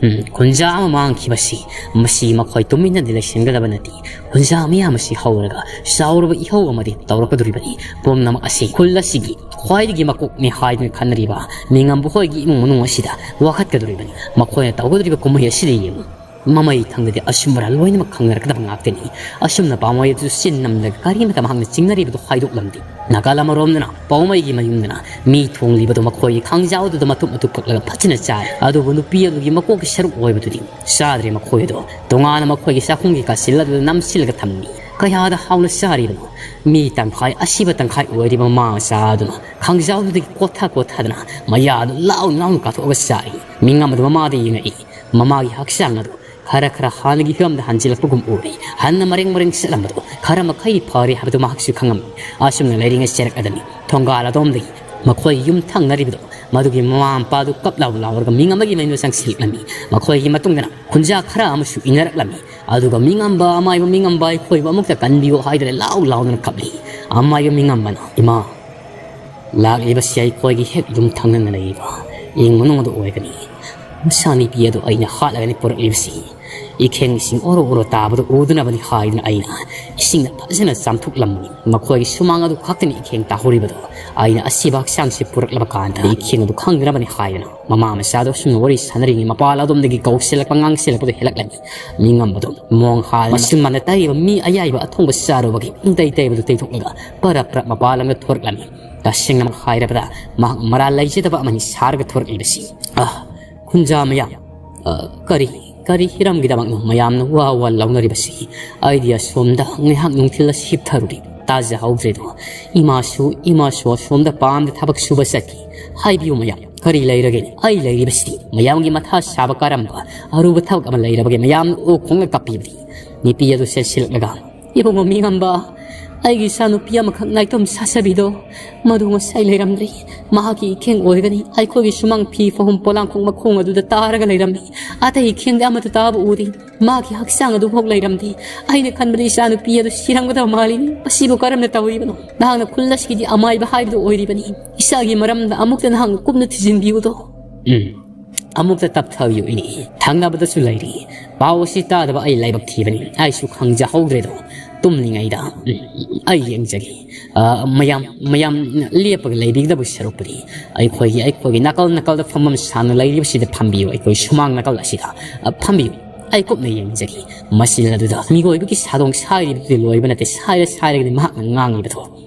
ꯎꯝ, ꯈꯨꯟꯖꯥ ꯑꯃ ꯃꯥꯡꯈꯤꯕꯁꯤ, ꯃꯁꯤ ꯃꯈꯣꯏ ꯇꯨꯃꯤꯟꯅꯗꯤ ꯂꯩꯁꯤꯟꯒꯗꯕ ꯅꯠꯇꯦ꯫ ꯈꯨꯟꯖꯥ ꯃꯤꯌꯥꯝ ꯑꯁꯤ ꯍꯧꯔꯒ ꯆꯥꯎꯔꯕ ꯏꯍꯧ ꯑꯃꯗꯤ ꯇꯧꯔꯛꯀꯗꯧꯔꯤꯕꯅꯤ꯫ ꯄꯨꯝꯅꯃꯛ ꯑꯁꯤ ꯈꯨꯜ ꯑꯁꯤꯒꯤ ꯈ꯭ꯋꯥꯏꯗꯒꯤ ꯃꯀꯣꯛꯅꯤ ꯍꯥꯏꯗꯨꯅ ꯈꯟꯅꯔꯤꯕ ꯃꯤꯉꯝꯕ ꯍꯣꯏꯒꯤ ꯏꯃꯨꯡ ꯃꯅꯨꯡ ꯑꯁꯤꯗ ꯋꯥꯀꯠꯀꯗꯧꯔꯤꯕꯅꯤ꯫ ꯃꯈꯣꯏꯅ ꯇꯧꯒꯗꯧꯔꯤꯕ ꯀꯨꯝꯍꯩ ꯑꯁꯤꯗ ꯌꯦꯡꯉꯨ꯫ ꯃꯃꯩ ꯊꯪꯗꯗꯤ ꯑꯁꯨꯝꯕꯔꯥ ꯂꯣꯏꯅꯃꯛ ꯈꯪꯅꯔꯛꯀꯗꯕ ꯉꯥꯛꯇꯅꯤ꯫ ꯑꯁꯨꯝꯅ ꯄꯥꯎꯃꯩ ꯑꯗꯨ ꯆꯤꯟ ꯅꯝꯂꯒ ꯀꯔꯤꯃꯇ ꯃꯍꯥꯛꯅ ꯆꯤꯡꯅꯔꯤꯕꯗꯨ ꯍꯥꯏꯗꯣꯛꯂꯝꯗꯦ꯫ ꯅꯥꯀꯜ ꯑꯃꯔꯣꯝꯗꯅ ꯄꯥꯎꯃꯩꯒꯤ ꯃꯌꯨꯝꯗꯅ ꯃꯤ ꯊꯣꯡꯂꯤꯕꯗꯨ ꯃꯈꯣꯏꯒꯤ ꯈꯥꯡꯖꯥꯎꯗꯨꯗ ꯃꯇꯨꯞ ꯃꯇꯨꯞ ꯀꯛꯂꯒ ꯐꯖꯅ ꯆꯥꯔꯦ꯫ ꯑꯗꯨꯕꯨ ꯅꯨꯄꯤ ꯑꯗꯨꯒꯤ ꯃꯀꯣꯛꯀꯤ ꯁꯔꯨꯛ ꯑꯣꯏꯕꯗꯨꯗꯤ ꯆꯥꯗ꯭ꯔꯦ꯫ ꯃꯈꯣꯏ ꯑꯗꯨ ꯇꯣꯉꯥꯟꯅ ꯃꯈꯣꯏꯒꯤ ꯆꯥꯛꯈꯨꯝꯒꯤ ꯀꯥꯆꯤꯜ ꯑꯗꯨꯗ ꯅꯝꯁꯤꯜꯂꯒ ꯊꯝꯃꯤ꯫ ꯀꯌꯥꯗ ꯍꯥꯎꯅ ꯆꯥꯔꯤꯕꯅꯣ! ꯃꯤ ꯇꯪꯈꯥꯏ ꯑꯁꯤꯕ ꯇꯪꯈꯥꯏ ꯑꯣꯏꯔꯤꯕ ꯃꯃꯥ ꯃꯆꯥ ꯑꯗꯨꯅ ꯈꯥꯡꯖꯥꯎꯗꯨꯗꯒꯤ ꯀꯣꯠꯊ ꯀꯣꯠꯊꯗꯅ ꯃꯌꯥꯗꯨ ꯂꯥꯎ ꯂꯥꯎꯅ ꯀꯥꯊꯣꯛꯑꯒ ꯆꯥꯔꯤ꯫ ꯃꯤꯉꯝ ꯑꯗꯨ ꯃꯃꯥꯗ ꯌꯦꯡꯉꯛꯏ꯫ ꯃꯃꯥꯒꯤ ꯍꯛꯆꯥꯡ ꯑꯗꯨ ꯈꯔ ꯈꯔ ꯍꯥꯟꯅꯒꯤ ꯐꯤꯕꯝꯗ ꯍꯟꯖꯤꯜꯂꯛꯄꯒꯨꯝ ꯎꯔꯦ꯫ ꯍꯟꯅ ꯃꯔꯦꯡ ꯃꯔꯦꯡ ꯆꯠꯂꯝꯕꯗꯨ ꯈꯔ ꯃꯈꯩ ꯐꯔꯦ ꯍꯥꯏꯕꯗꯨ ꯃꯍꯥꯛꯁꯨ ꯈꯪꯉꯝꯃꯤ꯫ ꯑꯁꯨꯝꯅ ꯂꯩꯔꯤꯉꯩ ꯆꯦꯔꯛ ꯑꯗꯨꯅꯤ ꯊꯣꯡꯒꯥꯜ ꯑꯗꯣꯝꯗꯒꯤ ꯃꯈꯣꯏ ꯌꯨꯝ ꯊꯪꯅꯔꯤꯕꯗꯨ, ꯃꯗꯨꯒꯤ ꯃꯃꯥ ꯃꯄꯥꯗꯨ ꯀꯞ ꯂꯥꯎ ꯂꯥꯎꯔꯒ ꯃꯤꯉꯝ ꯑꯃꯒꯤ ꯃꯌꯨꯝꯗ ꯆꯪꯁꯤꯜꯂꯛꯂꯝꯃꯤ꯫ ꯃꯈꯣꯏꯒꯤ ꯃꯇꯨꯡꯗꯅ ꯈꯨꯟꯖꯥ ꯈꯔ ꯑꯃꯁꯨ ꯏꯟꯅꯔꯛꯂꯝꯃꯤ꯫ ꯑꯗꯨꯒ ꯃꯤꯉꯝꯕ, ꯑꯃꯥꯏꯕ ꯃꯤꯉꯝꯕ, ꯑꯩꯈꯣꯏꯕꯨ ꯑꯃꯨꯛꯇ ꯀꯟꯕꯤꯌꯨ ꯍꯥꯏꯗꯨꯅ ꯂꯥꯎ ꯂꯥꯎꯗꯨꯅ ꯀꯞꯂꯤ꯫ ꯑꯃꯥꯏꯕ ꯃꯤꯉꯝꯕꯅ, "ꯏꯃꯥ, ꯂꯥꯛꯂꯤꯕꯁꯤ ꯑꯩꯈꯣꯏꯒꯤ ꯍꯦꯛ ꯌꯨꯝ ꯊꯪꯅꯅ ꯂꯩꯔꯤꯕ ꯏꯃꯨꯡ ꯃꯅꯨꯡ ꯑꯗꯨ ꯑꯣꯏꯒꯅꯤ꯫ ꯃꯆꯥꯅꯨꯄꯤ ꯑꯗꯨ ꯑꯩꯅ ꯍꯥꯠꯂꯒꯅꯤ ꯄꯨꯔꯛꯂꯤꯕꯁꯤ꯫ ꯏꯈꯦꯡ ꯏꯁꯤꯡ ꯑꯣꯔꯣ ꯑꯣꯔꯣ ꯇꯥꯕꯗꯨ ꯎꯗꯅꯕꯅꯤ ꯍꯥꯏꯗꯨꯅ ꯑꯩꯅ ꯏꯁꯤꯡꯅ ꯐꯖꯅ ꯆꯥꯝꯊꯣꯛꯂꯝꯕꯅꯤ꯫ ꯃꯈꯣꯏꯒꯤ ꯁꯨꯃꯥꯡ ꯑꯗꯨ ꯈꯛꯇꯅꯤ ꯏꯈꯦꯡ ꯇꯥꯍꯧꯔꯤꯕꯗꯨ꯫ ꯑꯩꯅ ꯑꯁꯤꯕ ꯍꯛꯆꯥꯡꯁꯤ ꯄꯨꯔꯛꯂꯕ ꯀꯥꯟꯗ ꯏꯈꯦꯡ ꯑꯗꯨ ꯈꯪꯗꯅꯕꯅꯤ ꯍꯥꯏꯗꯨꯅ ꯃꯃꯥ ꯃꯆꯥꯗꯨ ꯑꯁꯨꯝꯅ ꯋꯥꯔꯤ ꯁꯥꯟꯅꯔꯤꯉꯩ ꯃꯄꯥꯜ ꯑꯗꯣꯝꯗꯒꯤ ꯀꯧꯁꯤꯜꯂꯛꯄ ꯉꯥꯡꯁꯤꯜꯂꯛꯄꯗꯨ ꯍꯦꯜꯂꯛꯂꯝꯃꯤ꯫ ꯃꯤꯉꯝꯕꯗꯨ ꯃꯣꯡ ꯍꯥꯜ ꯃꯁꯨꯝ ꯃꯥꯟꯅ ꯇꯩꯔꯤꯕ ꯃꯤ ꯑꯌꯥꯏꯕ ꯑꯊꯣꯡꯕ ꯆꯥꯔꯨꯕꯒꯤ ꯇꯩ ꯇꯩꯕꯗꯨ ꯇꯩꯊꯣꯛꯂꯒ ꯄꯔꯞ ꯄꯔꯞ ꯃꯄꯥꯜ ꯂꯝꯗ ꯊꯣꯔꯛꯂꯝꯃꯤ꯫ ꯇꯁꯦꯡꯅꯃꯛ ꯍꯥꯏꯔꯕꯗ ꯃꯍꯥꯛ ꯃꯔꯥꯜ ꯂꯩꯖꯗꯕ ꯑꯃꯅꯤ ꯁꯥꯔꯒ ꯊꯣꯔꯛꯂꯤꯕꯁꯤ꯫ ꯑ, ꯈꯨꯟꯖꯥ ꯃꯌꯥꯝ, ꯑ, ꯀꯔꯤ, ꯀꯔꯤ ꯍꯤꯔꯝꯒꯤꯗꯃꯛꯅꯣ ꯃꯌꯥꯝꯅ ꯋꯥ ꯋꯥ ꯂꯥꯎꯅꯔꯤꯕꯁꯤ? ꯑꯩꯗꯤ ꯑꯁꯣꯝꯗ ꯉꯥꯏꯍꯥꯛ ꯅꯨꯡꯊꯤꯜꯗ ꯁꯤꯞꯊꯔꯨꯔꯦ, ꯇꯥꯖꯍꯧꯗ꯭ꯔꯦꯗꯣ꯫ ꯏꯃꯥꯁꯨ, ꯏꯃꯥꯁꯨ ꯑꯁꯣꯝꯗ ꯄꯥꯝꯗ ꯊꯕꯛ ꯁꯨꯕ ꯆꯠꯈꯤ꯫ ꯍꯥꯏꯕꯤꯌꯨ ꯃꯌꯥꯝ, ꯀꯔꯤ ꯂꯩꯔꯒꯦ? ꯑꯩ ꯂꯩꯔꯤꯕꯁꯤꯗꯤ ꯃꯌꯥꯝꯒꯤ ꯃꯊꯥ ꯁꯥꯕ ꯀꯔꯝꯕ ꯑꯔꯨꯕ ꯊꯕꯛ ꯑꯃ ꯂꯩꯔꯕꯒꯦ? ꯃꯌꯥꯝꯅ ꯑꯣꯛ ꯈꯣꯡꯅ ꯀꯞꯄꯤꯕꯗꯤ꯫ ꯅꯨꯄꯤ ꯑꯗꯨ ꯆꯦꯟꯁꯤꯜꯂꯛꯂꯒ, "ꯏꯕꯨꯡꯉꯣ ꯃꯤꯉꯝꯕ, ꯑꯩꯒꯤ ꯏꯆꯥꯅꯨꯄꯤ ꯑꯃꯈꯛ ꯅꯥꯏꯇꯣꯝ ꯁꯥꯁꯕꯤꯗꯣ ꯃꯗꯨ ꯉꯁꯥꯏ ꯂꯩꯔꯝꯗ꯭ꯔꯦ꯫ ꯃꯍꯥꯛꯀꯤ ꯏꯈꯦꯡ ꯑꯣꯏꯒꯅꯤ꯫ ꯑꯩꯈꯣꯏꯒꯤ ꯁꯨꯃꯥꯡ ꯐꯤ ꯐꯥꯎꯍꯨꯝ ꯄꯣꯂꯥꯡꯈꯣꯛ ꯃꯈꯣꯡ ꯑꯗꯨꯗ ꯇꯥꯔꯒ ꯂꯩꯔꯝꯃꯤ꯫ ꯑꯇꯩ ꯏꯈꯦꯡꯗꯤ ꯑꯃꯠꯇ ꯇꯥꯕ ꯎꯗꯦ꯫ ꯃꯥꯒꯤ ꯍꯛꯆꯥꯡ ꯑꯗꯨꯐꯥꯎ ꯂꯩꯔꯝꯗꯦ꯫ ꯑꯩꯅ ꯈꯟꯕꯗ ꯏꯆꯥꯅꯨꯄꯤ ꯑꯗꯨ ꯁꯤꯔꯝꯒꯗꯕ ꯃꯥꯜꯂꯤꯅꯤ꯫ ꯃꯁꯤꯕꯨ ꯀꯔꯝꯅ ꯇꯧꯔꯤꯕꯅꯣ? ꯅꯍꯥꯛꯅ ꯈꯨꯜ ꯑꯁꯤꯒꯤꯗꯤ ꯑꯃꯥꯏꯕ ꯍꯥꯏꯕꯗꯨ ꯑꯣꯏꯔꯤꯕꯅꯤ꯫ ꯏꯆꯥꯒꯤ ꯃꯔꯝꯗ ꯑꯃꯨꯛꯇ ꯅꯍꯥꯛꯅ ꯀꯨꯞꯅ ꯊꯤꯖꯤꯟꯕꯤꯌꯨꯗꯣ꯫ ꯎꯝ꯫ ꯑꯃꯨꯛꯇ ꯇꯞꯊꯕꯤꯌꯨ ꯏꯅꯦ꯫ ꯊꯪꯅꯕꯗꯁꯨ ꯂꯩꯔꯤ꯫ ꯄꯥꯎ ꯑꯁꯤ ꯇꯥꯗꯕ ꯑꯩ ꯂꯥꯏꯕꯛ ꯊꯤꯕꯅꯤ꯫ ꯑꯩꯁꯨ ꯈꯪꯖꯍꯧꯗ꯭ꯔꯦꯗꯣ꯫ ꯇꯨꯝꯂꯤꯉꯩꯗ, ꯎꯝ, ꯑꯩ ꯌꯦꯡꯖꯒꯦ꯫ ꯑ, ꯃꯌꯥꯝ, ꯃꯌꯥꯝ ꯂꯦꯞꯄꯒ ꯂꯩꯕꯤꯒꯗꯕ ꯁꯔꯨꯛꯄꯨꯗꯤ ꯑꯩꯈꯣꯏꯒꯤ, ꯑꯩꯈꯣꯏꯒꯤ ꯅꯥꯀꯜ ꯅꯥꯀꯜꯗ ꯐꯝꯐꯝ ꯁꯥꯅ ꯂꯩꯔꯤꯕꯁꯤꯗ ꯐꯝꯕꯤꯌꯨ꯫ ꯑꯩꯈꯣꯏ ꯁꯨꯃꯥꯡ ꯅꯥꯀꯜ ꯑꯁꯤꯗ, ꯑ, ꯐꯝꯕꯤꯌꯨ꯫ ꯑꯩ ꯀꯨꯞꯅ ꯌꯦꯡꯖꯒꯦ꯫ ꯃꯁꯤ ꯑꯗꯨꯗ ꯃꯤꯑꯣꯏꯕꯒꯤ ꯁꯥꯗꯣꯡ ꯁꯥꯏꯔꯤꯕꯗꯨꯗꯤ ꯂꯣꯏꯕ ꯅꯠꯇꯦ꯫ ꯁꯥꯏꯔ ꯁꯥꯏꯔꯒꯗꯤ ꯃꯍꯥꯛꯅ ꯉꯥꯡꯂꯤꯕꯗꯣ꯫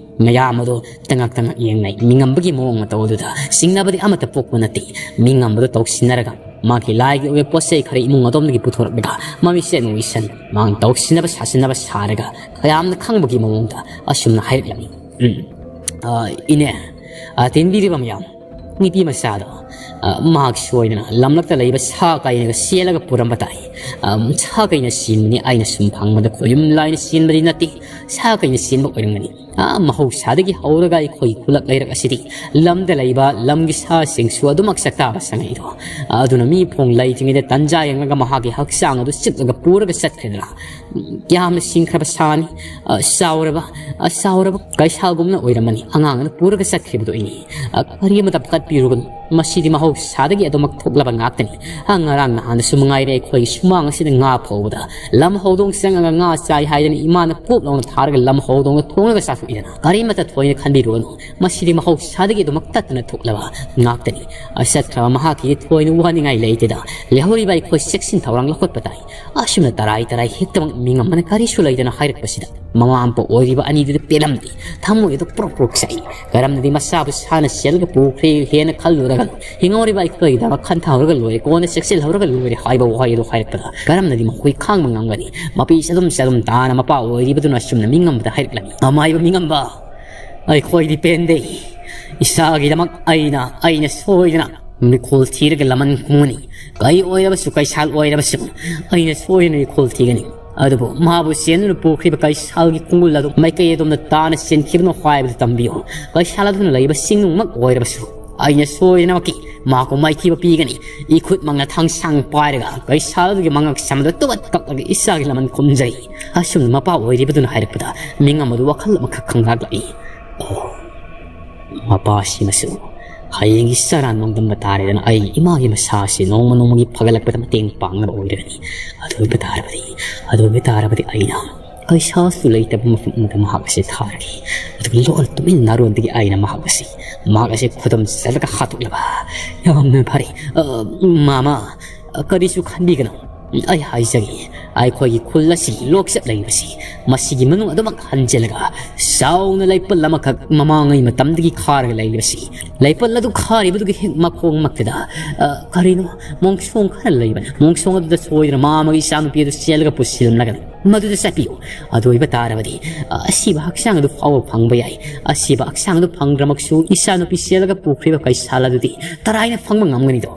ꯃꯌꯥꯝ ꯑꯗꯨ ꯇꯉꯛ ꯇꯉꯛ ꯌꯦꯡꯅꯩ꯫ ꯃꯤꯉꯝꯕꯒꯤ ꯃꯑꯣꯡ ꯃꯇꯧ ꯑꯗꯨꯗ ꯆꯤꯡꯅꯕꯗꯤ ꯑꯃꯠꯇ ꯄꯣꯛꯄ ꯅꯠꯇꯦ꯫ ꯃꯤꯉꯝꯕꯗꯨ ꯇꯧꯁꯤꯟꯅꯔꯒ ꯃꯥꯒꯤ ꯂꯥꯏꯒꯤ ꯑꯣꯏꯕ ꯄꯣꯠ ꯆꯩ ꯈꯔ ꯏꯃꯨꯡ ꯑꯗꯣꯝꯗꯒꯤ ꯄꯨꯊꯣꯔꯛꯂꯒ ꯃꯃꯤꯁꯦꯟ ꯎꯏꯁꯟ ꯃꯥꯡ ꯇꯧꯁꯤꯟꯅꯕ ꯁꯥꯁꯤꯟꯅꯕ ꯁꯥꯔꯒ ꯌꯥꯝꯅ ꯈꯪꯕꯒꯤ ꯃꯑꯣꯡꯗ ꯑꯁꯨꯝꯅ ꯍꯥꯏꯔꯛꯂꯝꯃꯤ꯫ ꯎꯝ꯫ ꯑ, ꯏꯅꯦ, ꯑ, ꯇꯤꯟꯕꯤꯔꯤꯕ ꯃꯌꯥꯝ, ꯅꯨꯄꯤ ꯃꯆꯥꯗꯣ, ꯑ, ꯃꯍꯥꯛ ꯁꯣꯏꯗꯅ ꯂꯝꯂꯛꯇ ꯂꯩꯕ ꯁꯥ ꯀꯩꯅꯒ ꯆꯦꯜꯂꯒ ꯄꯨꯔꯝꯕ ꯇꯥꯏ꯫ ꯑ, ꯁꯥ ꯀꯩꯅ ꯆꯦꯟꯕꯅꯤ꯫ ꯑꯩꯅ ꯁꯨꯝ ꯐꯪꯕꯗ ꯈꯣꯌꯨꯝ ꯂꯥꯏꯅ ꯆꯦꯟꯕꯗꯤ ꯅꯠꯇꯦ꯫ ꯁꯥ ꯀꯩꯅ ꯆꯦꯟꯕ ꯑꯣꯏꯔꯝꯒꯅꯤ꯫ ꯑ, ꯃꯍꯧꯁꯥꯗꯒꯤ ꯍꯧꯔꯒ ꯑꯩꯈꯣꯏꯒꯤ ꯈꯨꯜꯂꯛ ꯂꯩꯔꯛ ꯑꯁꯤꯗꯤ ꯂꯝꯗ ꯂꯩꯕ ꯂꯝꯒꯤ ꯁꯥꯁꯤꯡꯁꯨ ꯑꯗꯨꯃꯛ ꯆꯥꯛꯇꯥꯕ ꯆꯪꯉꯛꯏꯗꯣ꯫ ꯑꯗꯨꯅ ꯃꯤ ꯐꯣꯡ ꯂꯩꯇ꯭ꯔꯤꯉꯩꯗ ꯇꯟꯖꯥ ꯌꯦꯡꯂꯒ ꯃꯍꯥꯛꯀꯤ ꯍꯛꯆꯥꯡ ꯑꯗꯨ ꯆꯤꯛꯂꯒ ꯄꯨꯔꯒ ꯆꯠꯈ꯭ꯔꯦꯗꯅ꯫ ꯌꯥꯝꯅ ꯁꯤꯡꯈ꯭ꯔꯕ ꯁꯥꯅꯤ꯫ ꯑ, ꯆꯥꯎꯔꯕ, ꯑ, ꯆꯥꯎꯔꯕ ꯀꯩꯁꯥꯒꯨꯝꯅ ꯑꯣꯏꯔꯝꯃꯅꯤ꯫ ꯑꯉꯥꯡ ꯑꯗꯨ ꯄꯨꯔꯒ ꯆꯠꯈ꯭ꯔꯤꯕꯗꯨ ꯏꯅꯦ꯫ ꯑ, ꯀꯔꯤ ꯑꯃꯠꯇ ꯄꯥꯈꯠꯄꯤꯔꯨꯒꯅꯨ꯫ ꯃꯁꯤꯗꯤ ꯃꯍꯧꯁꯥꯗꯒꯤ ꯑꯗꯨꯃꯛ ꯊꯣꯛꯂꯕ ꯉꯥꯛꯇꯅꯤ꯫ ꯑ, ꯉꯔꯥꯡ ꯅꯍꯥꯟꯗꯁꯨ ꯃꯉꯥꯏꯔꯦ ꯑꯩꯈꯣꯏꯒꯤ ꯁꯨꯃꯥꯡ ꯑꯁꯤꯗ ꯉꯥ ꯐꯧꯕꯗ ꯂꯝ ꯍꯧꯗꯣꯡ ꯆꯪꯉꯒ ꯉꯥ ꯆꯥꯏ ꯍꯥꯏꯗꯅ ꯏꯃꯥꯅ ꯄꯣꯞ ꯂꯥꯎꯅ ꯊꯥꯔꯒ ꯂꯝ ꯍꯧꯗꯣꯡꯗ ꯊꯣꯡꯉꯒ ꯆꯥꯊꯣꯛꯏꯗꯅ꯫ ꯀꯔꯤꯃꯠꯇ ꯊꯣꯏꯅ ꯈꯟꯕꯤꯔꯨꯒꯅꯨ꯫ ꯃꯁꯤꯗꯤ ꯃꯍꯧꯁꯥꯗꯒꯤ ꯑꯗꯨꯃꯛ ꯇꯠꯇꯅ ꯊꯣꯛꯂꯕ ꯉꯥꯛꯇꯅꯤ꯫ ꯑ, ꯆꯠꯈ꯭ꯔꯕ ꯃꯍꯥꯛꯀꯤꯗꯤ ꯊꯣꯏꯅ ꯋꯥꯅꯤꯡꯉꯥꯏ ꯂꯩꯇꯦꯗ꯫ ꯂꯩꯍꯧꯔꯤꯕ ꯑꯩꯈꯣꯏ ꯆꯦꯛꯁꯤꯟ ꯊꯧꯔꯥꯡ ꯂꯧꯈꯠꯄ ꯇꯥꯏ꯫ ꯑꯁꯨꯝꯅ ꯇꯔꯥꯏ ꯇꯔꯥꯏ ꯍꯦꯛꯇꯃꯛ ꯃꯤꯉꯝꯕꯅ ꯀꯔꯤꯁꯨ ꯂꯩꯗꯅ ꯍꯥꯏꯔꯛꯄꯁꯤꯗ ꯃꯃꯥ ꯃꯄꯥ ꯑꯣꯏꯔꯤꯕ ꯑꯅꯤꯗꯨꯗ ꯄꯦꯜꯂꯝꯗꯦ꯫ ꯊꯃꯣꯏ ꯑꯗꯨ ꯄ꯭ꯔꯣꯛ ꯄ꯭ꯔꯣꯛ ꯆꯥꯛꯏ꯫ ꯀꯔꯝꯅꯗꯤ ꯃꯆꯥꯕꯨ ꯁꯥꯅ ꯆꯦꯜꯂꯒ ꯄꯨꯈ꯭ꯔꯦ ꯍꯦꯟꯅ ꯈꯜꯂꯨꯔꯒ ꯍꯤꯡꯍꯧꯔꯤꯕ ꯑꯩꯈꯣꯏꯒꯤꯗꯃꯛ ꯈꯟꯊꯍꯧꯔꯒ ꯂꯣꯏꯔꯦ, ꯀꯣꯟꯅ ꯆꯦꯛꯁꯤꯜꯍꯧꯔꯒ ꯂꯣꯏꯔꯦ ꯍꯥꯏꯕ ꯋꯥꯍꯩ ꯑꯗꯨ ꯍꯥꯏꯔꯛꯄꯗ ꯀꯔꯝꯅꯗꯤ ꯃꯈꯣꯏ ꯈꯥꯡꯕ ꯉꯝꯒꯅꯤ? ꯃꯄꯤ ꯆꯗꯨꯝ ꯆꯗꯨꯝ ꯇꯥꯅ ꯃꯄꯥ ꯑꯣꯏꯔꯤꯕꯗꯨꯅ ꯑꯁꯨꯝꯅ ꯃꯤꯉꯝꯕꯗ ꯍꯥꯏꯔꯛꯂꯝꯃꯤ꯫ ꯑꯃꯥꯏꯕ ꯃꯤꯉꯝꯕ, ꯑꯩꯈꯣꯏꯗꯤ ꯄꯦꯟꯗꯦ꯫ ꯏꯆꯥꯒꯤꯗꯃꯛ ꯑꯩꯅ, ꯑꯩꯅ ꯁꯣꯏꯗꯅ ꯃꯤꯈꯣꯜ ꯊꯤꯔꯒ ꯂꯃꯟ ꯈꯨꯝꯒꯅꯤ꯫ ꯀꯩ ꯑꯣꯏꯔꯕꯁꯨ, ꯀꯩꯁꯥꯜ ꯑꯣꯏꯔꯕꯁꯨ, ꯑꯩꯅ ꯁꯣꯏꯗꯅ ꯃꯤꯈꯣꯜ ꯊꯤꯒꯅꯤ꯫ ꯑꯗꯨꯕꯨ ꯃꯥꯕꯨ ꯆꯦꯟꯗꯨꯅ ꯄꯨꯈ꯭ꯔꯤꯕ ꯀꯩꯁꯥꯜꯒꯤ ꯈꯣꯡꯒꯨꯜ ꯑꯗꯨ ꯃꯥꯏꯀꯩ ꯑꯗꯣꯝꯗ ꯇꯥꯅ ꯆꯦꯟꯈꯤꯕꯅꯣ ꯍꯥꯏꯕꯗꯨ ꯇꯝꯕꯤꯌꯨ꯫ ꯀꯩꯁꯥꯜ ꯑꯗꯨꯅ ꯂꯩꯕ ꯆꯤꯡꯅꯨꯡꯃꯛ ꯑꯣꯏꯔꯕꯁꯨ ꯑꯩꯅ ꯁꯣꯏꯗꯅꯃꯛꯀꯤ ꯃꯍꯥꯛꯄꯨ ꯃꯥꯏꯊꯤꯕ ꯄꯤꯒꯅꯤ꯫ ꯏꯈꯨꯠꯃꯛꯅ ꯊꯥꯡꯁꯥꯡ ꯄꯥꯏꯔꯒ ꯀꯩꯁꯥꯜ ꯑꯗꯨꯒꯤ ꯃꯉꯛ ꯁꯝ ꯑꯗꯨ ꯇꯨꯕꯠ ꯀꯛꯂꯒ ꯏꯆꯥꯒꯤ ꯂꯃꯟ ꯈꯨꯝꯖꯔꯤ꯫ ꯑꯁꯨꯝꯅ ꯃꯄꯥ ꯑꯣꯏꯔꯤꯕꯗꯨꯅ ꯍꯥꯏꯔꯛꯄꯗ ꯃꯤꯡ ꯑꯃꯗꯨ ꯋꯥꯈꯜ ꯑꯃꯈꯛ ꯈꯪꯂꯛꯂꯛꯏ꯫ ꯑꯣ, ꯃꯄꯥꯁꯤꯃꯁꯨ ꯍꯌꯦꯡꯒꯤ ꯆꯔꯥ ꯅꯣꯡꯗꯝꯕ ꯇꯥꯔꯦꯗꯅ ꯑꯩ ꯏꯃꯥꯒꯤ ꯃꯁꯥꯁꯤ ꯅꯣꯡꯃ ꯅꯣꯡꯃꯒꯤ ꯐꯒꯠꯂꯛꯄꯗ ꯃꯇꯦꯡ ꯄꯥꯡꯅꯕ ꯑꯣꯏꯔꯒꯅꯤ꯫ ꯑꯗꯨ ꯑꯣꯏꯕ ꯇꯥꯔꯕꯗꯤ, ꯑꯗꯨ ꯑꯣꯏꯕ ꯇꯥꯔꯕꯗꯤ ꯑꯩꯅ ꯀꯩꯁꯥꯁꯨ ꯂꯩꯇꯕ ꯃꯐꯝ ꯑꯃꯗ ꯃꯍꯥꯛ ꯑꯁꯤ ꯊꯥꯔꯒꯦ꯫ ꯑꯗꯨꯒ ꯂꯣꯟ ꯇꯨꯃꯤꯟ ꯅꯥꯔꯣꯟꯗꯒꯤ ꯑꯩꯅ ꯃꯍꯥꯛ ꯑꯁꯤ, ꯃꯍꯥꯛ ꯑꯁꯤ ꯈꯨꯗꯨꯝ ꯆꯜꯂꯒ ꯍꯥꯠꯇꯣꯛꯂꯕ꯫ ꯌꯥꯝꯅ ꯐꯔꯦ꯫ ꯑ, ꯃꯃꯥ, ꯀꯔꯤꯁꯨ ꯈꯟꯕꯤꯒꯅꯨ꯫ ꯑꯩ ꯍꯥꯏꯖꯒꯦ, ꯑꯩꯈꯣꯏꯒꯤ ꯈꯨꯜ ꯑꯁꯤꯒꯤ ꯂꯣꯛꯆꯠ ꯂꯩꯕꯁꯤ, ꯃꯁꯤꯒꯤ ꯃꯅꯨꯡ ꯑꯗꯨꯃꯛ ꯍꯟꯖꯤꯜꯂꯒ ꯆꯥꯎꯅ ꯂꯩꯄꯜ ꯑꯃꯈꯛ ꯃꯃꯥꯡꯉꯩ ꯃꯇꯝꯗꯒꯤ ꯈꯥꯔꯒ ꯂꯩꯔꯤꯕꯁꯤ, ꯂꯩꯄꯜ ꯑꯗꯨ ꯈꯥꯔꯤꯕꯗꯨꯒꯤ ꯍꯦꯛ ꯃꯈꯣꯡꯃꯛꯇꯗ, ꯑ, ꯀꯔꯤꯅꯣ, ꯃꯣꯡꯁꯣꯡ ꯈꯔ ꯂꯩꯕꯅꯤ꯫ ꯃꯣꯡꯁꯣꯡ ꯑꯗꯨꯗ ꯁꯣꯏꯗꯅ ꯃꯃꯥ ꯑꯃꯒꯤ ꯏꯆꯥꯅꯨꯄꯤ ꯑꯗꯨ ꯆꯦꯜꯂꯒ ꯄꯨꯁꯤꯜꯂꯝꯂꯒꯅꯤ꯫ ꯃꯗꯨꯗ ꯆꯠꯄꯤꯌꯨ꯫ ꯑꯗꯨ ꯑꯣꯏꯕ ꯇꯥꯔꯕꯗꯤ, ꯑ, ꯑꯁꯤꯕ ꯍꯛꯆꯥꯡ ꯑꯗꯨ ꯐꯥꯎꯕ ꯐꯪꯕ ꯌꯥꯏ꯫ ꯑꯁꯤꯕ ꯍꯛꯆꯥꯡ ꯑꯗꯨ ꯐꯪꯗ꯭ꯔꯃꯛꯁꯨ ꯏꯆꯥꯅꯨꯄꯤ ꯆꯦꯜꯂꯒ ꯄꯨꯈ꯭ꯔꯤꯕ ꯀꯩꯁꯥꯜ ꯑꯗꯨꯗꯤ ꯇꯔꯥꯏꯅ ꯐꯪꯕ ꯉꯝꯒꯅꯤꯗꯣ꯫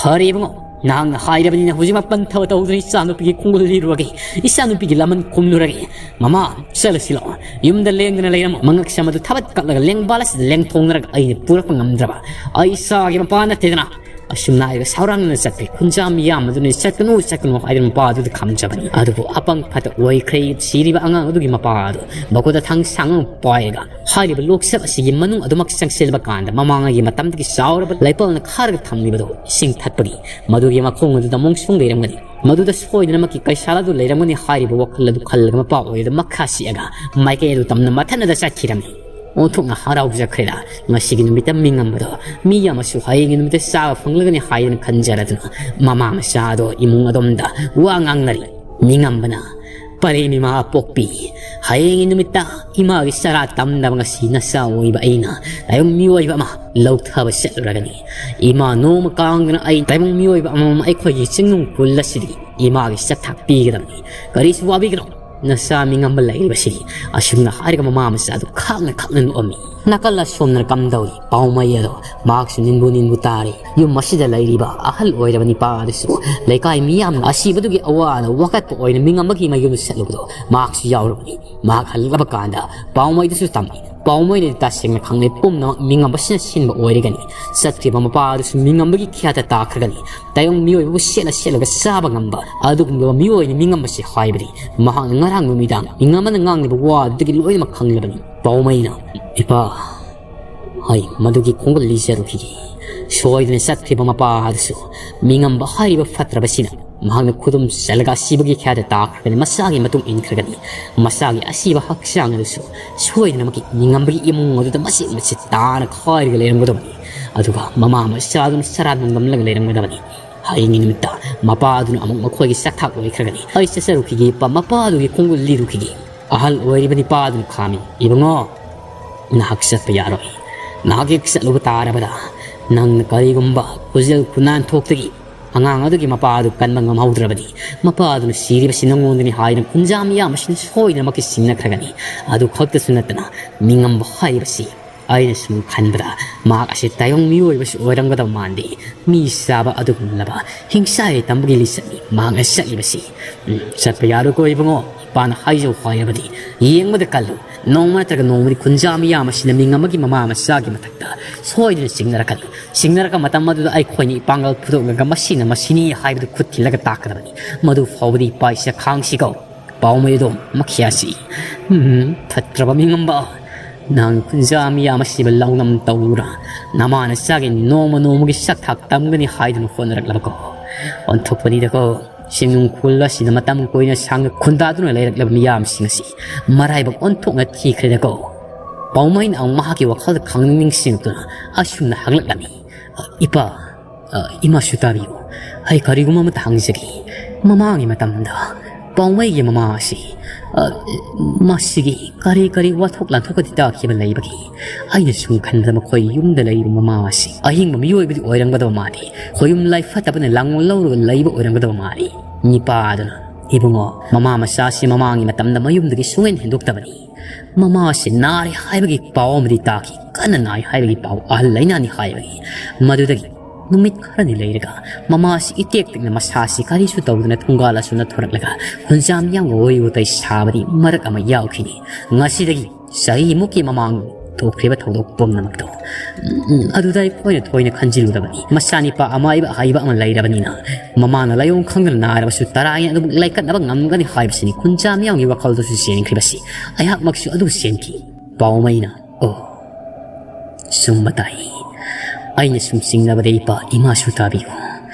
ꯐꯔꯦ ꯏꯕꯨꯡꯉꯣ, ꯅꯍꯥꯛꯅ ꯍꯥꯏꯔꯕꯅꯤꯅ ꯍꯧꯖꯤꯛꯃꯛ ꯄꯟꯊꯕ ꯇꯧꯗꯨꯅ ꯏꯆꯥꯅꯨꯄꯤꯒꯤ ꯈꯣꯡꯒꯨꯜ ꯂꯤꯔꯨꯔꯒꯦ, ꯏꯆꯥꯅꯨꯄꯤꯒꯤ ꯂꯃꯟ ꯈꯨꯝꯂꯨꯔꯒꯦ꯫ ꯃꯃꯥ, ꯆꯠꯂꯁꯤ ꯂꯥꯛꯑꯣ꯫ ꯌꯨꯝꯗ ꯂꯦꯡꯗꯅ ꯂꯩꯔꯝꯃꯣ꯫ ꯃꯉꯛ ꯁꯝ ꯑꯗꯨ ꯊꯕꯠ ꯀꯛꯂꯒ ꯂꯦꯡꯕꯥꯜ ꯑꯁꯤꯗ ꯂꯦꯡꯊꯣꯛꯅꯔꯒ ꯑꯩꯅ ꯄꯨꯔꯛꯄ ꯉꯝꯗ꯭ꯔꯕ꯫ ꯑꯩ ꯏꯆꯥꯒꯤ ꯃꯄꯥ ꯅꯠꯇꯦꯗꯅ꯫ ꯑꯁꯨꯝꯅ ꯍꯥꯏꯔꯒ ꯁꯥꯎꯔꯥꯡꯅꯅ ꯆꯠꯈ꯭ꯔꯦ꯫ ꯈꯨꯟꯖꯥ ꯃꯤꯌꯥꯝ ꯑꯗꯨꯅ ꯆꯠꯀꯅꯨ, ꯆꯠꯀꯅꯨ ꯍꯥꯏꯗꯨꯅ ꯃꯄꯥ ꯑꯗꯨꯗ ꯈꯥꯝꯖꯕꯅꯤ꯫ ꯑꯗꯨꯕꯨ ꯑꯄꯪ ꯐꯠꯇ ꯑꯣꯏꯈ꯭ꯔꯦ꯫ ꯁꯤꯔꯤꯕ ꯑꯉꯥꯡ ꯑꯗꯨꯒꯤ ꯃꯄꯥ ꯑꯗꯨ ꯃꯈꯨꯠꯇ ꯊꯥꯡ ꯁꯥꯡ ꯑꯃ ꯄꯥꯏꯔꯒ ꯍꯥꯏꯔꯤꯕ ꯂꯣꯛꯆꯠ ꯑꯁꯤꯒꯤ ꯃꯅꯨꯡ ꯑꯗꯨꯃꯛ ꯆꯪꯁꯤꯟꯕ ꯀꯥꯟꯗ ꯃꯃꯥꯡꯉꯩꯒꯤ ꯃꯇꯝꯗꯒꯤ ꯆꯥꯎꯔꯕ ꯂꯩꯄꯜꯅ ꯈꯥꯔꯒ ꯊꯝꯂꯤꯕꯗꯨ ꯏꯁꯤꯡ ꯊꯠꯄꯒꯤ ꯃꯗꯨꯒꯤ ꯃꯈꯣꯡ ꯑꯗꯨꯗ ꯃꯣꯡꯁꯣꯡ ꯂꯩꯔꯝꯒꯅꯤ꯫ ꯃꯗꯨꯗ ꯁꯣꯏꯗꯅꯃꯛꯀꯤ ꯀꯩꯁꯥꯜ ꯑꯗꯨ ꯂꯩꯔꯝꯒꯅꯤ ꯍꯥꯏꯔꯤꯕ ꯋꯥꯈꯜ ꯑꯗꯨ ꯈꯜꯂꯒ ꯃꯄꯥ ꯑꯣꯏꯔꯤꯗ ꯃꯈꯥ ꯆꯤꯛꯑꯒ ꯃꯥꯏꯀꯩ ꯑꯗꯨ ꯇꯝꯅ ꯃꯊꯟꯅꯗ ꯆꯠꯈꯤꯔꯝꯃꯤ꯫ ꯑꯣꯟꯊꯣꯛꯅ ꯍꯔꯥꯎꯖꯈ꯭ꯔꯦꯗ꯫ ꯉꯁꯤꯒꯤ ꯅꯨꯃꯤꯠꯇ ꯃꯤꯉꯝꯕꯗꯣ ꯃꯤ ꯑꯃꯁꯨ ꯍꯌꯦꯡꯒꯤ ꯅꯨꯃꯤꯠꯇ ꯆꯥꯕ ꯐꯪꯂꯒꯅꯤ ꯍꯥꯏꯗꯅ ꯈꯟꯖꯔꯗꯨꯅ ꯃꯃꯥ ꯃꯆꯥ ꯑꯗꯣ ꯏꯃꯨꯡ ꯑꯗꯣꯝꯗ ꯋꯥ ꯉꯥꯡꯅꯔꯤ꯫ ꯃꯤꯉꯝꯕꯅ, "ꯄꯔꯦꯝ ꯏꯃꯥ ꯄꯣꯛꯄꯤ, ꯍꯌꯦꯡꯒꯤ ꯅꯨꯃꯤꯠꯇ ꯏꯃꯥꯒꯤ ꯆꯔꯥ ꯇꯝꯅꯕ ꯉꯁꯤ ꯅꯆꯥ ꯑꯣꯏꯕ ꯑꯩꯅ ꯇꯥꯏꯕꯪ ꯃꯤꯑꯣꯏꯕ ꯑꯃ ꯂꯧꯊꯕ ꯆꯠꯂꯨꯔꯒꯅꯤ꯫ ꯏꯃꯥ ꯅꯣꯡꯃ ꯀꯥꯡꯗꯅ ꯑꯩ ꯇꯥꯏꯕꯪ ꯃꯤꯑꯣꯏꯕ ꯑꯃꯃꯝ ꯑꯩꯈꯣꯏꯒꯤ ꯆꯤꯡꯅꯨꯡ ꯈꯨꯜ ꯑꯁꯤꯗꯒꯤ ꯏꯃꯥꯒꯤ ꯆꯥꯛꯊꯥꯛ ꯄꯤꯒꯗꯕꯅꯤ꯫ ꯀꯔꯤꯁꯨ ꯋꯥꯕꯤꯒꯅꯨ꯫ ꯅꯆꯥ ꯃꯤꯉꯝꯕ ꯂꯩꯔꯤꯕꯁꯤꯗꯤ꯫ ꯑꯁꯨꯝꯅ ꯍꯥꯏꯔꯒ ꯃꯃꯥ ꯃꯆꯥꯗꯨ ꯈꯥꯛꯅ ꯈꯥꯛꯅ ꯅꯣꯛꯑꯝꯃꯤ꯫ ꯅꯥꯀꯜ ꯑꯁꯣꯝꯗꯅ ꯀꯝꯗꯧꯔꯤ? ꯄꯥꯎꯃꯩ ꯑꯗꯣ ꯃꯍꯥꯛꯁꯨ ꯅꯤꯟꯕꯨ ꯅꯤꯟꯕꯨ ꯇꯥꯔꯤ꯫ ꯌꯨꯝ ꯑꯁꯤꯗ ꯂꯩꯔꯤꯕ ꯑꯍꯜ ꯑꯣꯏꯔꯕ ꯅꯤꯄꯥ ꯑꯗꯨꯁꯨ ꯂꯩꯀꯥꯏ ꯃꯤꯌꯥꯝꯅ ꯑꯁꯤꯕꯗꯨꯒꯤ ꯑꯋꯥꯗ ꯋꯥꯀꯠꯄ ꯑꯣꯏꯅ ꯃꯤꯉꯝꯕꯒꯤ ꯃꯌꯨꯝꯗ ꯆꯠꯂꯨꯕꯗꯣ ꯃꯍꯥꯛꯁꯨ ꯌꯥꯎꯔꯕꯅꯤ꯫ ꯃꯍꯥꯛ ꯍꯜꯂꯛꯂꯕ ꯀꯥꯟꯗ ꯄꯥꯎꯃꯩꯗꯁꯨ ꯇꯝꯃꯤ꯫ ꯄꯥꯎꯃꯩꯅꯗꯤ ꯇꯁꯦꯡꯅ ꯈꯪꯂꯦ, ꯄꯨꯝꯅꯃꯛ ꯃꯤꯉꯝꯕꯁꯤꯅ ꯁꯤꯟꯕ ꯑꯣꯏꯔꯒꯅꯤ꯫ ꯆꯠꯈ꯭ꯔꯤꯕ ꯃꯄꯥ ꯑꯗꯨꯁꯨ ꯃꯤꯉꯝꯕꯒꯤ ꯈ꯭ꯌꯥꯠꯇ ꯇꯥꯈ꯭ꯔꯒꯅꯤ꯫ ꯇꯥꯏꯕꯪ ꯃꯤꯑꯣꯏꯕꯕꯨ ꯁꯦꯠꯂ ꯁꯦꯠꯂꯒ ꯆꯥꯕ ꯉꯝꯕ ꯑꯗꯨꯒꯨꯝꯂꯕ ꯃꯤꯑꯣꯏꯅꯤ ꯃꯤꯉꯝꯕꯁꯤ ꯍꯥꯏꯕꯗꯤ ꯃꯍꯥꯛꯅ ꯉꯔꯥꯡ ꯅꯨꯃꯤꯗꯥꯡ ꯃꯤꯉꯝꯕꯅ ꯉꯥꯡꯂꯤꯕ ꯋꯥ ꯑꯗꯨꯗꯒꯤ ꯂꯣꯏꯅꯃꯛ ꯈꯪꯂꯕꯅꯤ꯫ ꯄꯥꯎꯃꯩꯅ, "ꯏꯄꯥ, ꯑꯩ ꯃꯗꯨꯒꯤ ꯈꯣꯡꯒꯨꯜ ꯂꯤꯖꯔꯨꯈꯤꯒꯦ꯫ ꯁꯣꯏꯗꯅ ꯆꯠꯈ꯭ꯔꯤꯕ ꯃꯄꯥ ꯑꯗꯨꯁꯨ ꯃꯤꯉꯝꯕ ꯍꯥꯏꯔꯤꯕ ꯐꯠꯇ꯭ꯔꯕꯁꯤꯅ ꯃꯍꯥꯛꯅ ꯈꯨꯗꯨꯝ ꯆꯜꯂꯒ ꯑꯁꯤꯕꯒꯤ ꯈ꯭ꯌꯥꯠꯇ ꯇꯥꯈ꯭ꯔꯒꯅꯤ, ꯃꯆꯥꯒꯤ ꯃꯇꯨꯡ ꯏꯟꯈ꯭ꯔꯒꯅꯤ꯫ ꯃꯆꯥꯒꯤ ꯑꯁꯤꯕ ꯍꯛꯆꯥꯡ ꯑꯗꯨꯁꯨ ꯁꯣꯏꯗꯅꯃꯛꯀꯤ ꯃꯤꯉꯝꯕꯒꯤ ꯏꯃꯨꯡ ꯑꯗꯨꯗ ꯃꯆꯦꯠ ꯃꯆꯦꯠ ꯇꯥꯅ ꯈꯥꯏꯔꯒ ꯂꯩꯔꯝꯒꯗꯕꯅꯤ꯫ ꯑꯗꯨꯒ ꯃꯃꯥ ꯃꯆꯥꯗꯨꯅ ꯆꯔꯥ ꯅꯣꯡꯗꯝꯂꯒ ꯂꯩꯔꯝꯒꯗꯕꯅꯤ꯫ ꯍꯌꯦꯡꯒꯤ ꯅꯨꯃꯤꯠꯇ ꯃꯄꯥ ꯑꯗꯨꯅ ꯑꯃꯨꯛ ꯃꯈꯣꯏꯒꯤ ꯆꯥꯛꯊꯥꯛ ꯑꯣꯏꯈ꯭ꯔꯒꯅꯤ꯫ ꯑꯩ ꯆꯠꯆꯔꯨꯈꯤꯒꯦ, ꯏꯄꯥ꯫ ꯃꯄꯥ ꯑꯗꯨꯒꯤ ꯈꯣꯡꯒꯨꯜ ꯂꯤꯔꯨꯈꯤꯒꯦ꯫" ꯑꯍꯜ ꯑꯣꯏꯔꯤꯕ ꯅꯤꯄꯥ ꯑꯗꯨꯅ ꯈꯥꯝꯃꯤ꯫ "ꯏꯕꯨꯡꯉꯣ, ꯅꯍꯥꯛ ꯆꯠꯄ ꯌꯥꯔꯣꯏ꯫ ꯅꯍꯥꯛ ꯍꯦꯛ ꯆꯠꯂꯨꯕ ꯇꯥꯔꯕꯗ ꯅꯪꯅ ꯀꯔꯤꯒꯨꯝꯕ ꯈꯨꯖꯤꯜ ꯈꯨꯅꯥꯟ ꯊꯣꯛꯇꯒꯤ ꯑꯉꯥꯡ ꯑꯗꯨꯒꯤ ꯃꯄꯥ ꯑꯗꯨ ꯀꯟꯕ ꯉꯝꯍꯧꯗ꯭ꯔꯕꯗꯤ ꯃꯄꯥ ꯑꯗꯨꯅ ꯁꯤꯔꯤꯕꯁꯤ ꯅꯉꯣꯟꯗꯅꯤ ꯍꯥꯏꯅ ꯈꯨꯟꯖꯥ ꯃꯤꯌꯥꯝ ꯑꯁꯤꯅ ꯁꯣꯏꯗꯅꯃꯛꯀꯤ ꯆꯤꯡꯅꯈ꯭ꯔꯒꯅꯤ꯫ ꯑꯗꯨ ꯈꯛꯇꯁꯨ ꯅꯠꯇꯅ ꯃꯤꯉꯝꯕ ꯍꯥꯏꯔꯤꯕꯁꯤ ꯑꯩꯅ ꯁꯨꯝ ꯈꯟꯕꯗ ꯃꯍꯥꯛ ꯑꯁꯤ ꯇꯥꯏꯕꯪ ꯃꯤꯑꯣꯏꯕꯁꯨ ꯑꯣꯏꯔꯝꯒꯗꯕ ꯃꯥꯟꯗꯦ꯫ ꯃꯤ ꯆꯥꯕ ꯑꯗꯨꯒꯨꯝꯂꯕ ꯍꯤꯡꯁꯥ ꯇꯝꯕꯒꯤ ꯂꯤꯆꯠꯅꯤ ꯃꯍꯥꯛꯅ ꯆꯠꯂꯤꯕꯁꯤ꯫ ꯎꯝ, ꯆꯠꯄ ꯌꯥꯔꯣꯏꯀꯣ ꯏꯕꯨꯡꯉꯣ꯫ ꯏꯄꯥꯅ ꯍꯥꯏꯖꯧ ꯍꯥꯏꯔꯕꯗꯤ ꯌꯦꯡꯕꯗ ꯀꯜꯂꯨ꯫ ꯅꯣꯡꯃ ꯅꯠꯇ꯭ꯔꯒ ꯅꯣꯡꯃꯗꯤ ꯈꯨꯟꯖꯥ ꯃꯤꯌꯥꯝ ꯑꯁꯤꯅ ꯃꯤꯉꯝꯕꯒꯤ ꯃꯃꯥ ꯃꯆꯥꯒꯤ ꯃꯊꯛꯇ ꯁꯣꯏꯗꯅ ꯆꯤꯡꯅꯔꯛꯀꯅꯤ꯫ ꯆꯤꯡꯅꯔꯛꯄ ꯃꯇꯝ ꯑꯗꯨꯗ ꯑꯩꯈꯣꯏꯅ ꯏꯄꯥꯡꯒꯜ ꯐꯨꯗꯣꯛꯂꯒ ꯃꯁꯤꯅ ꯃꯁꯤꯅꯤ ꯍꯥꯏꯕꯗꯨ ꯈꯨꯠ ꯊꯤꯜꯂꯒ ꯇꯥꯛꯀꯗꯕꯅꯤ꯫ ꯃꯗꯨ ꯐꯥꯎꯕꯗꯤ ꯏꯄꯥ ꯏꯆꯥ ꯈꯥꯡꯁꯤꯀꯣ꯫ ꯄꯥꯎꯃꯩ ꯑꯗꯣ ꯃꯈꯤꯌꯥꯁꯤ꯫ ꯎꯝ, ꯐꯠꯇ꯭ꯔꯕ ꯃꯤꯉꯝꯕ꯫ ꯅꯪ ꯈꯨꯟꯖꯥ ꯃꯤꯌꯥꯝ ꯑꯁꯤꯕ ꯂꯧꯅꯝ ꯇꯧꯔꯨꯔ ꯅꯃꯥ ꯅꯆꯥꯒꯤ ꯅꯣꯡꯃ ꯅꯣꯡꯃꯒꯤ ꯁꯛ ꯊꯥꯛ ꯇꯝꯒꯅꯤ ꯍꯥꯏꯗꯨꯅ ꯍꯣꯠꯅꯔꯛꯂꯕꯀꯣ꯫ ꯑꯣꯟꯊꯣꯛꯄꯅꯤꯗꯀꯣ꯫ ꯆꯤꯡꯅꯨꯡ ꯈꯨꯜ ꯑꯁꯤꯗ ꯃꯇꯝ ꯀꯨꯏꯅ ꯁꯥꯡꯅ ꯈꯨꯟꯗꯥꯗꯨꯅ ꯂꯩꯔꯛꯂꯕ ꯃꯤꯌꯥꯝꯁꯤꯡ ꯑꯁꯤ ꯃꯔꯥꯏꯕꯛ ꯑꯣꯟꯊꯣꯛꯅ ꯊꯤꯈ꯭ꯔꯦꯗꯀꯣ꯫ ꯄꯥꯎꯃꯩꯅ ꯑꯃꯨꯛ ꯃꯍꯥꯛꯀꯤ ꯋꯥꯈꯜꯗ ꯈꯪꯅꯤꯡ ꯅꯤꯡꯁꯤꯡꯂꯛꯇꯨꯅ ꯑꯁꯨꯝꯅ ꯍꯪꯂꯛꯂꯝꯃꯤ꯫ ꯏꯄꯥ, ꯑ, ꯏꯃꯥꯁꯨ ꯇꯥꯕꯤꯌꯨ꯫ ꯑꯩ ꯀꯔꯤꯒꯨꯝꯕ ꯑꯃꯇ ꯍꯪꯖꯒꯦ꯫ ꯃꯃꯥꯡꯒꯤ ꯃꯇꯝꯗ ꯄꯥꯎꯃꯩꯒꯤ ꯃꯃꯥ ꯑꯁꯤ, ꯑ, ꯃꯁꯤꯒꯤ ꯀꯔꯤ ꯀꯔꯤ ꯋꯥꯊꯣꯛ ꯂꯥꯟꯊꯣꯛꯀꯗꯤ ꯇꯥꯈꯤꯕ ꯂꯩꯕꯒꯦ? ꯑꯩꯅ ꯁꯨꯝ ꯈꯟꯕꯗ ꯃꯈꯣꯏ ꯌꯨꯝꯗ ꯂꯩꯔꯤꯕ ꯃꯃꯥ ꯑꯁꯤ ꯑꯍꯤꯡꯕ ꯃꯤꯑꯣꯏꯕꯗꯤ ꯑꯣꯏꯔꯝꯒꯗꯕ ꯃꯥꯜꯂꯤ꯫ ꯈꯣꯌꯨꯝ ꯂꯥꯏ ꯐꯠꯇꯕꯅ ꯂꯥꯡꯑꯣꯜ ꯂꯧꯔꯒ ꯂꯩꯕ ꯑꯣꯏꯔꯝꯒꯗꯕ ꯃꯥꯜꯂꯤ꯫ ꯅꯤꯄꯥ ꯑꯗꯨꯅ ꯏꯕꯨꯡꯉꯣ, ꯃꯃꯥ ꯃꯆꯥꯁꯤ ꯃꯃꯥꯡꯒꯤ ꯃꯇꯝꯗ ꯃꯌꯨꯝꯗꯒꯤ ꯁꯨꯡꯍꯦꯟ ꯍꯦꯟꯗꯣꯛꯇꯕꯅꯤ꯫ ꯃꯃꯥꯁꯤ ꯅꯥꯔꯦ ꯍꯥꯏꯕꯒꯤ ꯄꯥꯎ ꯑꯃꯗꯤ ꯇꯥꯈꯤ, ꯀꯟꯅ ꯅꯥꯏ ꯍꯥꯏꯕꯒꯤ ꯄꯥꯎ, ꯑꯍꯜ ꯂꯩꯅꯥꯅꯤ ꯍꯥꯏꯕꯒꯤ꯫ ꯃꯗꯨꯗꯒꯤ ꯅꯨꯃꯤꯠ ꯈꯔꯅꯤ ꯂꯩꯔꯒ ꯃꯃꯥꯁꯤ ꯏꯇꯦꯛ ꯇꯦꯛꯅ ꯃꯁꯥꯁꯤ ꯀꯔꯤꯁꯨ ꯇꯧꯗꯅ ꯊꯣꯡꯒꯥꯜ ꯑꯁꯣꯝꯗ ꯊꯣꯔꯛꯂꯒ ꯈꯨꯟꯖꯥ ꯃꯤꯌꯥꯝꯒ ꯋꯥꯔꯤ ꯋꯥꯇꯥꯏ ꯁꯥꯕꯗꯤ ꯃꯔꯛ ꯑꯃ ꯌꯥꯎꯈꯤꯅꯤ꯫ ꯉꯁꯤꯗꯒꯤ ꯆꯍꯤꯃꯨꯛꯀꯤ ꯃꯃꯥꯡ ꯊꯣꯛꯈ꯭ꯔꯤꯕ ꯊꯧꯗꯣꯛ ꯄꯨꯝꯅꯃꯛꯇꯣ, ꯎꯝ, ꯑꯗꯨꯗ ꯑꯩꯈꯣꯏꯅ ꯊꯣꯏꯅ ꯈꯟꯖꯤꯜꯂꯨꯗꯕꯅꯤ꯫ ꯃꯆꯥꯅꯤꯄꯥ ꯑꯃꯥꯏꯕ ꯑꯍꯩꯕ ꯑꯃ ꯂꯩꯔꯕꯅꯤꯅ ꯃꯃꯥꯅ ꯂꯥꯏꯑꯣꯡ ꯈꯪꯗꯅ ꯅꯥꯔꯕꯁꯨ ꯇꯔꯥꯏꯅ ꯑꯗꯨꯕꯨ ꯂꯥꯏꯀꯠꯅꯕ ꯉꯝꯒꯅꯤ ꯍꯥꯏꯕꯁꯤꯅꯤ ꯈꯨꯟꯖꯥ ꯃꯤꯌꯥꯝꯒꯤ ꯋꯥꯈꯜꯗꯁꯨ ꯆꯦꯟꯈ꯭ꯔꯤꯕꯁꯤ꯫ ꯑꯩꯍꯥꯛꯃꯛꯁꯨ ꯑꯗꯨ ꯆꯦꯟꯈꯤ꯫ ꯄꯥꯎꯃꯩꯅ, "ꯑꯣ, ꯆꯨꯝꯕ ꯇꯥꯏ꯫ ꯑꯩꯅ ꯁꯨꯝ ꯆꯤꯡꯅꯕꯗ ꯏꯄꯥ ꯏꯃꯥꯁꯨ ꯇꯥꯕꯤꯌꯨ꯫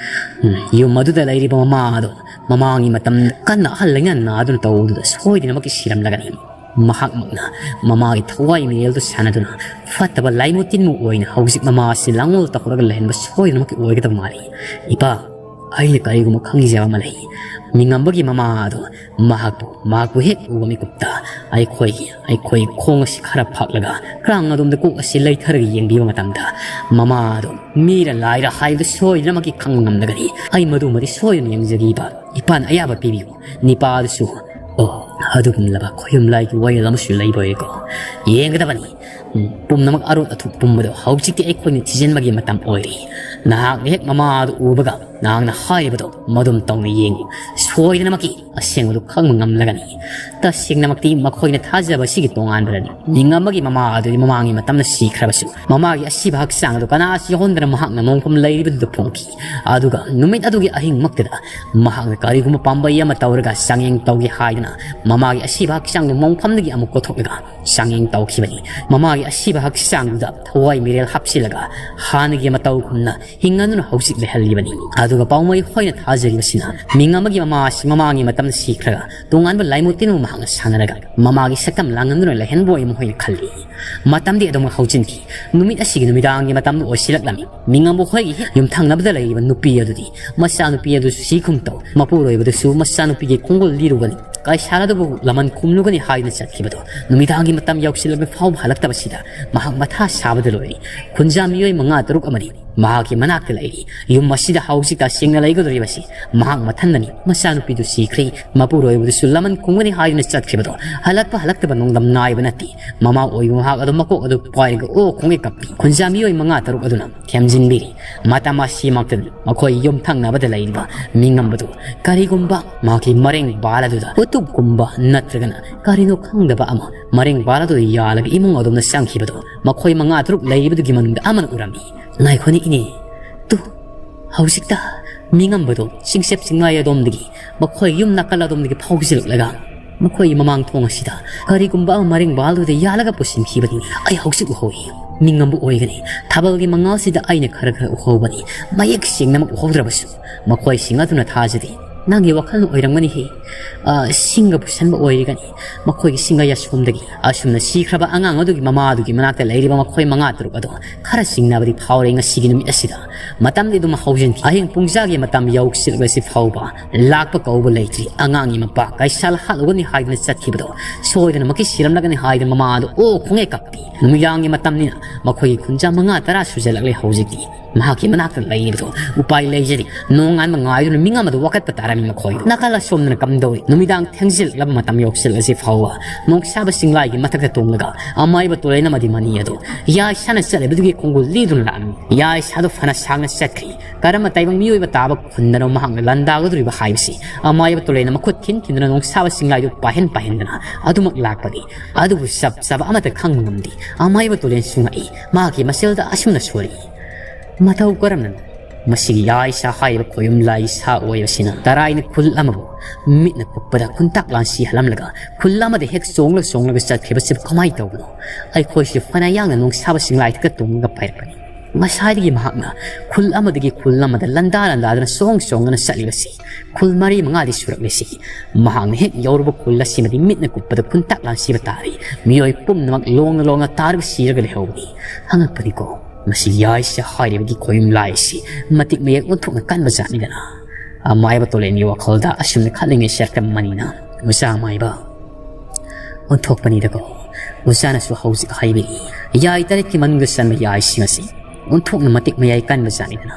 ꯎꯝ, ꯌꯨꯝ ꯑꯗꯨꯗ ꯂꯩꯔꯤꯕ ꯃꯃꯥ ꯑꯗꯣ ꯃꯃꯥꯡꯒꯤ ꯃꯇꯝꯗ ꯀꯟꯅ ꯑꯍꯜ ꯂꯩꯅ ꯅꯥꯗꯨꯅ ꯇꯧꯕꯗꯨꯗ ꯁꯣꯏꯗꯅꯃꯛꯀꯤ ꯁꯤꯔꯝꯂꯒꯅꯤ꯫ ꯃꯍꯥꯛꯃꯛꯅ ꯃꯃꯥꯒꯤ ꯊꯋꯥꯏ ꯃꯤꯔꯦꯜꯗꯨ ꯁꯥꯟꯅꯗꯨꯅ ꯐꯠꯇꯕ ꯂꯥꯏꯃꯨ ꯇꯤꯟꯃꯨ ꯑꯣꯏꯅ ꯍꯧꯖꯤꯛ ꯃꯃꯥꯁꯤ ꯂꯥꯡꯑꯣꯜ ꯇꯧꯍꯜꯂꯒ ꯂꯩꯍꯟꯕ ꯁꯣꯏꯗꯅꯃꯛꯀꯤ ꯑꯣꯏꯒꯗꯕ ꯃꯥꯜꯂꯤ꯫ ꯏꯄꯥ, ꯑꯩꯅ ꯀꯔꯤꯒꯨꯝꯕ ꯈꯪꯖꯕ ꯑꯃ ꯂꯩ꯫ ꯃꯤꯉꯝꯕꯒꯤ ꯃꯃꯥ ꯑꯗꯣ ꯃꯍꯥꯛꯄꯨ, ꯃꯍꯥꯛꯄꯨ ꯍꯦꯛ ꯎꯕ ꯃꯤꯀꯨꯞꯇ ꯑꯩꯈꯣꯏꯒꯤ, ꯑꯩꯈꯣꯏ ꯈꯣꯡ ꯑꯁꯤ ꯈꯔ ꯐꯥꯛꯂꯒ ꯀ꯭ꯔꯥꯡ ꯑꯗꯣꯝꯗ ꯀꯣꯛ ꯑꯁꯤ ꯂꯩꯊꯔꯒ ꯌꯦꯡꯕꯤꯕ ꯃꯇꯝꯗ ꯃꯃꯥ ꯑꯗꯣ ꯃꯤꯔ ꯂꯥꯏꯔ ꯍꯥꯏꯕꯗꯨ ꯁꯣꯏꯗꯅꯃꯛꯀꯤ ꯈꯪꯕ ꯉꯝꯂꯒꯅꯤ꯫ ꯑꯩ ꯃꯗꯨꯃꯗꯤ ꯁꯣꯏꯗꯅ ꯌꯦꯡꯖꯒꯦ ꯏꯄꯥ꯫ ꯏꯄꯥꯅ ꯑꯌꯥꯕ ꯄꯤꯕꯤꯌꯨ꯫ ꯅꯤꯄꯥꯗꯨꯁꯨ, ꯑꯣ, ꯑꯗꯨꯒꯨꯝꯂꯕ ꯈꯣꯏꯌꯨꯝ ꯂꯥꯏꯒꯤ ꯋꯥꯌꯦꯜ ꯑꯃꯁꯨ ꯂꯩꯕ ꯑꯣꯏꯔꯦꯀꯣ꯫ ꯌꯦꯡꯒꯗꯕꯅꯤ꯫ ꯎꯝ, ꯄꯨꯝꯅꯃꯛ ꯑꯔꯣꯠ ꯑꯊꯨꯞ ꯄꯨꯝꯕꯗꯣ ꯍꯧꯖꯤꯛꯇꯤ ꯑꯩꯈꯣꯏꯅ ꯊꯤꯖꯤꯟꯕꯒꯤ ꯃꯇꯝ ꯑꯣꯏꯔꯦ꯫ ꯅꯍꯥꯛꯅ ꯍꯦꯛ ꯃꯃꯥꯗꯨ ꯎꯕꯒ ꯅꯍꯥꯛꯅ ꯍꯥꯏꯔꯤꯕꯗꯣ ꯃꯗꯨꯝ ꯇꯧꯅ ꯌꯦꯡꯉꯨ꯫ ꯁꯣꯏꯗꯅꯃꯛꯀꯤ ꯑꯁꯦꯡꯕꯗꯨ ꯈꯪꯕ ꯉꯝꯂꯒꯅꯤ꯫ ꯇꯁꯦꯡꯅꯃꯛꯇꯤ ꯃꯈꯣꯏꯅ ꯊꯥꯖꯕ ꯑꯁꯤꯒꯤ ꯇꯣꯉꯥꯟꯕꯗꯅꯤ꯫ ꯃꯤꯉꯝꯕꯒꯤ ꯃꯃꯥ ꯑꯗꯨꯗꯤ ꯃꯃꯥꯡꯒꯤ ꯃꯇꯝꯗ ꯁꯤꯈ꯭ꯔꯕꯁꯨ ꯃꯃꯥꯒꯤ ꯑꯁꯤꯕ ꯍꯛꯆꯥꯡ ꯑꯗꯨ ꯀꯅꯥꯁꯨ ꯌꯥꯎꯍꯟꯗꯅ ꯃꯍꯥꯛꯅ ꯃꯣꯡꯐꯝ ꯂꯩꯔꯤꯕꯗꯨꯗ ꯐꯣꯡꯈꯤ꯫ ꯑꯗꯨꯒ ꯅꯨꯃꯤꯠ ꯑꯗꯨꯒꯤ ꯑꯍꯤꯡꯃꯛꯇꯨꯗ ꯃꯍꯥꯛꯅ ꯀꯔꯤꯒꯨꯝꯕ ꯄꯥꯝꯕꯩ ꯑꯃ ꯇꯧꯔꯒ ꯆꯥꯡꯌꯦꯡ ꯇꯧꯒꯦ ꯍꯥꯏꯗꯅ ꯃꯃꯥꯒꯤ ꯑꯁꯤꯕ ꯍꯛꯆꯥꯡꯗꯨ ꯃꯣꯡꯐꯝꯗꯒꯤ ꯑꯃꯨꯛ ꯀꯣꯊꯣꯛꯂꯒ ꯆꯥꯡꯌꯦꯡ ꯇꯧꯈꯤꯕꯅꯤ꯫ ꯃꯃꯥꯒꯤ ꯑꯁꯤꯕ ꯍꯛꯆꯥꯡꯗꯨꯗ ꯊꯋꯥꯏ ꯃꯤꯔꯦꯜ ꯍꯥꯞꯆꯤꯜꯂꯒ ꯍꯥꯟꯅꯒꯤ ꯃꯇꯧꯒꯨꯝꯅ ꯍꯤꯡꯉꯗꯨꯅ ꯍꯧꯖꯤꯛ ꯂꯩꯍꯜꯂꯤꯕꯅꯤ꯫ ꯑꯗꯨꯒ ꯄꯥꯎꯃꯩ ꯍꯣꯏꯅ ꯊꯥꯖꯔꯤꯕꯁꯤꯅ ꯃꯤꯉꯝꯕꯒꯤ ꯃꯃꯥ ꯑꯁꯤ ꯃꯃꯥꯡꯒꯤ ꯃꯇꯝꯗ ꯁꯤꯈ꯭ꯔꯒ ꯇꯣꯉꯥꯟꯕ ꯂꯥꯏꯃꯨ ꯇꯤꯟꯃꯨ ꯃꯍꯥꯛꯅ ꯁꯥꯟꯅꯔꯒ ꯃꯃꯥꯒꯤ ꯁꯛꯇꯝ ꯂꯥꯡꯍꯟꯗꯨꯅ ꯂꯩꯍꯟꯕ ꯑꯣꯏꯅ ꯃꯈꯣꯏꯅ ꯈꯜꯂꯤ꯫ ꯃꯇꯝꯗꯤ ꯑꯗꯨꯃꯛ ꯍꯧꯖꯤꯟꯈꯤ꯫ ꯅꯨꯃꯤꯠ ꯑꯁꯤꯒꯤ ꯅꯨꯃꯤꯗꯥꯡꯒꯤ ꯃꯇꯝꯗꯨ ꯑꯣꯏꯁꯤꯜꯂꯛꯂꯝꯃꯤ꯫ ꯃꯤꯉꯝꯕ ꯍꯣꯏꯒꯤ ꯍꯦꯛ ꯌꯨꯝꯊꯪꯅꯕꯗ ꯂꯩꯔꯤꯕ ꯅꯨꯄꯤ ꯑꯗꯨꯗꯤ ꯃꯆꯥꯅꯨꯄꯤ ꯑꯗꯨꯁꯨ ꯁꯤꯈꯨꯝ ꯇꯧ꯫ ꯃꯄꯨꯔꯣꯏꯕꯗꯨꯁꯨ ꯃꯆꯥꯅꯨꯄꯤꯒꯤ ꯈꯣꯡꯒꯨꯜ ꯂꯤꯔꯨꯒꯅꯤ꯫ ꯀꯩꯁꯥꯜ ꯑꯗꯨꯕꯨ ꯂꯃꯟ ꯈꯨꯝꯂꯨꯒꯅꯤ ꯍꯥꯏꯗꯨꯅ ꯆꯠꯈꯤꯕꯗꯣ ꯅꯨꯃꯤꯗꯥꯡꯒꯤ ꯃꯇꯝ ꯌꯧꯁꯤꯜꯂꯛꯂꯕ ꯐꯥꯎꯕ ꯍꯜꯂꯛꯇꯕꯁꯤꯗ ꯃꯍꯥꯛ ꯃꯊꯥ ꯁꯥꯕꯗ ꯂꯣꯏꯔꯤ꯫ ꯈꯨꯟꯖꯥ ꯃꯤꯑꯣꯏ ꯃꯉꯥ ꯇꯔꯨꯛ ꯑꯃꯗꯤ ꯃꯍꯥꯛꯀꯤ ꯃꯅꯥꯛꯇ ꯂꯩꯔꯤ꯫ ꯌꯨꯝ ꯑꯁꯤꯗ ꯍꯧꯖꯤꯛ ꯇꯁꯦꯡꯅ ꯂꯩꯒꯗꯧꯔꯤꯕꯁꯤ ꯃꯍꯥꯛ ꯃꯊꯟꯗꯅꯤ꯫ ꯃꯆꯥꯅꯨꯄꯤꯗꯨ ꯁꯤꯈ꯭ꯔꯦ꯫ ꯃꯄꯨꯔꯣꯏꯕꯗꯨꯁꯨ ꯂꯃꯟ ꯈꯨꯝꯒꯅꯤ ꯍꯥꯏꯗꯨꯅ ꯆꯠꯈꯤꯕꯗꯣ ꯍꯜꯂꯛꯄ ꯍꯜꯂꯛꯇꯕ ꯅꯣꯡꯗꯝ ꯅꯥꯏꯕ ꯅꯠꯇꯦ꯫ ꯃꯃꯥ ꯑꯣꯏꯕ ꯃꯍꯥꯛ ꯑꯗꯨ ꯃꯀꯣꯛ ꯑꯗꯨ ꯄꯥꯏꯔꯒ ꯑꯣ ꯈꯣꯡꯉꯩ ꯀꯞꯄꯤ꯫ ꯈꯨꯟꯖꯥ ꯃꯤꯑꯣꯏ ꯃꯉꯥ ꯇꯔꯨꯛ ꯑꯗꯨꯅ ꯊꯦꯝꯖꯤꯟꯕꯤꯔꯤ꯫ ꯃꯇꯝ ꯑꯁꯤꯃꯛꯇꯗ ꯃꯈꯣꯏ ꯌꯨꯝꯊꯪꯅꯕꯗ ꯂꯩꯔꯤꯕ ꯃꯤꯉꯝꯕꯗꯨ ꯀꯔꯤꯒꯨꯝꯕ ꯃꯍꯥꯛꯀꯤ ꯃꯔꯦꯡ ꯕꯥꯜ ꯑꯗꯨꯗ ꯎꯇꯨꯞꯀꯨꯝꯕ ꯅꯠꯇ꯭ꯔꯒꯅ ꯀꯔꯤꯅꯣ ꯈꯪꯗꯕ ꯑꯃ ꯃꯔꯦꯡ ꯕꯥꯜ ꯑꯗꯨꯗ ꯌꯥꯜꯂꯒ ꯏꯃꯨꯡ ꯑꯗꯣꯝꯗ ꯆꯪꯈꯤꯕꯗꯣ ꯃꯈꯣꯏ ꯃꯉꯥ ꯇꯔꯨꯛ ꯂꯩꯔꯤꯕꯗꯨꯒꯤ ꯃꯅꯨꯡꯗ ꯑꯃꯅ ꯎꯔꯝꯃꯤ꯫ "ꯉꯥꯏꯈꯣꯅꯦ ꯏꯅꯦ, ꯇꯨ, ꯍꯧꯖꯤꯛꯇ ꯃꯤꯉꯝꯕꯗꯣ ꯆꯤꯡꯆꯦꯞ ꯆꯤꯡꯅꯥꯏ ꯑꯗꯣꯝꯗꯒꯤ ꯃꯈꯣꯏ ꯌꯨꯝ ꯅꯥꯀꯜ ꯑꯗꯣꯝꯗꯒꯤ ꯐꯥꯎꯖꯤꯜꯂꯛꯂꯒ ꯃꯈꯣꯏꯒꯤ ꯃꯃꯥꯡ ꯊꯣꯡ ꯑꯁꯤꯗ ꯀꯔꯤꯒꯨꯝꯕ ꯑꯃ ꯃꯔꯦꯡ ꯕꯥꯜꯗꯨꯗ ꯌꯥꯜꯂꯒ ꯄꯨꯁꯤꯟꯈꯤꯕꯅꯤ꯫ ꯑꯩ ꯍꯧꯖꯤꯛ ꯎꯍꯧꯏ꯫ ꯃꯤꯉꯝꯕ ꯑꯣꯏꯒꯅꯤ꯫ ꯊꯥꯕꯜꯒꯤ ꯃꯉꯥꯜꯁꯤꯗ ꯑꯩꯅ ꯈꯔ ꯈꯔ ꯎꯍꯧꯕꯅꯤ꯫ ꯃꯌꯦꯛ ꯁꯦꯡꯅꯃꯛ ꯎꯍꯧꯗ꯭ꯔꯕꯁꯨ ꯃꯈꯣꯏꯁꯤꯡ ꯑꯗꯨꯅ ꯊꯥꯖꯗꯦ꯫ ꯅꯪꯒꯤ ꯋꯥꯈꯜꯅ ꯑꯣꯏꯔꯝꯒꯅꯤꯍꯦ꯫ ꯑ, ꯁꯤꯡꯒ ꯄꯨꯁꯟꯕ ꯑꯣꯏꯔꯒꯅꯤ꯫ ꯃꯈꯣꯏꯒꯤ ꯁꯤꯡꯒꯩ ꯑꯁꯣꯝꯗꯒꯤ ꯑꯁꯨꯝꯅ ꯁꯤꯈ꯭ꯔꯕ ꯑꯉꯥꯡ ꯑꯗꯨꯒꯤ ꯃꯃꯥ ꯑꯗꯨꯒꯤ ꯃꯅꯥꯛꯇ ꯂꯩꯔꯤꯕ ꯃꯈꯣꯏ ꯃꯉꯥ ꯇꯔꯨꯛ ꯑꯗꯣ ꯈꯔ ꯆꯤꯡꯅꯕꯗꯤ ꯐꯥꯎꯔꯦ ꯉꯁꯤꯒꯤ ꯅꯨꯃꯤꯠ ꯑꯁꯤꯗ꯫ ꯃꯇꯝꯗꯤ ꯑꯗꯨꯝ ꯍꯧꯖꯤꯟꯈꯤ꯫ ꯑꯍꯤꯡ ꯄꯨꯡꯖꯥꯒꯤ ꯃꯇꯝ ꯌꯧꯁꯤꯜꯂꯛꯂꯁꯤ ꯐꯥꯎꯕ ꯂꯥꯛꯄ ꯀꯧꯕ ꯂꯩꯇ꯭ꯔꯤ꯫ ꯑꯉꯥꯡꯒꯤ ꯃꯄꯥ ꯀꯩꯁꯥꯜ ꯍꯥꯠꯂꯨꯒꯅꯤ ꯍꯥꯏꯗꯨꯅ ꯆꯠꯈꯤꯕꯗꯣ ꯁꯣꯏꯗꯅꯃꯛꯀꯤ ꯁꯤꯔꯝꯂꯒꯅꯤ ꯍꯥꯏꯗꯨꯅ ꯃꯃꯥ ꯑꯗꯨ ꯑꯣ ꯈꯣꯡꯉꯦ ꯀꯞꯄꯤ꯫ ꯅꯨꯃꯤꯗꯥꯡꯒꯤ ꯃꯇꯝꯅꯤꯅ ꯃꯈꯣꯏꯒꯤ ꯈꯨꯟꯖꯥ ꯃꯉꯥ ꯇꯔꯥ ꯁꯨꯖꯜꯂꯛꯂꯦ ꯍꯧꯖꯤꯛꯇꯤ꯫ ꯃꯍꯥꯛꯀꯤ ꯃꯅꯥꯛꯇ ꯂꯩꯔꯤꯕꯗꯣ ꯎꯄꯥꯏ ꯂꯩꯖꯔꯤ꯫ ꯅꯣꯡꯉꯥꯟꯕ ꯉꯥꯏꯗꯨꯅ ꯃꯤꯉꯝ ꯑꯗꯨ ꯋꯥꯀꯠꯄ ꯇꯥꯔꯝꯃꯤ ꯃꯈꯣꯏ꯫ ꯅꯥꯀꯜ ꯑꯁꯣꯝꯗꯅ ꯀꯝꯗꯧꯏ? ꯅꯨꯃꯤꯗꯥꯡ ꯊꯦꯡꯖꯤꯜꯂꯛꯂꯕ ꯃꯇꯝ ꯌꯧꯁꯤꯜꯂꯛꯂꯁꯤ ꯐꯥꯎꯕ ꯅꯣꯡꯁꯥꯕ ꯆꯤꯡꯂꯥꯏꯒꯤ ꯃꯊꯛꯇ ꯇꯣꯡꯂꯒ ꯑꯃꯥꯏꯕ ꯇꯨꯔꯦꯜ ꯑꯃꯗꯤ ꯃꯅꯤ ꯑꯗꯨ ꯌꯥꯏꯁꯥꯅ ꯆꯠꯂꯤꯕꯗꯨꯒꯤ ꯈꯣꯡꯒꯨꯜ ꯂꯤꯗꯨꯅ ꯂꯥꯛꯑꯝꯃꯤ꯫ ꯌꯥꯏꯁꯥꯗꯨ ꯐꯅ ꯁꯥꯡꯅ ꯆꯠꯈ꯭ꯔꯤ꯫ ꯀꯔꯝꯕ ꯇꯥꯏꯕꯪ ꯃꯤꯑꯣꯏꯕ ꯇꯥꯕ ꯈꯨꯟꯗꯅꯣ ꯃꯍꯥꯛꯅ ꯂꯥꯟꯗꯥꯒꯗꯧꯔꯤꯕ ꯍꯥꯏꯕꯁꯤ ꯑꯃꯥꯏꯕ ꯇꯨꯔꯦꯜꯅ ꯃꯈꯨꯠ ꯈꯤꯟ ꯈꯤꯟꯗꯨꯅ ꯅꯣꯡꯁꯥꯕ ꯆꯤꯡꯂꯥꯏꯗꯨ ꯄꯥꯏꯍꯟ ꯄꯥꯏꯍꯟꯗꯅ ꯑꯗꯨꯃꯛ ꯂꯥꯛꯄꯒꯤ ꯑꯗꯨꯕꯨ ꯆꯞ ꯆꯥꯕ ꯑꯃꯠꯇ ꯈꯪꯕ ꯉꯝꯗꯦ꯫ ꯑꯃꯥꯏꯕ ꯇꯨꯔꯦꯜꯁꯨ ꯉꯛꯏ꯫ ꯃꯍꯥꯛꯀꯤ ꯃꯆꯤꯜꯗ ꯑꯁꯨꯝꯅ ꯁꯣꯜꯂꯤ꯫ ꯃꯇꯧ ꯀꯔꯝꯅ ꯃꯁꯤꯒꯤ ꯌꯥꯏꯁꯥ ꯍꯥꯏꯔꯤꯕ ꯈꯣꯌꯨꯝ ꯂꯥꯏ ꯁꯥ ꯑꯣꯏꯕꯁꯤꯅ ꯇꯔꯥꯏꯅ ꯈꯨꯜ ꯑꯃꯕꯨ ꯃꯤꯠꯅ ꯀꯨꯞꯄꯗ ꯈꯨꯟꯇꯥꯛ ꯂꯥꯟꯁꯤ ꯍꯜꯂꯝꯂꯒ ꯈꯨꯜ ꯑꯃꯗ ꯍꯦꯛ ꯆꯣꯡꯂ ꯆꯣꯡꯂꯒ ꯆꯠꯈꯤꯕꯁꯤꯕꯨ ꯀꯃꯥꯏꯅ ꯇꯧꯕꯅꯣ? ꯑꯩꯈꯣꯏꯁꯨ ꯐꯅ ꯌꯥꯡꯅ ꯅꯣꯡꯁꯥꯕ ꯆꯤꯡꯂꯥꯏꯊꯛꯇ ꯇꯣꯡꯂꯒ ꯄꯥꯏꯔꯛꯄꯅꯤ꯫ ꯉꯁꯥꯏꯗꯒꯤ ꯃꯍꯥꯛꯅ ꯈꯨꯜ ꯑꯃꯗꯒꯤ ꯈꯨꯜ ꯑꯃꯗ ꯂꯟꯗꯥ ꯂꯟꯗꯥꯗꯨꯅ ꯆꯣꯡ ꯆꯣꯡꯗꯨꯅ ꯆꯠꯂꯤꯕꯁꯤ ꯈꯨꯜ ꯃꯔꯤ ꯃꯉꯥꯗꯤ ꯁꯨꯔꯛꯂꯤꯁꯤ꯫ ꯃꯍꯥꯛꯅ ꯍꯦꯛ ꯌꯧꯔꯨꯕ ꯈꯨꯜ ꯑꯁꯤꯃꯗꯤ ꯃꯤꯠꯅ ꯀꯨꯞꯄꯗ ꯈꯨꯟꯇꯥꯛ ꯂꯥꯟꯁꯤꯕ ꯇꯥꯔꯤ꯫ ꯃꯤꯑꯣꯏ ꯄꯨꯝꯅꯃꯛ ꯂꯣꯡꯅ ꯂꯣꯡꯅ ꯇꯥꯔꯒ ꯁꯤꯔꯒ ꯂꯩꯍꯧꯕꯅꯤ꯫ ꯑꯉꯛꯄꯅꯤꯀꯣ, ꯃꯁꯤ ꯌꯥꯏꯁꯦ ꯍꯥꯏꯔꯤꯕꯒꯤ ꯈꯣꯌꯨꯝ ꯂꯥꯏꯁꯤ ꯃꯇꯤꯛ ꯃꯌꯦꯛ ꯑꯣꯟꯊꯣꯛꯅ ꯀꯟꯕ ꯖꯥꯠꯅꯤꯗꯅ꯫ ꯑꯃꯥꯏꯕ ꯇꯣꯂꯦꯟꯒꯤ ꯋꯥꯈꯜꯗ ꯑꯁꯨꯝꯅ ꯈꯜꯂꯤꯉꯩ ꯁꯦꯔꯀꯝ ꯃꯅꯤꯅ ꯑꯣꯖꯥ ꯃꯥꯏꯕ, ꯑꯣꯟꯊꯣꯛꯄꯅꯤꯗꯀꯣ꯫ ꯑꯣꯖꯥꯅꯁꯨ ꯍꯧꯖꯤꯛ ꯍꯥꯏꯕꯤꯔꯤ, ꯌꯥꯏ ꯇꯔꯦꯠꯀꯤ ꯃꯅꯨꯡꯗ ꯆꯟꯕ ꯌꯥꯏꯁꯤꯡ ꯑꯁꯤ ꯑꯣꯟꯊꯣꯛꯅ ꯃꯇꯤꯛ ꯃꯌꯥꯏ ꯀꯟꯕ ꯖꯥꯠꯅꯤꯗꯅ꯫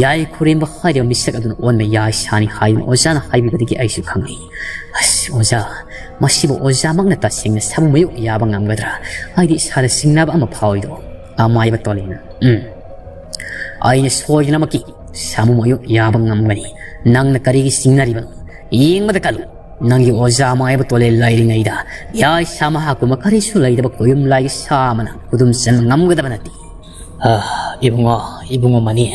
ꯌꯥꯏ ꯈꯨꯔꯦꯝꯕ ꯍꯥꯏꯔꯤꯕ ꯃꯤꯁꯛ ꯑꯗꯨꯅ ꯑꯣꯟꯕ ꯌꯥꯏ ꯁꯥꯅꯤ ꯍꯥꯏꯗꯨꯅ ꯑꯣꯖꯥꯅ ꯍꯥꯏꯕꯤꯕꯗꯒꯤ ꯑꯩꯁꯨ ꯈꯪꯂꯦ꯫ ꯑꯁ ꯑꯣꯖꯥ, ꯃꯁꯤꯕꯨ ꯑꯣꯖꯥꯃꯛꯅ ꯇꯁꯦꯡꯅ ꯁꯥꯃꯨ ꯃꯥꯌꯣꯛ ꯌꯥꯕ ꯉꯝꯒꯗ꯭ꯔꯥ? ꯑꯩꯗꯤ ꯏꯁꯥꯗ ꯆꯤꯡꯅꯕ ꯑꯃ ꯐꯥꯎꯏꯗꯣ꯫ ꯑꯃꯥꯏꯕ ꯇꯣꯂꯦꯅ, ꯎꯝ, ꯑꯩꯅ ꯁꯣꯏꯗꯅꯃꯛꯀꯤ ꯁꯥꯃꯨ ꯃꯥꯌꯣꯛ ꯌꯥꯕ ꯉꯝꯒꯅꯤ꯫ ꯅꯪꯅ ꯀꯔꯤꯒꯤ ꯆꯤꯡꯅꯔꯤꯕꯅꯣ? ꯌꯦꯡꯕꯗ ꯀꯜꯂꯨ꯫ ꯅꯪꯒꯤ ꯑꯣꯖꯥ ꯃꯥꯏꯕ ꯇꯣꯂꯦ ꯂꯩꯔꯤꯉꯩꯗ ꯌꯥꯏ ꯁꯥ ꯃꯍꯥꯛꯀꯨꯝꯕ ꯀꯔꯤꯁꯨ ꯂꯩꯇꯕ ꯈꯣꯌꯨꯝ ꯂꯥꯏꯒꯤ ꯁꯥ ꯑꯃꯅ ꯈꯨꯗꯨꯝ ꯆꯟꯕ ꯉꯝꯒꯗꯕ ꯅꯠꯇꯦ꯫ ꯑ, ꯏꯕꯨꯡꯉꯣ, ꯏꯕꯨꯡꯉꯣ ꯃꯅꯤ꯫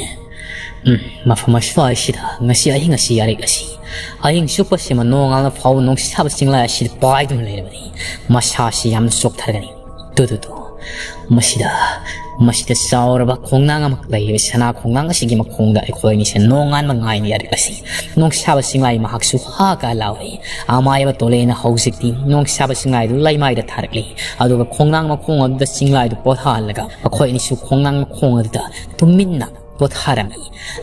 ꯎꯝ, ꯃꯐꯝ ꯑꯁ꯭ꯋꯥꯏꯁꯤꯗ ꯉꯁꯤ ꯑꯍꯤꯡ ꯑꯁꯤ ꯌꯥꯔꯤꯛ ꯑꯁꯤ ꯑꯍꯤꯡ ꯆꯨꯞꯄꯁꯤꯃ ꯅꯣꯡꯉꯥꯜꯅ ꯐꯥꯎꯕ ꯅꯣꯡꯁꯥꯕ ꯆꯤꯡꯂꯥꯏ ꯑꯁꯤꯗ ꯄꯥꯏꯗꯨꯅ ꯂꯩꯔꯕꯅꯤ꯫ ꯃꯁꯥꯁꯤ ꯌꯥꯝꯅ ꯆꯣꯛꯊꯔꯒꯅꯤ꯫ Two, two, two. ꯃꯁꯤꯗ, ꯃꯁꯤꯗ ꯆꯥꯎꯔꯕ ꯈꯣꯡꯅꯥꯡ ꯑꯃ ꯂꯩꯔꯤꯕ ꯁꯅꯥ ꯈꯣꯡꯅꯥꯡ ꯑꯁꯤꯒꯤ ꯃꯈꯣꯡꯗ ꯑꯩꯈꯣꯏ ꯑꯅꯤꯁꯦ ꯅꯣꯡꯉꯥꯟꯕ ꯉꯥꯏꯅ ꯌꯥꯔꯤꯛ ꯑꯁꯤ ꯅꯣꯡꯁꯥꯕ ꯆꯤꯡꯂꯥꯏ ꯃꯍꯥꯛꯁꯨ ꯍꯥ ꯀꯥ ꯂꯥꯎꯏ꯫ ꯑꯃꯥꯏꯕ ꯇꯣꯂꯦꯅ ꯍꯧꯖꯤꯛꯇꯤ ꯅꯣꯡꯁꯥꯕ ꯆꯤꯡꯂꯥꯏꯗꯨ ꯂꯩꯃꯥꯏꯗ ꯊꯥꯔꯛꯂꯤ꯫ ꯑꯗꯨꯒ ꯈꯣꯡꯅꯥꯡ ꯃꯈꯣꯡ ꯑꯗꯨꯗ ꯆꯤꯡꯂꯥꯏꯗꯨ ꯄꯣꯊꯥꯍꯜꯂꯒ ꯑꯩꯈꯣꯏ ꯑꯅꯤꯁꯨ ꯈꯣꯡꯅꯥꯡ ꯃꯈꯣꯡ ꯑꯗꯨꯗ ꯇꯨꯃꯤꯟꯅ ꯄꯣꯊꯥꯔꯝꯃꯤ꯫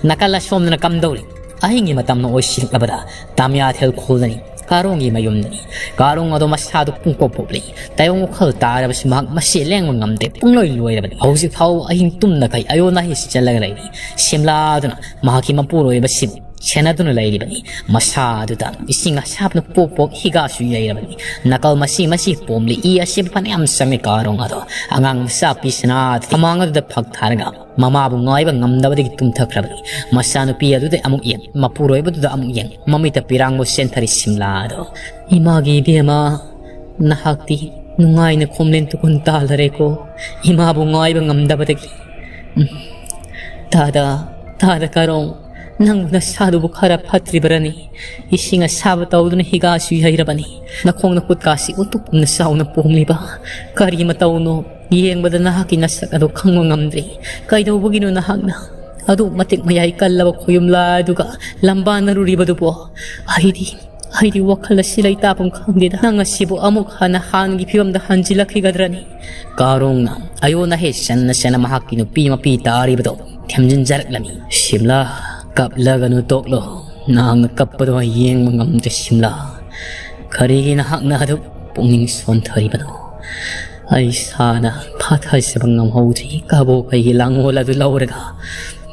ꯅꯥꯀꯜ ꯑꯁꯣꯝꯗꯅ ꯀꯝꯗꯧꯔꯤ? ꯑꯍꯤꯡꯒꯤ ꯃꯇꯝꯅ ꯑꯣꯏꯁꯤꯜꯂꯛꯂꯕꯗ ꯇꯥꯃꯤꯌꯥꯊꯦꯜ ꯈꯨꯜꯗꯅꯤ, ꯀꯥꯔꯣꯡꯒꯤ ꯃꯌꯨꯝꯗꯅꯤ꯫ ꯀꯥꯔꯣꯡ ꯑꯗꯣ ꯃꯁꯥꯗꯨ ꯄꯨꯡꯄꯣꯞ ꯄꯣꯞꯂꯤ꯫ ꯇꯥꯏꯕꯪ ꯋꯥꯈꯜ ꯇꯥꯔꯕꯁꯨ ꯃꯍꯥꯛ ꯃꯁꯤ ꯂꯦꯡꯕ ꯉꯝꯗꯦ, ꯄꯨꯡꯂꯣꯏ ꯂꯣꯏꯔꯕꯅꯤ꯫ ꯍꯧꯖꯤꯛ ꯐꯥꯎꯕ ꯑꯍꯤꯡ ꯇꯨꯝꯗꯈꯩ ꯑꯌꯣꯟ ꯑꯍꯩ ꯆꯠꯂꯒ ꯂꯩꯔꯤ꯫ ꯁꯤꯝꯂꯥꯗꯨꯅ ꯃꯍꯥꯛꯀꯤ ꯃꯄꯨꯔꯣꯏꯕꯁꯤꯕꯨ ꯁꯦꯟꯅꯗꯨꯅ ꯂꯩꯔꯤꯕꯅꯤ꯫ ꯃꯁꯥꯗꯨꯗ ꯏꯁꯤꯡ ꯑꯁꯥꯕꯅ ꯄꯣꯞ ꯄꯣꯞ ꯍꯤꯒꯥꯁꯨ ꯌꯩꯔꯕꯅꯤ꯫ ꯅꯥꯀꯜ ꯃꯁꯤ ꯃꯁꯤ ꯄꯣꯝꯂꯤ꯫ ꯏ ꯑꯁꯤ ꯐꯅꯌꯥꯝ ꯆꯪꯉꯤ꯫ ꯀꯥꯔꯣꯡ ꯑꯗꯣ ꯑꯉꯥꯡ ꯃꯆꯥ ꯄꯤꯁꯅꯥ ꯃꯃꯥꯡ ꯑꯗꯨꯗ ꯐꯛ ꯊꯥꯔꯒ ꯃꯃꯥꯕꯨ ꯉꯥꯏꯕ ꯉꯝꯗꯕꯗꯒꯤ ꯇꯨꯝꯊꯈ꯭ꯔꯕꯅꯤ꯫ ꯃꯆꯥꯅꯨꯄꯤ ꯑꯗꯨꯗ ꯑꯃꯨꯛ ꯌꯦꯡ, ꯃꯄꯨꯔꯣꯏꯕꯗꯨꯗ ꯑꯃꯨꯛ ꯌꯦꯡ, ꯃꯃꯤꯠꯇ ꯄꯤꯔꯥꯡꯕ ꯆꯦꯟꯊꯔꯤ ꯁꯤꯝꯂꯥꯗꯣ꯫ ꯏꯃꯥꯒꯤ ꯏꯕꯦꯝꯃ, ꯅꯍꯥꯛꯇꯤ ꯅꯨꯡꯉꯥꯏꯅ ꯈꯣꯝꯂꯦꯟ ꯇꯨꯈꯣꯟ ꯇꯥꯜꯂꯔꯦꯀꯣ, ꯏꯃꯥꯕꯨ ꯉꯥꯏꯕ ꯉꯝꯗꯕꯗꯒꯤ꯫ ꯎꯝ꯫ ꯇꯥꯗ, ꯇꯥꯗ ꯀꯥꯔꯣꯡ, ꯅꯪꯕꯨ ꯅꯁꯥꯗꯨꯕꯨ ꯈꯔ ꯐꯠꯇ꯭ꯔꯤꯕꯔꯅꯤ? ꯏꯁꯤꯡ ꯑꯁꯥꯕ ꯇꯧꯗꯨꯅ ꯍꯤꯒꯥꯁꯨ ꯌꯩꯔꯕꯅꯤ꯫ ꯅꯈꯣꯡ ꯅꯈꯨꯠꯀꯥꯁꯤ ꯎꯇꯨꯞꯅ ꯆꯥꯎꯅ ꯄꯣꯝꯂꯤꯕ꯫ ꯀꯔꯤ ꯃꯇꯧꯅꯣ? ꯌꯦꯡꯕꯗ ꯅꯍꯥꯛꯀꯤ ꯅꯁꯛ ꯑꯗꯨ ꯈꯪꯕ ꯉꯝꯗ꯭ꯔꯦ꯫ ꯀꯩꯗꯧꯕꯒꯤꯅꯣ ꯅꯍꯥꯛꯅ ꯑꯗꯨꯛ ꯃꯇꯤꯛ ꯃꯌꯥꯏ ꯀꯜꯂꯕ ꯈꯣꯌꯨꯝꯂꯥ ꯑꯗꯨꯒ ꯂꯝꯕꯥꯅꯔꯨꯔꯤꯕꯗꯨꯕꯣ? ꯑꯩꯗꯤ, ꯑꯩꯗꯤ ꯋꯥꯈꯜ ꯑꯁꯤ ꯂꯩꯇꯥꯐꯝ ꯈꯪꯗꯦꯗ꯫ ꯅꯪ ꯑꯁꯤꯕꯨ ꯑꯃꯨꯛ ꯍꯟꯅ ꯍꯥꯟꯅꯒꯤ ꯐꯤꯕꯝꯗ ꯍꯟꯖꯤꯜꯂꯛꯈꯤꯒꯗ꯭ꯔꯅꯤ? ꯀꯥꯔꯣꯡꯅ ꯑꯌꯣꯟ ꯑꯍꯩ ꯆꯟꯅ ꯆꯟꯅ ꯃꯍꯥꯛꯀꯤ ꯅꯨꯄꯤ ꯃꯄꯤ ꯇꯥꯔꯤꯕꯗꯣ ꯊꯦꯝꯖꯤꯟꯖꯔꯛꯂꯝꯃꯤ꯫ ꯁꯤꯝꯂꯥ, ꯀꯞꯂꯒꯅꯨ ꯇꯣꯛꯂꯣ꯫ ꯅꯍꯥꯛꯅ ꯀꯞꯄꯗꯣ ꯑꯩ ꯌꯦꯡꯕ ꯉꯝꯗ꯭ꯔꯦ ꯁꯤꯝꯂꯥ꯫ "ꯀꯔꯤꯒꯤ ꯅꯍꯥꯛꯅ ꯑꯗꯨꯛ ꯄꯨꯛꯅꯤꯡ ꯁꯣꯟꯊꯔꯤꯕꯅꯣ?" ꯑꯩ ꯏꯁꯥꯅ ꯐꯥꯊꯖꯕ ꯉꯝꯍꯧꯗ꯭ꯔꯤ꯫ ꯀꯕꯣꯛ ꯀꯩꯒꯤ ꯂꯥꯡꯑꯣꯜ ꯑꯗꯨ ꯂꯧꯔꯒ,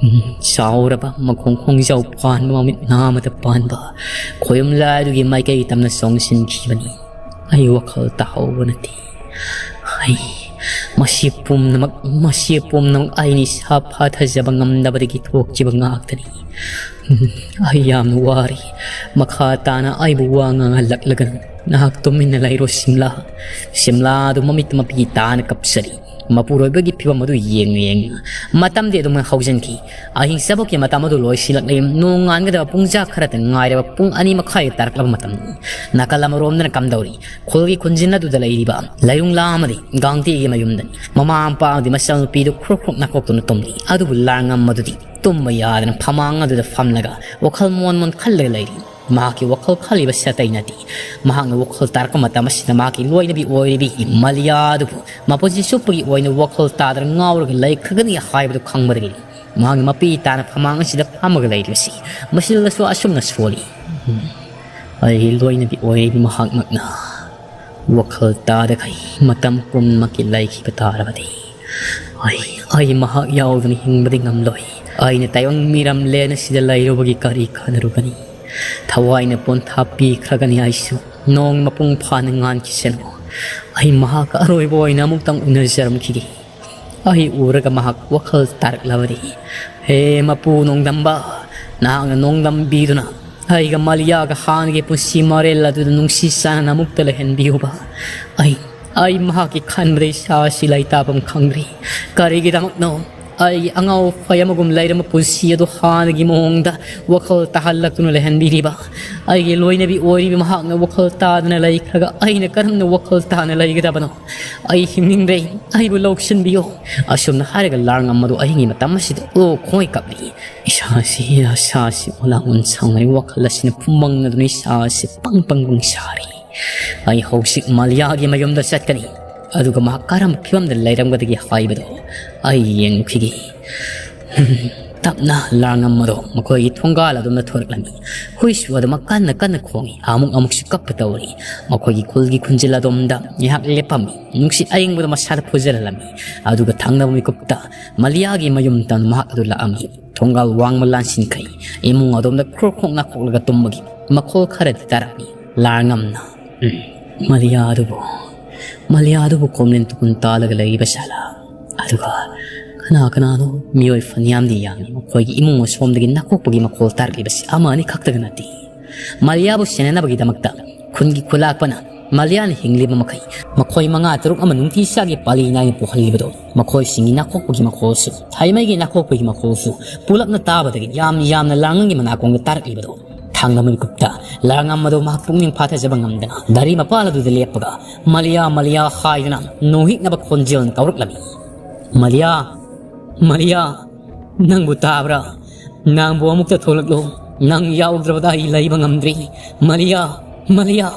ꯎꯝ, ꯆꯥꯎꯔꯕ ꯃꯈꯣꯡ ꯈꯣꯡꯖꯥꯎ ꯄꯥꯟꯕ, ꯃꯃꯤꯠ ꯅꯥꯃꯗ ꯄꯥꯟꯕ ꯈꯣꯌꯨꯝꯂꯥꯏ ꯑꯗꯨꯒꯤ ꯃꯥꯏꯀꯩ ꯇꯝꯅ ꯆꯣꯡꯁꯤꯟꯈꯤꯕꯅꯤ꯫ ꯑꯩ ꯋꯥꯈꯜ ꯇꯥꯍꯧꯕ ꯅꯠꯇꯦ꯫ ꯑꯩ, ꯃꯁꯤ ꯄꯨꯝꯅꯃꯛ, ꯃꯁꯤ ꯄꯨꯝꯅꯃꯛ ꯑꯩꯅ ꯏꯁꯥ ꯐꯥꯊꯖꯕ ꯉꯝꯗꯕꯗꯒꯤ ꯊꯣꯛꯈꯤꯕ ꯉꯥꯛꯇꯅꯤ꯫ ꯑꯩ ꯌꯥꯝꯅ ꯋꯥꯔꯤ꯫ ꯃꯈꯥ ꯇꯥꯅ ꯑꯩꯕꯨ ꯋꯥ ꯉꯥꯡꯍꯜꯂꯛꯂꯒꯅꯨ꯫ ꯅꯍꯥꯛ ꯇꯨꯃꯤꯟꯅ ꯂꯩꯔꯣ, ꯁꯤꯝꯂꯥ꯫ ꯁꯤꯝꯂꯥ ꯑꯗꯨ ꯃꯃꯤꯠ ꯃꯄꯤ ꯇꯥꯅ ꯀꯞꯆꯔꯤ꯫ ꯃꯄꯨꯔꯣꯏꯕꯒꯤ ꯐꯤꯕꯝ ꯑꯗꯨ ꯌꯦꯡꯅ ꯌꯦꯡꯅ ꯃꯇꯝꯗꯤ ꯑꯗꯨꯝ ꯍꯧꯖꯤꯟꯈꯤ꯫ ꯑꯍꯤꯡ ꯆꯕꯣꯛꯀꯤ ꯃꯇꯝ ꯑꯗꯨ ꯂꯣꯏꯁꯤꯜꯂꯛꯂꯦ꯫ ꯅꯣꯡ ꯉꯥꯟꯒꯗꯕ ꯄꯨꯡ ꯆꯥ ꯈꯔꯇ ꯉꯥꯏꯔꯕ ꯄꯨꯡ ꯑꯅꯤ ꯃꯈꯥꯏ ꯇꯥꯔꯛꯂꯕ ꯃꯇꯝꯅꯤ꯫ ꯅꯥꯀꯜ ꯑꯃꯔꯣꯝꯗꯅ ꯀꯝꯗꯧꯔꯤ? ꯈꯨꯜꯒꯤ ꯈꯨꯟꯖꯤꯟ ꯑꯗꯨꯗ ꯂꯩꯔꯤꯕ ꯂꯩꯔꯨꯡꯂꯥ ꯑꯃꯗꯤ ꯒꯥꯡꯇꯤꯒꯤ ꯃꯌꯨꯝꯗꯅꯤ꯫ ꯃꯃꯥ ꯃꯄꯥ ꯑꯃꯗꯤ ꯃꯆꯥꯅꯨꯄꯤꯗꯨ ꯈ꯭ꯔꯣꯛ ꯈ꯭ꯔꯣꯛ ꯅꯥꯀꯣꯛꯇꯨꯅ ꯇꯨꯝꯂꯤ꯫ ꯑꯗꯨꯕꯨ ꯂꯥꯡꯉꯝ ꯑꯗꯨꯗꯤ ꯇꯨꯝꯕ ꯌꯥꯗꯅ ꯐꯃꯥꯡ ꯑꯗꯨꯗ ꯐꯝꯂꯒ ꯋꯥꯈꯜ ꯃꯣꯟ ꯃꯣꯟ ꯈꯜꯂꯒ ꯂꯩꯔꯤ꯫ ꯃꯍꯥꯛꯀꯤ ꯋꯥꯈꯜ ꯈꯜꯂꯤꯕꯁꯤ ꯑꯇꯩ ꯅꯠꯇꯦ꯫ ꯃꯍꯥꯛꯅ ꯋꯥꯈꯜ ꯇꯥꯔꯛꯄ ꯃꯇꯝ ꯑꯁꯤꯗ ꯃꯍꯥꯛꯀꯤ ꯂꯣꯏꯅꯕꯤ ꯑꯣꯏꯔꯤꯕꯤ ꯃꯂꯤꯌꯥ ꯑꯗꯨꯕꯨ ꯃꯄꯨꯟꯁꯤ ꯆꯨꯞꯄꯒꯤ ꯑꯣꯏꯅ ꯋꯥꯈꯜ ꯇꯥꯗꯅ ꯉꯥꯎꯔꯒ ꯂꯩꯈ꯭ꯔꯒꯅꯤ ꯍꯥꯏꯕꯗꯨ ꯈꯪꯕꯗꯒꯤ ꯃꯍꯥꯛꯅ ꯃꯄꯤ ꯇꯥꯅ ꯐꯃꯥꯡ ꯑꯁꯤꯗ ꯐꯝꯃꯒ ꯂꯩꯔꯤꯕꯁꯤ ꯃꯁꯤꯗꯁꯨ ꯑꯁꯨꯝꯅ ꯁꯣꯜꯂꯤ꯫ ꯑꯩꯒꯤ ꯂꯣꯏꯅꯕꯤ ꯑꯣꯏꯔꯤꯕ ꯃꯍꯥꯛꯃꯛꯅ ꯋꯥꯈꯜ ꯇꯥꯗꯈꯩ ꯃꯇꯝ ꯄꯨꯝꯅꯃꯛꯀꯤ ꯂꯩꯈꯤꯕ ꯇꯥꯔꯕꯗꯤ ꯑꯩ, ꯑꯩ ꯃꯍꯥꯛ ꯌꯥꯎꯗꯅ ꯍꯤꯡꯕꯗꯤ ꯉꯝꯂꯣꯏ꯫ ꯑꯩꯅ ꯇꯥꯏꯕꯪ ꯃꯤꯔꯝꯂꯦꯟ ꯑꯁꯤꯗ ꯂꯩꯔꯨꯕꯒꯤ ꯀꯔꯤ ꯀꯥꯟꯅꯔꯨꯒꯅꯤ? ꯊꯋꯥꯏꯅ ꯄꯣꯟꯊꯥ ꯄꯤꯈ꯭ꯔꯒꯅꯤ ꯑꯩꯁꯨ꯫ ꯅꯣꯡ ꯃꯄꯨꯡ ꯐꯥꯅ ꯉꯥꯟꯈꯤꯁꯅꯨ꯫ ꯑꯩ ꯃꯍꯥꯛꯀ ꯑꯔꯣꯏꯕ ꯑꯣꯏꯅ ꯑꯃꯨꯛꯇꯪ ꯎꯅꯖꯔꯝꯈꯤꯒꯦ꯫ ꯑꯩ ꯎꯔꯒ ꯃꯍꯥꯛ ꯋꯥꯈꯜ ꯇꯥꯔꯛꯂꯕꯗꯤ, "ꯍꯦ ꯃꯄꯨ ꯅꯣꯡꯗꯝꯕ, ꯅꯍꯥꯛꯅ ꯅꯣꯡꯗꯝꯕꯤꯗꯨꯅ ꯑꯩꯒ ꯃꯥꯂꯤꯌꯥꯒ ꯍꯥꯟꯅꯒꯤ ꯄꯨꯟꯁꯤ ꯃꯔꯦꯜ ꯑꯗꯨꯗ ꯅꯨꯡꯁꯤ ꯆꯥꯟꯅꯅ ꯑꯃꯨꯛꯇ ꯂꯩꯍꯟꯕꯤꯌꯨꯕ꯫ ꯑꯩ, ꯑꯩ ꯃꯍꯥꯛꯀꯤ ꯈꯟꯕꯗ ꯏꯁꯥ ꯑꯁꯤ ꯂꯩꯇꯥꯐꯝ ꯈꯪꯗ꯭ꯔꯤ꯫ ꯀꯔꯤꯒꯤꯗꯃꯛꯅꯣ ꯑꯩꯒꯤ ꯑꯉꯥꯎ ꯑꯐꯩ ꯑꯃꯒꯨꯝ ꯂꯩꯔꯝꯕ ꯄꯨꯟꯁꯤ ꯑꯗꯨ ꯍꯥꯟꯅꯒꯤ ꯃꯑꯣꯡꯗ ꯋꯥꯈꯜ ꯇꯥꯍꯜꯂꯛꯇꯨꯅ ꯂꯩꯍꯟꯕꯤꯔꯤꯕ? ꯑꯩꯒꯤ ꯂꯣꯏꯅꯕꯤ ꯑꯣꯏꯔꯤꯕ ꯃꯍꯥꯛꯅ ꯋꯥꯈꯜ ꯇꯥꯗꯅ ꯂꯩꯈ꯭ꯔꯒ ꯑꯩꯅ ꯀꯔꯝꯅ ꯋꯥꯈꯜ ꯇꯥꯅ ꯂꯩꯒꯗꯕꯅꯣ? ꯑꯩ ꯍꯤꯡꯅꯤꯡꯗ꯭ꯔꯦ, ꯑꯩꯕꯨ ꯂꯧꯁꯤꯟꯕꯤꯌꯨ"꯫ ꯑꯁꯨꯝꯅ ꯍꯥꯏꯔꯒ ꯂꯥꯡꯉꯝ ꯑꯗꯨ ꯑꯍꯤꯡꯒꯤ ꯃꯇꯝ ꯑꯁꯤꯗ ꯑꯣ ꯈꯣꯡꯉꯩ ꯀꯞꯂꯤ꯫ ꯏꯁꯥꯁꯤ, ꯏꯁꯥꯁꯤ ꯑꯣꯂꯥꯡ ꯑꯣꯟꯁꯥꯡꯅꯔꯤ꯫ ꯋꯥꯈꯜ ꯑꯁꯤꯅ ꯐꯨꯝꯕꯪꯅꯗꯨꯅ ꯏꯁꯥꯁꯤ ꯄꯪ ꯄꯪ ꯄꯪ ꯁꯥꯔꯤ꯫ ꯑꯩ ꯍꯧꯖꯤꯛ ꯃꯥꯂꯤꯌꯥꯒꯤ ꯃꯌꯨꯝꯗ ꯆꯠꯀꯅꯤ꯫ ꯑꯗꯨꯒ ꯃꯍꯥꯛ ꯀꯔꯝꯕ ꯐꯤꯕꯝꯗ ꯂꯩꯔꯝꯒꯗꯒꯦ ꯍꯥꯏꯕꯗꯨ ꯑꯩ ꯌꯦꯡꯂꯨꯈꯤꯒꯦ꯫ ꯇꯞꯅ ꯂꯥꯡꯉꯝ ꯑꯗꯣ ꯃꯈꯣꯏꯒꯤ ꯊꯣꯡꯒꯥꯜ ꯑꯗꯣꯝꯗ ꯊꯣꯔꯛꯂꯝꯃꯤ꯫ ꯍꯨꯏꯁꯨ ꯑꯗꯨꯃꯛ ꯀꯟꯅ ꯀꯟꯅ ꯈꯣꯡꯏ, ꯑꯃꯨꯛ ꯑꯃꯨꯛꯁꯨ ꯀꯞꯄ ꯇꯧꯔꯤ꯫ ꯃꯈꯣꯏꯒꯤ ꯈꯨꯜꯒꯤ ꯈꯨꯟꯖꯤꯜ ꯑꯗꯣꯝꯗ ꯉꯥꯏꯍꯥꯛ ꯂꯦꯞꯄꯝꯃꯤ꯫ ꯅꯨꯡꯁꯤꯠ ꯑꯌꯤꯡꯕꯗ ꯃꯁꯥꯗ ꯐꯨꯖꯜꯍꯜꯂꯝꯃꯤ꯫ ꯑꯗꯨꯒ ꯊꯪꯅꯕ ꯃꯤꯀꯨꯞꯇ ꯃꯂꯤꯌꯥꯒꯤ ꯃꯌꯨꯝ ꯇꯝꯅ ꯃꯍꯥꯛ ꯑꯗꯨ ꯂꯥꯛꯑꯝꯃꯤ꯫ ꯊꯣꯡꯒꯥꯜ ꯋꯥꯡꯃ ꯂꯥꯟꯁꯤꯟꯈꯩ ꯏꯃꯨꯡ ꯑꯗꯣꯝꯗ ꯈ꯭ꯔꯣꯛ ꯈ꯭ꯔꯣꯛ ꯅꯥꯈꯣꯛꯂꯒ ꯇꯨꯝꯕꯒꯤ ꯃꯈꯣꯜ ꯈꯔꯗꯤ ꯇꯥꯔꯝꯃꯤ꯫ ꯂꯥꯡꯉꯝꯅ, "ꯎꯝ, ꯃꯂꯤꯌꯥ ꯑꯗꯨꯕꯨ, ꯃꯂꯤꯌꯥ ꯑꯗꯨꯕꯨ ꯀꯣꯝꯂꯦꯟ ꯇꯨꯀꯨꯟ ꯇꯥꯜꯂꯒ ꯂꯩꯔꯤꯕ ꯖꯥꯠꯂꯥ? ꯑꯗꯨꯒ ꯀꯅꯥ ꯀꯅꯥꯅꯣ ꯃꯤꯑꯣꯏ ꯐꯅꯌꯥꯝꯗꯤ ꯌꯥꯝꯃꯤ꯫ ꯃꯈꯣꯏꯒꯤ ꯏꯃꯨꯡ ꯑꯁꯣꯝꯗꯒꯤ ꯅꯥꯀꯣꯛꯄꯒꯤ ꯃꯈꯣꯜ ꯇꯥꯔꯛꯂꯤꯕꯁꯤ ꯑꯃ ꯑꯅꯤ ꯈꯛꯇꯒ ꯅꯠꯇꯦ꯫ ꯃꯂꯤꯌꯥꯕꯨ ꯁꯦꯟꯅꯅꯕꯒꯤꯗꯃꯛꯇ ꯈꯨꯟꯒꯤ ꯈꯨꯂꯥꯛꯄꯅ ꯃꯂꯤꯌꯥꯅ ꯍꯤꯡꯂꯤꯕ ꯃꯈꯩ ꯃꯈꯣꯏ ꯃꯉꯥ ꯇꯔꯨꯛ ꯑꯃ ꯅꯨꯡꯇꯤ ꯆꯥꯒꯤ ꯄꯥꯂꯤ ꯅꯥꯏꯅ ꯄꯨꯍꯜꯂꯤꯕꯗꯣ, ꯃꯈꯣꯏꯁꯤꯡꯒꯤ ꯅꯥꯀꯣꯛꯄꯒꯤ ꯃꯈꯣꯜꯁꯨ, ꯊꯥꯏꯃꯩꯒꯤ ꯅꯥꯀꯣꯛꯄꯒꯤ ꯃꯈꯣꯜꯁꯨ ꯄꯨꯂꯞꯅ ꯇꯥꯕꯗꯒꯤ ꯌꯥꯝ ꯌꯥꯝꯅ ꯂꯥꯡꯉꯪꯒꯤ ꯃꯅꯥꯀꯣꯡꯗ ꯇꯥꯔꯛꯂꯤꯕꯗꯣ, ꯊꯥꯡꯗ ꯃꯤꯀꯨꯞꯇ ꯂꯥꯡꯉꯝ ꯑꯗꯨ ꯃꯍꯥꯛ ꯄꯨꯛꯅꯤꯡ ꯐꯥꯊꯖꯕ ꯉꯝꯗꯅ ꯒꯥꯔꯤ ꯃꯄꯥꯜ ꯑꯗꯨꯗ ꯂꯦꯞꯄꯒ ꯃꯂꯤꯌꯥ, ꯃꯂꯤꯌꯥ ꯍꯥꯏꯗꯨꯅ ꯅꯣꯡꯍꯤꯛꯅꯕ ꯈꯣꯟꯖꯦꯜꯅ ꯀꯧꯔꯛꯂꯝꯃꯤ꯫ "ꯃꯂꯤꯌꯥ, ꯃꯂꯤꯌꯥ, ꯅꯪꯕꯨ ꯇꯥꯕ꯭ꯔꯥ? ꯅꯪꯕꯨ ꯑꯃꯨꯛꯇ ꯊꯣꯛꯂꯛꯂꯣ꯫ ꯅꯪ ꯌꯥꯎꯗ꯭ꯔꯕꯗ ꯑꯩ ꯂꯩꯕ ꯉꯝꯗ꯭ꯔꯤ꯫ ꯃꯂꯤꯌꯥ, ꯃꯂꯤꯌꯥ!"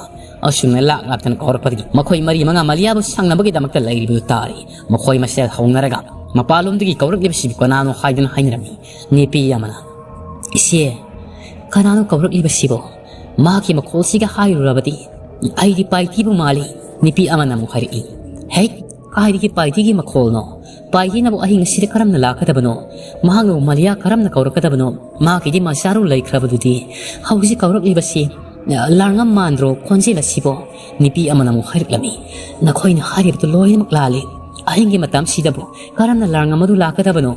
ꯑꯁꯨꯝꯅ ꯂꯥꯛ ꯂꯥꯛꯇꯅ ꯀꯧꯔꯛꯄꯗꯒꯤ ꯃꯈꯣꯏ ꯃꯔꯤ ꯃꯉꯥ ꯃꯂꯤꯌꯥꯕꯨ ꯁꯪꯅꯕꯒꯤꯗꯃꯛꯇ ꯂꯩꯔꯤꯕꯗꯨ ꯇꯥꯔꯦ꯫ ꯃꯈꯣꯏ ꯃꯁꯦꯜ ꯍꯧꯅꯔꯒ ꯃꯄꯥꯟꯂꯣꯝꯗꯒꯤ ꯀꯧꯔꯛꯂꯤꯕꯁꯤꯕꯨ ꯀꯅꯥꯅꯣ ꯍꯥꯏꯗꯨꯅ ꯍꯥꯏꯅꯔꯝꯃꯤ꯫ ꯅꯨꯄꯤ ꯑꯃꯅ, "ꯏꯆꯦ, ꯀꯅꯥꯅꯣ ꯀꯧꯔꯛꯂꯤꯕꯁꯤꯕꯣ? ꯃꯍꯥꯛꯀꯤ ꯃꯈꯣꯜꯁꯤꯒ ꯍꯥꯏꯔꯨꯔꯕꯗꯤ ꯑꯩꯗꯤ ꯄꯥꯏꯇꯤꯕꯨ ꯃꯥꯜꯂꯤ꯫" ꯅꯨꯄꯤ ꯑꯃꯅ ꯑꯃꯨꯛ ꯍꯥꯏꯔꯛꯏ, "ꯍꯦꯛ, ꯀꯥꯏꯗꯒꯤ ꯄꯥꯏꯇꯤꯒꯤ ꯃꯈꯣꯜꯅꯣ? ꯄꯥꯏꯇꯤꯅꯕꯨ ꯑꯍꯤꯡ ꯑꯁꯤꯗ ꯀꯔꯝꯅ ꯂꯥꯛꯀꯗꯕꯅꯣ? ꯃꯍꯥꯛꯅꯕꯨ ꯃꯂꯤꯌꯥ ꯀꯔꯝꯅ ꯀꯧꯔꯛꯀꯗꯕꯅꯣ? ꯃꯍꯥꯛꯀꯤꯗꯤ ꯃꯆꯥꯔꯨ ꯂꯩꯈ꯭ꯔꯕꯗꯨꯗꯤ꯫ ꯍꯧꯖꯤꯛ ꯀꯧꯔꯛꯂꯤꯕꯁꯤ, ꯑ, ꯂꯥꯡꯉꯝ ꯃꯥꯟꯗ꯭ꯔꯣ ꯈꯣꯟꯖꯦꯜ ꯑꯁꯤꯕꯣ?" ꯅꯨꯄꯤ ꯑꯃꯅ ꯑꯃꯨꯛ ꯍꯥꯏꯔꯛꯂꯝꯃꯤ, "ꯅꯈꯣꯏꯅ ꯍꯥꯏꯔꯤꯕꯗꯨ ꯂꯣꯏꯅꯃꯛ ꯂꯥꯜꯂꯤ꯫ ꯑꯍꯤꯡꯒꯤ ꯃꯇꯝꯁꯤꯗꯕꯨ ꯀꯔꯝꯅ ꯂꯥꯡꯉꯝ ꯑꯗꯨ ꯂꯥꯛꯀꯗꯕꯅꯣ?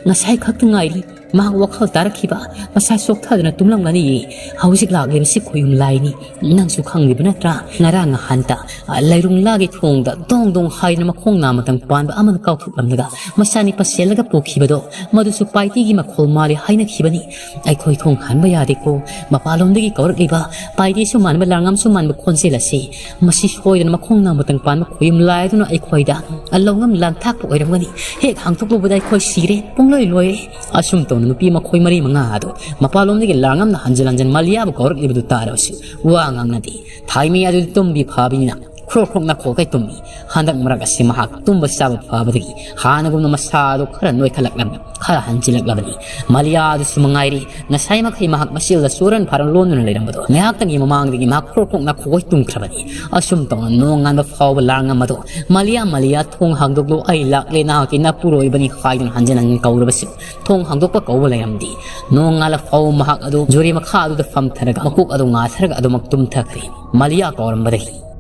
ꯉꯁꯥꯏ ꯈꯛꯇ ꯉꯥꯏꯔꯤ ꯃꯍꯥꯛ ꯋꯥꯈꯜ ꯇꯥꯔꯛꯈꯤꯕ꯫ ꯃꯁꯥ ꯆꯣꯛꯊꯗꯨꯅ ꯇꯨꯝꯂꯝꯒꯅꯤꯌꯦ꯫ ꯍꯧꯖꯤꯛ ꯂꯥꯛꯂꯤꯕꯁꯤ ꯈꯣꯌꯨꯝ ꯂꯥꯏꯅꯤ꯫ ꯅꯪꯁꯨ ꯈꯪꯂꯤꯕ ꯅꯠꯇ꯭ꯔꯥ? ꯉꯔꯥꯡ ꯅꯍꯥꯟꯇ, ꯑ, ꯂꯩꯔꯨꯡꯂꯥꯒꯤ ꯊꯣꯡꯗ ꯗꯣꯡ ꯗꯣꯡ ꯍꯥꯏꯗꯨꯅ ꯃꯈꯣꯡ ꯅꯥꯃꯇꯪ ꯄꯥꯟꯕ ꯑꯃꯅ ꯀꯥꯎꯊꯣꯛꯂꯝꯂꯒ ꯃꯆꯥꯅꯤꯄꯥ ꯁꯦꯜꯂꯒ ꯄꯨꯈꯤꯕꯗꯣ, ꯃꯗꯨꯁꯨ ꯄꯥꯏꯇꯤꯒꯤ ꯃꯈꯣꯜ ꯃꯥꯜꯂꯤ ꯍꯥꯏꯅꯈꯤꯕꯅꯤ꯫ ꯑꯩꯈꯣꯏ ꯊꯣꯡ ꯍꯥꯟꯕ ꯌꯥꯗꯦꯀꯣ꯫ ꯃꯄꯥꯟꯂꯣꯝꯗꯒꯤ ꯀꯧꯔꯛꯂꯤꯕ ꯄꯥꯏꯇꯤꯁꯨ ꯃꯥꯟꯕ, ꯂꯥꯡꯉꯝꯁꯨ ꯃꯥꯟꯕ ꯈꯣꯟꯖꯦꯜ ꯑꯁꯤ, ꯃꯁꯤ ꯁꯣꯏꯗꯅ ꯃꯈꯣꯡ ꯅꯥꯃꯇꯪ ꯄꯥꯟꯕ ꯈꯣꯌꯨꯝ ꯂꯥꯏ ꯑꯗꯨꯅ ꯑꯩꯈꯣꯏꯗ ꯑꯂꯧꯉꯝ ꯂꯥꯡꯊꯥꯛꯄ ꯑꯣꯏꯔꯝꯒꯅꯤ꯫ ꯍꯦꯛ ꯍꯥꯡꯗꯣꯛꯂꯨꯕꯗ ꯑꯩꯈꯣꯏ ꯁꯤꯔꯦ, ꯄꯨꯡꯂꯣꯏ ꯂꯣꯏꯔꯦ꯫" ꯑꯁꯨꯝ ꯇꯧꯅ ꯅꯨꯄꯤ ꯃꯈꯣꯏ ꯃꯔꯤ ꯃꯉꯥ ꯑꯗꯨ ꯃꯄꯥꯟꯂꯣꯝꯗꯒꯤ ꯂꯥꯡꯉꯝꯅ ꯍꯟꯖꯤꯟ ꯍꯟꯖꯤꯟ ꯃꯂꯤꯌꯥꯕꯨ ꯀꯧꯔꯛꯂꯤꯕꯗꯨ ꯇꯥꯔꯕꯁꯨ ꯋꯥ ꯉꯥꯡꯅꯗꯦ꯫ ꯊꯥꯏꯃꯤ ꯑꯗꯨꯗꯤ ꯇꯨꯝꯕꯤ ꯐꯥꯕꯤꯅꯤꯅ ꯈ꯭ꯔꯣꯛ ꯈ꯭ꯔꯣꯛꯅ ꯈꯣꯛꯀꯩ ꯇꯨꯝꯃꯤ꯫ ꯍꯟꯗꯛ ꯃꯔꯛ ꯑꯁꯤ ꯃꯍꯥꯛ ꯇꯨꯝꯕ ꯆꯥꯕ ꯐꯕꯗꯒꯤ ꯍꯥꯟꯅꯒꯨꯝꯅ ꯃꯁꯥꯗꯨ ꯈꯔ ꯅꯣꯏꯈꯠꯂꯛꯂꯕꯅꯤ, ꯈꯔ ꯍꯟꯖꯤꯜꯂꯛꯂꯕꯅꯤ꯫ ꯃꯥꯂꯤꯌꯥ ꯑꯗꯨꯁꯨ ꯃꯉꯥꯏꯔꯤ, ꯉꯁꯥꯏ ꯃꯈꯩ ꯃꯍꯥꯛ ꯃꯁꯦꯜꯗ ꯆꯣꯔꯟ ꯐꯥꯔꯟ ꯂꯣꯟꯗꯨꯅ ꯂꯩꯔꯝꯕꯗꯣ ꯉꯥꯏꯍꯥꯛꯇꯪꯒꯤ ꯃꯃꯥꯡꯗꯒꯤ ꯃꯍꯥꯛ ꯈ꯭ꯔꯣꯛ ꯈ꯭ꯔꯣꯛꯅ ꯈꯣꯛꯀꯩ ꯇꯨꯝꯈ꯭ꯔꯕꯅꯤ꯫ ꯑꯁꯨꯝ ꯇꯧꯅ ꯅꯣꯡꯉꯥꯟꯕ ꯐꯥꯎꯕ ꯂꯥꯡꯉꯝꯕꯗꯣ, "ꯃꯥꯂꯤꯌꯥ, ꯃꯥꯂꯤꯌꯥ, ꯊꯣꯡ ꯍꯥꯡꯗꯣꯛꯂꯣ, ꯑꯩ ꯂꯥꯛꯂꯦ, ꯅꯍꯥꯛꯀꯤ ꯅꯄꯨꯔꯣꯏꯕꯅꯤ" ꯍꯥꯏꯗꯨꯅ ꯍꯟꯖꯤꯟ ꯍꯟꯖꯤꯟ ꯀꯧꯔꯕꯁꯨ ꯊꯣꯡ ꯍꯥꯡꯗꯣꯛꯄ ꯀꯧꯕ ꯂꯩꯔꯝꯗꯦ꯫ ꯅꯣꯡꯉꯥꯜꯂ ꯐꯥꯎ ꯃꯍꯥꯛ ꯑꯗꯨ ꯖꯨꯔꯤ ꯃꯈꯥ ꯑꯗꯨꯗ ꯐꯝꯊꯔꯒ ꯃꯀꯣꯛ ꯑꯗꯨ ꯉꯥꯊꯔꯒ ꯑꯗꯨꯃꯛ ꯇꯨꯝꯊꯈ꯭ꯔꯦ꯫ ꯃꯥꯂꯤꯌꯥ ꯀꯧꯔꯝꯕꯗꯒꯤ